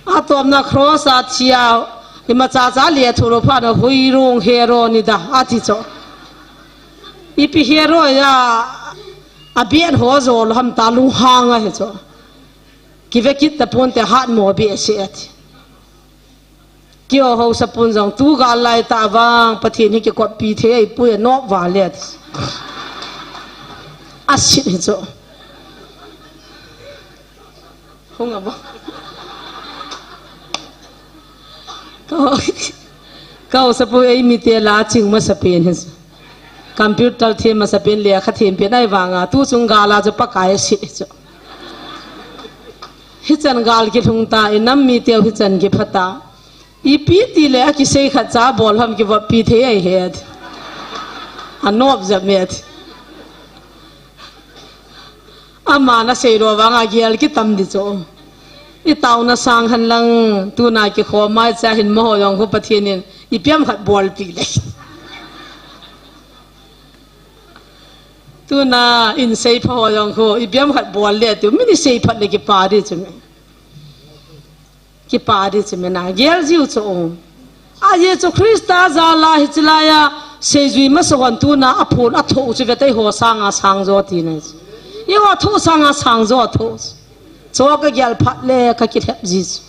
Atomna cross a thi a, imacha cha le thu lou phat na huirung hero ni da, ati chu. Ipi hero ya, abian ho jo lou ham ta lunghang ahi chu. Kive kit tapon te hat mo be se ati. Kio haosa pun jong tu gal lai tah vang, Pathen hi kikoppi thei ahipoi, anop val le ati. Asit hi chu. Hung a bo. Ka, ka haosa pu eimi te la ching masa pen hi chu. Computer them masa pen, lekha them pen ahi vanga, tu chung gal a chu Pakai asit hi chu. Hichan gal kilhung ta, inam mi teu hichan kipha ta. Ipi ti le akisei khat cha bol ham kivoppi thei ahi het. Anop jep met. Aman asei lou vanga gel kitam di chu. Itaona sang hen lang, tuna kikhom mai cha hin amaho jong khu Pathen in ipi ham khat bolpi le. Tuna insei pha ho jong khu ipi ham khat bol le tiu, min isei phat le kipa di chu mi. Kipa di chu mi na, gel jiu chu um. A Jesu Christa jal a hiche lai a, seijui masa hon tuna aphon athoh chu ve tei ho sanga sang jo ti na chu. Eiho thoh sanga sang jo athoh. Chu kagel phat le kakilhep ji chu.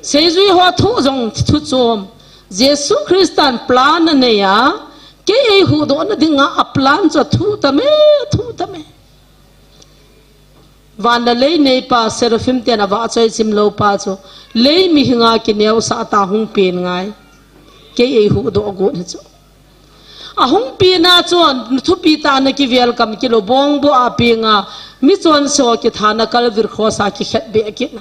Seijui ho thoh jong thu chom. Jesu Christan plan anei a, kei eihuhdoh na dinga aplan chu athu tame, thu tame. Van le lei neipa, seraphim ten avahchoi chim lou pa chu, lei mihinga kineosah ta hung pen ngai. Kei eihuhdoh got hi chu. Ahung pen a chun, thupi tah na ki welcome kilou bongbo a penga, michonse ho kithana Calvary cross a kikhetbeh kit na.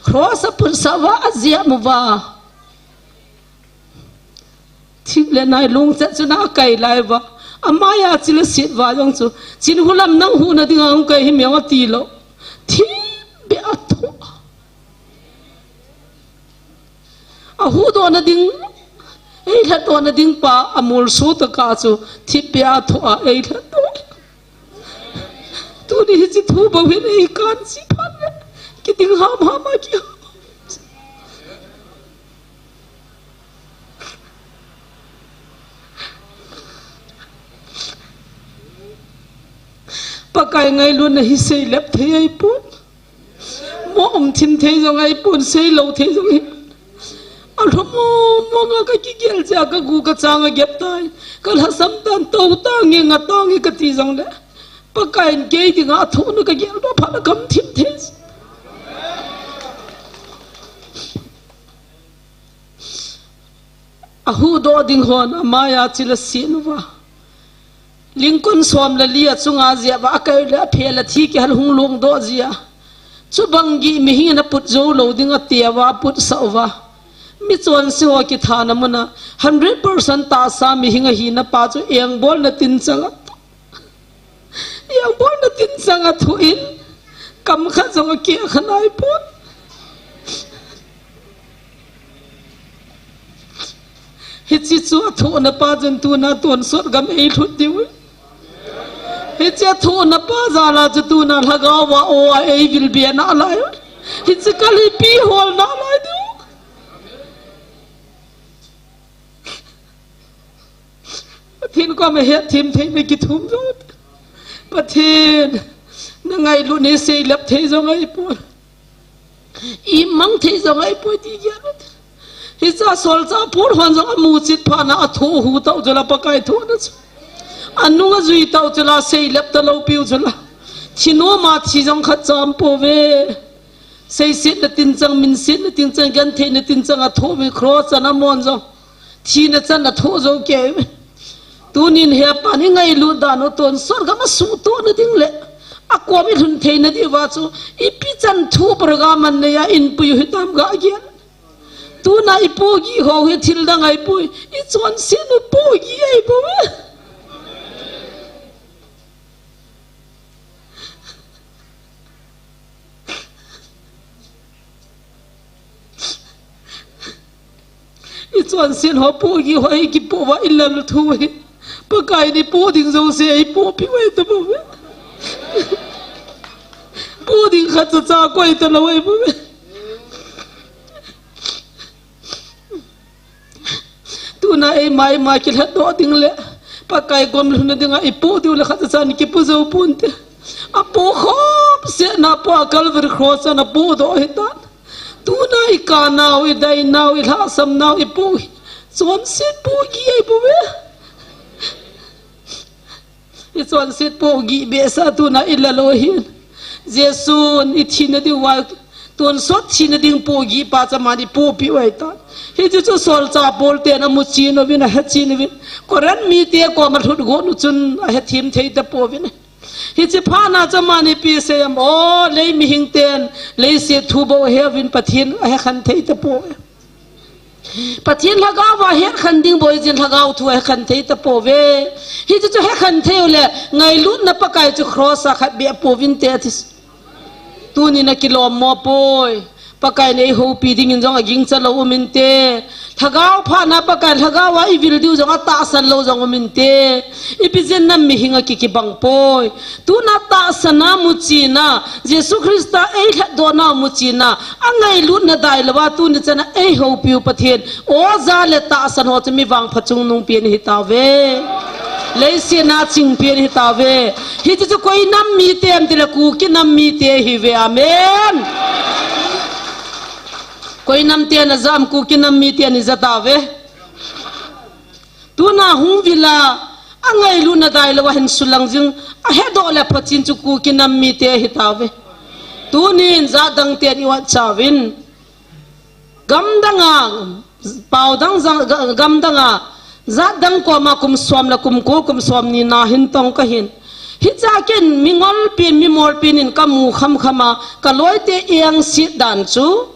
Cross a putsah uva, ajep uva. Thip le nai lungchet chun akai lai uva. Amai a chil aset uva jong chu. Chin hulam nang huhna dinga hung kai him jong ati lou. Thipbeh athoh. Ahuhdoh na ding. Eilhatdoh na ding pa amolso tah a chu. Thipbeh athoh a eilhatdoh. Tuni hiche thu bou hin eikan chi phat le. Kiding hamham a kiham. Pakai ngailutna hi seilep thei ahipon. Mo um thim thei jong ahipon, seilou thei jong ahi. Alhom mong mong a kakigel jeh a kagu kachang agep tai. Kalhasam tan tou tange nga tange kati jongle. Pakai in kei dinga athohna kagel doh phat a kaum thim thei. Ahuhdoh ding hon amai a chil aset uva. Lingkon som le li achunga jep uva, akai le aphel a thi kihal hung longdoh jia. Chubang gih mihem in aput jou lou ding ati uva, aputsah uva. Michonse ho kithana muna, hundred percent tahsa mihem ahina pa chu engbolna tinchang a Engbolna tinchang a thoh in, kam khat jong akeh kha naipon. Hiche chu athohna pa chun tuna tonsot gam eilhut diu. Hiche athohna pa jal a chu tuna lhagao a o a eivil be nalai. Hiche kal hi ipi hol nalai diu. Pathen koma hetthem theina kithum jo. Pathen, Ngailutna seilep thei jong ahipoi. Imang thei jong ahipoi ti gel u hite. Hiche solchah Paul hon jong amuchet phat na athoh hu tau chu la Pakai thohna chu. Anung ajui tau chu la seilep talou piu chu la. Thi nom a thi jong khat cha aumpouve. Seisetna tinchang, minsetna tinchang, gentheina tinchang athoh uve cross a amon jong. Thina chan athoh jou kei uve. Tunin hepa, ingailut dan u tonsot gam asuhtohna ding le akom ilhun theina diuva chu ipi chan thu program anei a inpui u hitam gagel. Tuna ipohgih ho hi thil dang ahipoi, ichonset u pohgih ahibouve. Ichonset ho pohgih ho hi kipoh uva ilal u thu hi Pakai in ipoh ding jouse eipohpeh u ahitabouve. Poh ding khatcha cha koi talou ahibouve. Tuna eima eima kilhatdoh ding le Pakai gomlhunna dinga ipoh diu le khatcha chan kipoh jou ponte. Apoh khopsetna poh a Calvary cross a apohdoh ahitan. Tuna ikanau, idainau, ilhahsamnau ipoh hi chonset pohgih ahibouve. Ichonset pohgih behseh a tuna ilal u ahin. Jesun ithina diuva tonsot thina ding pohgih pa chu aman ipohpeh u ahitan. Hiche chu solchah Paul ten amuchen uvin, ahechen uvin. Corinth mite koma lhut got u chun ahethem thei tapouvin. Hiche phat na chu aman ipi asei em, o lei mihing ten leiset thu bou aheuvin, Pathen ahekhen thei tapouve. Pathen lhagao a hekhen ding bou jin lhagao thu ahekhen thei tapouve. Hiche chu hekhen thei u le ngailutna Pakai chu cross a khat beh pouvinte ati. Tunin akilom mo poi. Pakai in eihoupi dingin jong agingcha lou um inte. Lhagao phat na Pakai lhagao a ivil diu jong atahsan lou jong um inte. Ipi jeh in nam mihing a kikibang poi. Tuna tahsan a muchen a, Jesu Christa eilhatdoh na muchen a, angailutna dailou a tuni chan a eihoupiu Pathen oja le tahsan ho chu mi vangpha chungnung pen hitauve. Leiset a ching pen hitauve. Hiche chu koi nam mite em tile Kuki nam mite ahiuve. Amen. Koi nam ten aja em, Kuki nam miten ija tauve. Tuna hung vil a, angailutna dailou a hin sulang jing, ahedoh le phachen chu Kuki nam mite ahitauve. Tunin jatdang ten i-ot chauvin. Gamdang a, paodang jang, ga-, gamdang a, jatdang koma kum som le kum ko, kum somni na hin tong kahin. Hichea ken mingol pen, mimol pen in kamu khamkham a, kaloite engset dan chu,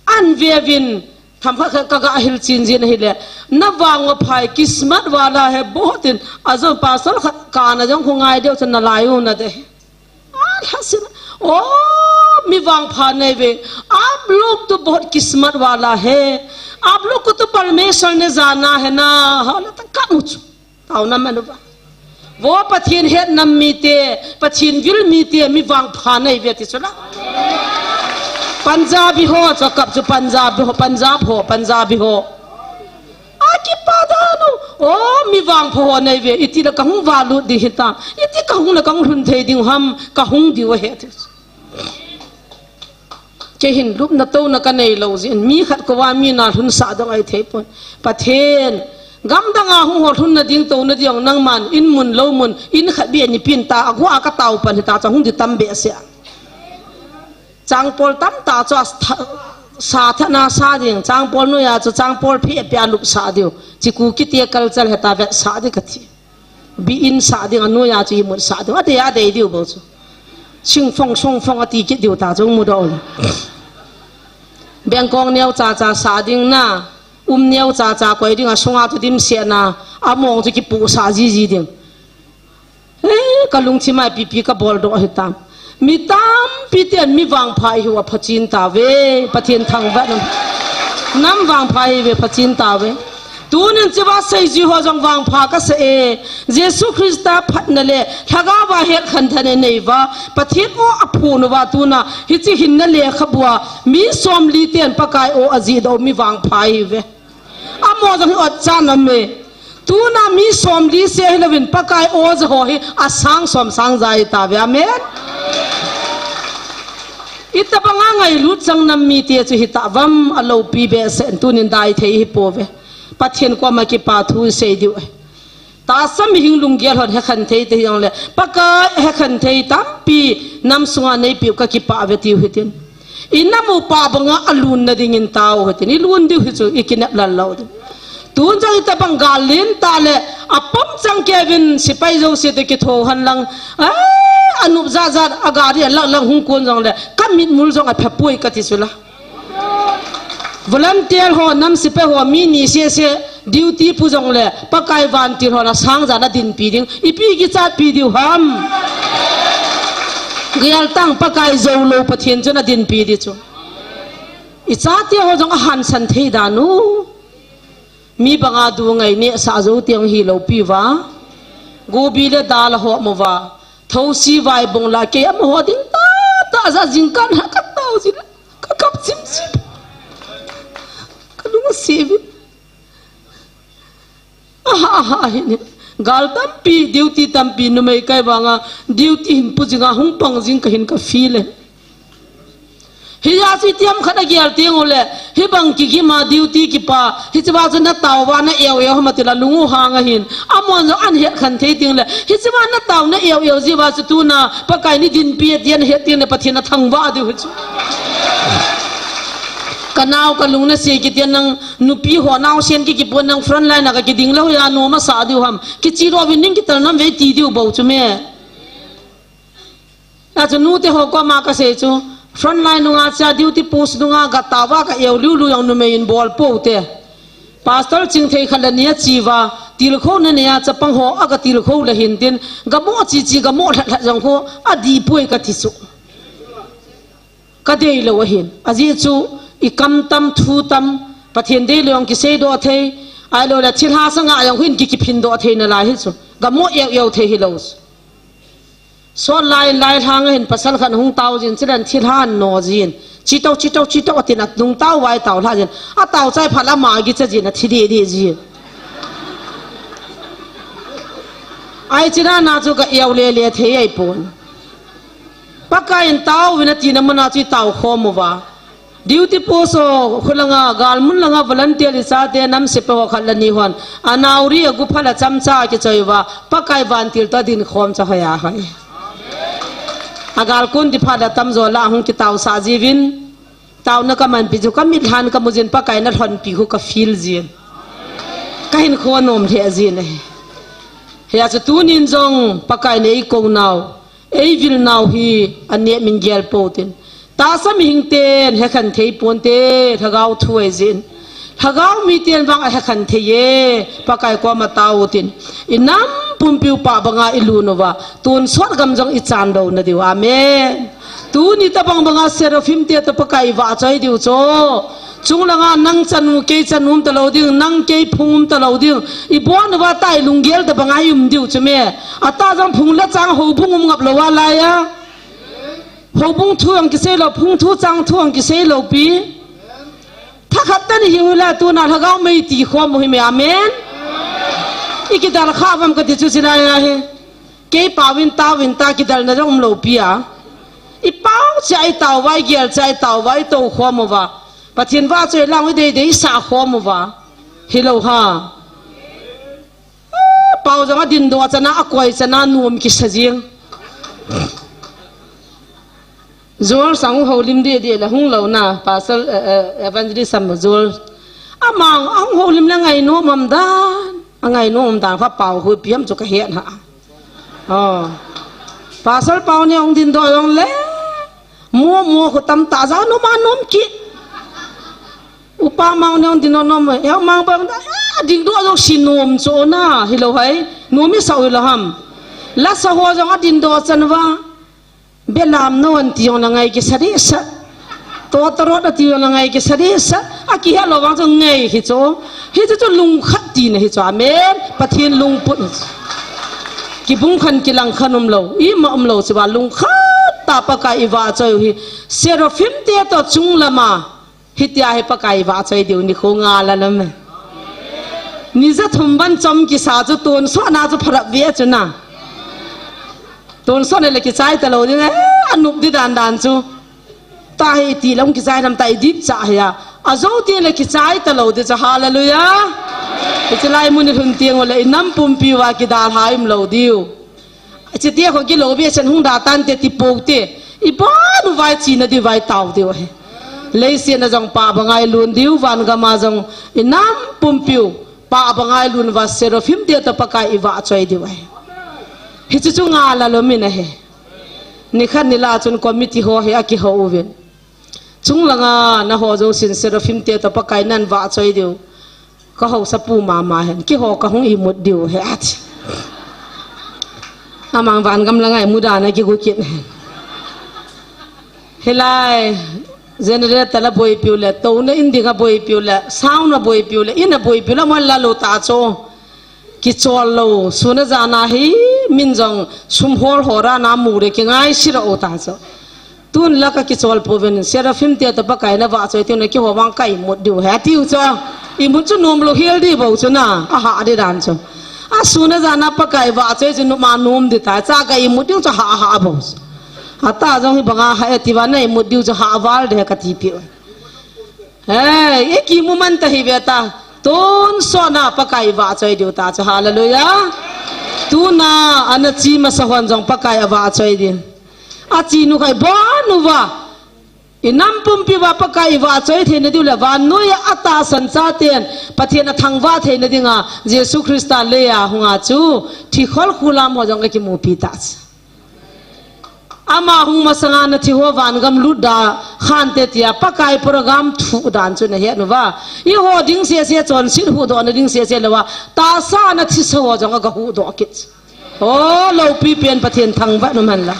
an veuvin, Themkhat khat kaga hilchen jin ahile, na vang uva phai, किस्मत वाला है बहुत, tin, ajong pasal khat kana jong khu ngai deu chun nalai u nade. Alhasin, o, mi vangpha neiuve, आप लोग तो बहुत किस्मत वाला है, आप लोग को तो परमेश्वर ने जाना है ना, hala ta kamu chu. Taona man uva. Vo Pathen het nam mite, Pathen vil mite, mi vangpha neiuve ti chu la. Punjabi ho, chu kap chu Punjabi ho, Punjab ho, Punjabi ho. Akipa dan u, o, mi vangpha ho neiuve, iti le kahung valut ding hitam, iti kahung le kahung lhun thei ding ham, kahung diu ahi ti chu. Kei hin lupna touna kanei lou jeh in, mi khat koma mi nalhun sah dong ahi thei pon. Pathen, gamdang a hung ho lhunna ding touna ding nangman, in mun lou mun, in khat beh ni pen ta, agu a katao pan hita chu hung di tam behseh a. Changpol tamtah chu a tha-, sa thana sa ding, changpol noiya chu changpol phe pia lup sah diu. Chi Kuki te culture heta vetsah ding kati. Bi in sah ding, anoiya chu imut sah ding, adei, adei diu bou chu. Singfong, songfong ati kit diu ta chu mudoh u. Bengkong neo chacha sah ding na, um neo chacha koi ding, asunga chu dimset na, among chu kipuh sah jiji ding. Eh, kalungthim a ipi ipi kabol doh hitam. Mi tampi ten mi vangpha ihiuva phachen tauve, Pathen thangvah in. Nam vangpha ihiuve phachen tauve. Tunin hichea seiji ho jong vangpha kasah e. Jesu Christa phatna le lhagao va hetkhen thei neiuva, Pathen o aphon uva tuna hiche hinna lekhabua mi somli ten Pakai o ajihdoh mi vangpha ihiuve. Amaho jong hi otchan aum e. Tuna mi somli seh hilouvin Pakai o ja ho hi asang som sang ja ahitauve. Amen. Itobanga ngailut chang nam mite chu hita vam, aloupi behseh in, tunin dai thei hi pouve. Pathen koma kipa thu sei diu ahi. Tahsa mihing lunggel hon hekhen thei te hijongle, Pakai hekhen thei tampi nam sunga neipiu kakipah ve tiu hitin. Inam upa banga alunna dingin tao hitin. Ilun diu hi chu, ikinep lal lou ding. Tun jong itobang gal lentah le, apom chang keuvin sepai jouse toh kitho hen lang. Ai, anop jat jat, agari alak lang hung kon jongle, kamitmul jong apha poi kati chu la. Volunteer ho, nam sepai ho, mi ni sese, duty pu jongle, Pakai vantil hon asang jan a dinpi ding. Ipi kichatpi diu ham. Geltang Pakai jou lou Pathen chun adinpi di chu. Ichate ho jong ahansan thei dan u. Mi banga du ngai nehsah jou teng hilou piuva. Gobi le dal ahom uva. Thosi vaibong la kei amaho ding tahtah ja jingkah a katao jin, kakap chimchim. Kalung asevin. Aha, aha, hine. Gal tampi, duty tampi, numei kai vanga, duty hin pu jinga hung pang jing kahin ka feel e. Hijeh chun itiham khat agel teng ule, hibang kigima duty kipa, hicheva chu natao uva na eu eu ham atile lung u hang ahin. Amahon jong ahin het khen thei teng le, hicheva natao na eu eu jeh uva chu tuna, Pakai in eidinpi e tia nahet teng le Pathen athangvah diu chu. Kanao kalung nase kiti nang nupi ho naosen ki kipon nang front line a kakiding lou a nom asah diu ham. Kiche lou vin ning kitel nom ve ti diu bou chu me. Achu nute ho koma kasei chu, front line nunga cha duty post nunga gatao va ka eu liu liu jong numei in bol pou te. Pastor chingthei khat le ni ache uva, tilkhouna neiya chapang ho aga tilkhou le hin tin, gamo chi chi gamo lhat lhat jong khu adih poi kati chu. Kadei lou ahin. Ajeh chu, ikam tam, thu tam, Pathen deilou jong kiseidoh thei, ahilou le thilha sanga jong hin ki, kiphindoh thei nalai hi chu. Gamo eu eu thei hilou chu. Sot lai in lai lhang ahin pasal khat hung tao jin, chilen thilha an no jin. Chito, chito, chito, atin anung tao vai tao lha jin. Atao chai phat le ama gicha jin, athi deh deh jin. Ai china na chu ka eu le le thei ahipon. Pakai in tao vin atina muna chu itao khom uva. Duty post ho, khulanga, galmun langa volunteer ichate nam sepai ho khat le ni hon. Anaori agu phat le chamcha kichoi uva. Pakai vantil toh adin khom chu hoi a hoi. Agal kon ti phat le tamjo la hung kitaosah jiuvin. Taona kamanpi chu kamit lhan kamu jin Pakai in alhonpi khu ka feel jin. Kahin kho nom lheh jin ahi. Hijeh chun tunin jong Pakai in eikou nau. Eivil nau hi aneh min gel pou tin. Tahsa mihing ten hekhen thei ponte, lhagao thu ahi jin. Lhagao miten vang ahekhen thei e, Pakai koma tao utin. Inam pumpiu pah banga ilun uva, tonsot gam jong ichan lou na diu. Amen. Tuni tobang banga seraphim te toh Pakai ivahchoi diu chu. Chung langa nang chanu, kei chanu um talou ding, nang kei phung um talou ding. Ibon uva tah ilunggel tobanga ium diu chu me. Atah jong phung le chang houbung um ngap lou a lai a. Houbung thu jong kisei lou, phung thu chang thu jong kisei lou pi. Thakhat tah ni hiu le tuna lhagao mei ti khom u hi me, amen. Ikidal kha uvam kati chu chilai a hi. Kei pao in tao in ta kidalna jong um lou pi a. Ipao cheh a itao uva, igel cheh a itao uva, itou khom uva. Pathen vahchoi lang u idei dei isah khom uva. Hilou ha. Pao jong adindoh chana, akoi chana, nom kisa jing. Joel sang houlim deh deh le hung lou na, Pastor, eh, eh, Evangelist sam Joel. Amang, ahung houlim le ngainom um dan, angainom um dan, pha pao hu ipi ham chu kahet ha. Oh. Pastor pao ni hung dindoh jong le, mo, mo khu tamtah ja nom a nom ki. Upa mang neo din nom, eu mang bang da, a, ding doh jong si nom chu na, hilou hai, nom isah u hilou ham. Lasa ho jong adin doh chan uva, belam non ti jong la ngai kisa deh sah. Totorot ati jong la ngai kisa deh sah. Akihet lou vang chu ngai hi chu. Hichu chu lungkhat tina hi chu. Amen. Pathen lungput. Kibung khan kilang khan umlou. Ima umlou chu va lungkhat tah Pakai ivahchoi u hi. Seraphim te toh chung lama. Hitia hi Pakai vahchoi diu nikho ngal a nam e. Ni ja thum ban chom kisa chu tonsot na chu pharap ve chu na. Tonsot na le kichai talou ding e, anop di dan dan chu. ta hi ti long kichai nam ta i dip cha hi a. A zo ti le kichai ta lo ti cha, hallelujah. Hiche lai mun i lhun tiang u le i nam pumpi uva kidalha um lo diu. Hiche ti a kho kilo bi a chan hung da tan te ti po te. I bon u vai chi na di vai tau diu hi. Leiset na jong pa bangai lun diu van gam a jong i nam pumpi u. Pa bangai lun va seraphim te to Pakai i va choi diu ahi. Hichu chu nga la lo min ahi. Nikhat nila chun committee ho hi a kiho uvin. Chung langa na ho jo sin seraphim te to Pakai nan va choi diu. Ka ho sa pu mama hen. Kiho ka hung imut diu he ati. Amang van gam langa imu da na ki gu kin hen. Hilai, generator la boipiu le, touna in ding a boipiu le, sound a boipiu le, in a boipiu le, mo la lo ta cho. Kichol lo, suna jana hi, min jong sum hol hora na mu le, kingai sira o ta cho. Tun la ka kichol po ven, seraphim te to Pakai na va choi tiu na kiho vang ka imut diu he, tiu cho. Imut chu nom lo hel di bo chu na, a ha di dan cho. A suna jana Pakai va choi chu numa nom di ta, cha ka imut diu cho ha ha bo. Ata jong hi banga ha e ti va na imut diu cho ha val de ka ti pi. He, e ki mu man ta hi ve ta. Tun so na Pakai va choi diu ta cho, hallelujah. Tuna ana chi masa hon jong Pakai a va choi din. A chi nu khai bon u va. I nam pumpi va Pakai i va choi theina diu le vannoi a tahsan chaten Pathen a thangvah theina dinga Jesu Christa lei a hunga chu thikhol khulam ho jong ka kimupi ta. Ama hung masanga na thi ho van gam lut da khan te tia Pakai program thu dan chu na he nu va. I ho ding se se chon sin hu do na ding se se le va. Tahsa na thi sa ho jong ka hu do kit. O, lopi pen Pathen thangvah nu man la.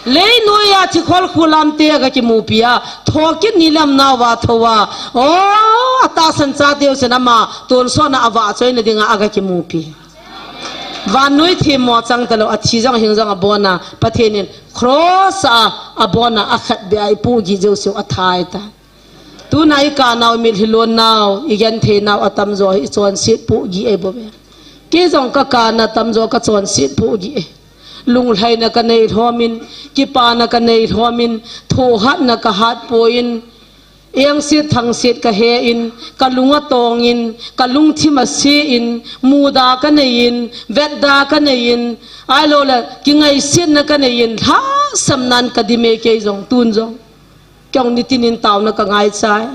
Lei noi a thikhol khulam te a ka kimupi a. Thokit ni lam na va tho va. O, a tahsan cha teu sen ama. Tun so na a va choi na dinga a ka kimupi. Vannoi themmo chang ta lo, a thi jong hing jong a bon a, Pathen in cross a, a bon a, a khat be a i pu gi jo sio a thai ta. Tuna i ka nau, i mitlhi lon nau, i gen thei nau, a tam jo hi i chon sit pu gi e bo ve. Kei jong ka ka na tam jo ka chon sit pu gi e. Lunglhai na ka nei lhom in, kipa na ka nei lhom in, thohat na ka hat po in, Engset thangset ka he in, ka lung a tong in, ka lungthim a se in, muda ka nei in, vetda ka nei in, ahilou le, kingaisetna ka nei in, lhasam nan ka dim e kei jong, tun jong. Kei jong nitin in tauna ka ngaicha e.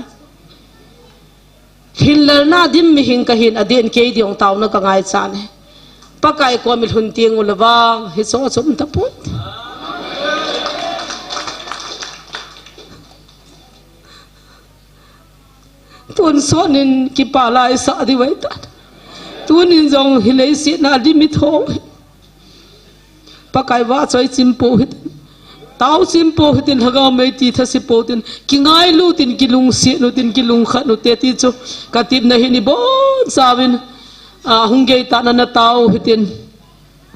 Lhinlelna dim mihing ka hin a den kei ding tauna ka ngaicha e. Pakai kom i lhun teng u le vang, hiche chu um tapon. Tun sot in kipa lai sa di vai ta. Tunin jong hi leiset na di mi thong. Pakai va choi chim po hit. Tao chim po hitin lhagao mei ti tha si po tin. Kingailu tin kilungset nu tin kilungkhat nu te ti chu. Ka tipna hi ni bon sa vin. A hung gei ta na na tao hitin.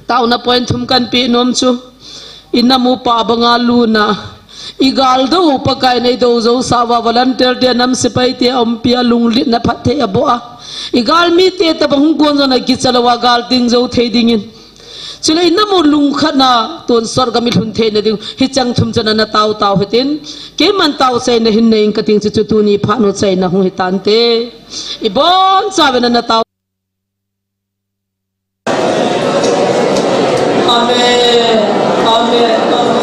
Tauna point thum kan pe nom chu. I nam u pa banga luna. I gal do Pakai nei do jo sa va volunteer te nam sepai te a umpi a lunglhitna phatthei a bo a. I gal mite tabang hung kon jona kicha lou a gal ting jo thei dingin. Chule i nam u lungkhat na tonsot gam i lhun theina ding. Hicheng thum chana na tao tao hitin. Keiman tao chaina hin nei ing ka ting chu chu tuni phat nu chaina hung hi tante. I bon chauvin na tao. Amen. Amen. Amen.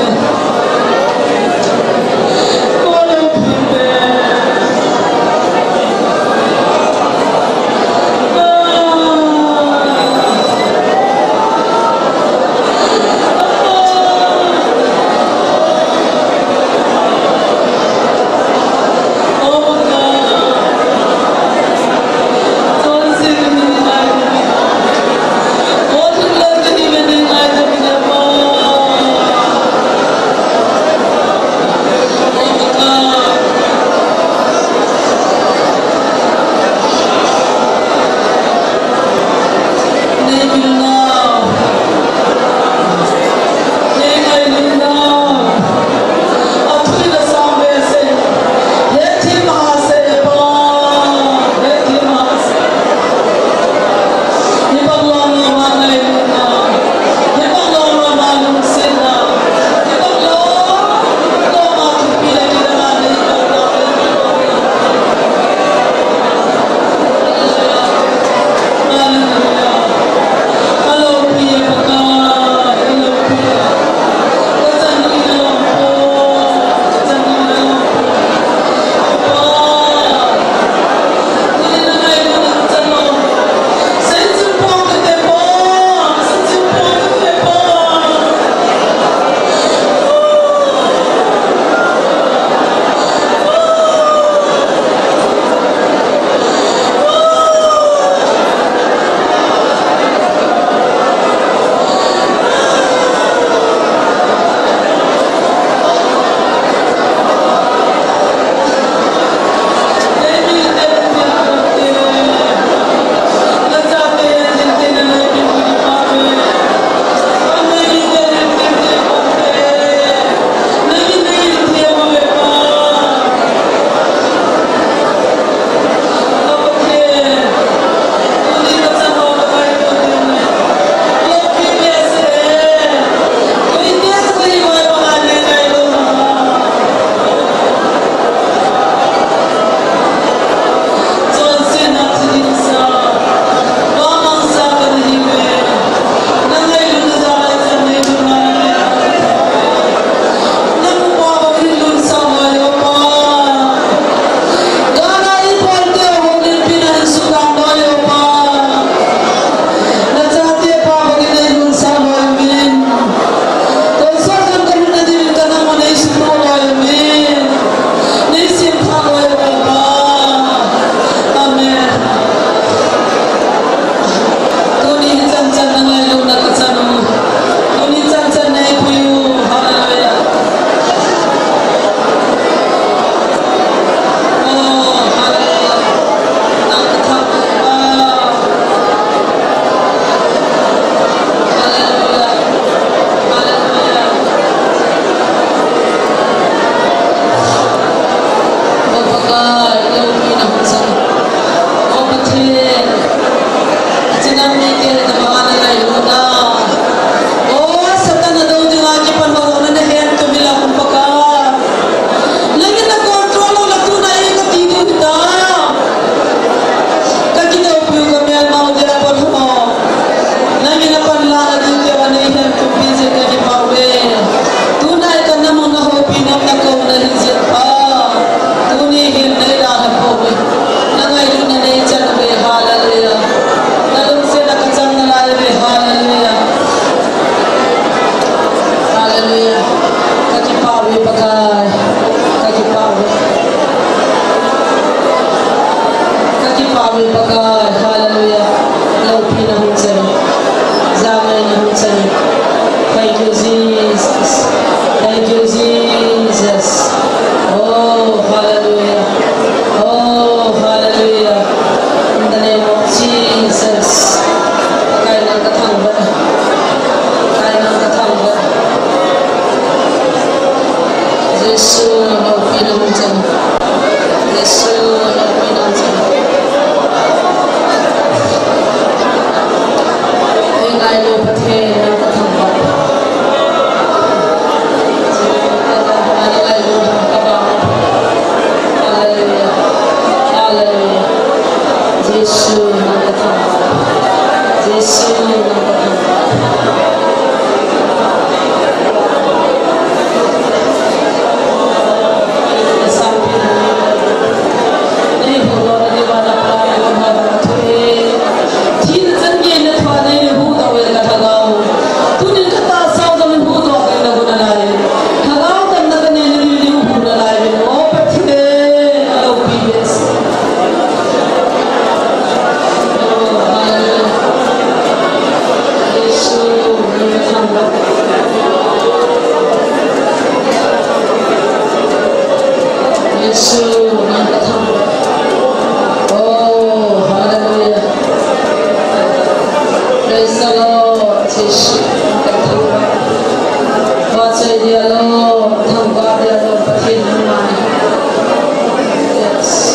Yes,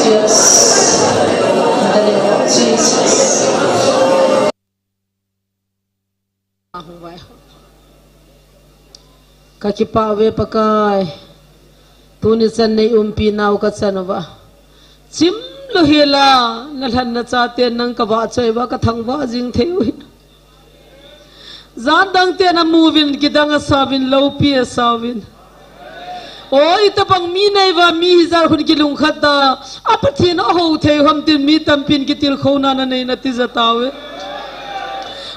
yes. Ka kipah uve Pakai. Tuni chan nei umpi nau ka chan uva. Chimlou hela, na lhan na chate nang ka vahchoi uva, ka thangvah jing thei u hi. Jan dang te na mu uvin, kidang a sa uvin, loupi a sa uvin. O, itobang mi nei uva, mi hijat khun kilungkhat ta, a Pathen a hou thei u ham tin mi tampin kitilkhouna na nei na tija tauve.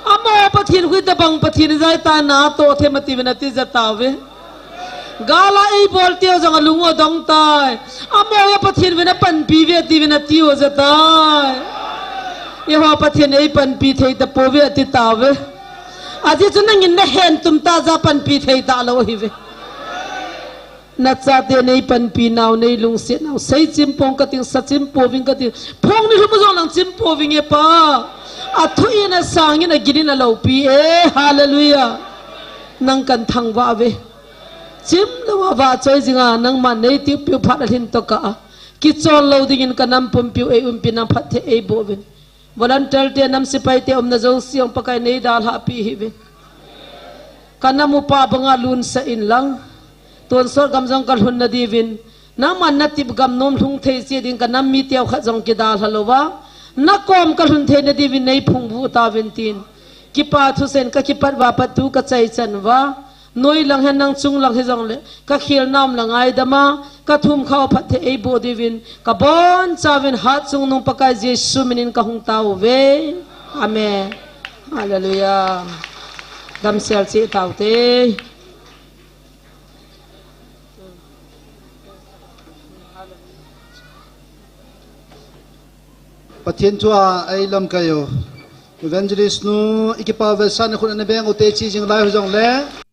Amaho Pathen khu itobang Pathen ijat ta na toh them a tiuvin a tija tauve. Gal a eibol teu jong a lung u adong tai. Amaho Pathen uvin a panpi uve tiuvin a tiu jia tai. Eiho Pathen in ei panpi thei tapouve ati tauve. Ajeh chu nangin na hen tum ta ja panpi thei talou ahiuve. Na chate nei panpi nau, nei lungset nau. Seichim pong ka ting, sachim pouving ka ting. Phong ni lhum jong nang chim pouving e Pa. A thu in a sang in a gin in a loupi e. Hallelujah. Nang kan thangvah uve. Chimlou a vahchoi jinga nangman nei tiupiu phat a lhin tokah a. Kichol lou dingin ka nam pumpiu ei umpi nang phatthei ei boh uvin. Volunteer te nam sepai te umna jouse jong Pakai nei dalhah peh hih uvin. Ka nam upa banga lunsah in lang. Tonsot gam jong ka lhun na diuvin. Nangman na tep gam nom lhung thei cheh ding ka nam mi teu khat jong kidalha louva. Na kom ka lhun thei na diuvin nei phungvuh tauvin tin. Kipa thusen ka kipat uva pat tu ka chai chan uva. Noi lang hen nang chung lang hijongle, ka khelna um le ngaidam a, ka thum khau phatthei ei boh diuvin, ka bonchauvin hatchungnung Pakai Jesu minin ka hung tao uve. Amen. Hallelujah. Damsel cheh taute. Pathen thu a ei lamkai u. Evangelist nu, i kipah uve, sa ni khun ana beng ute chi jing lai hijongle.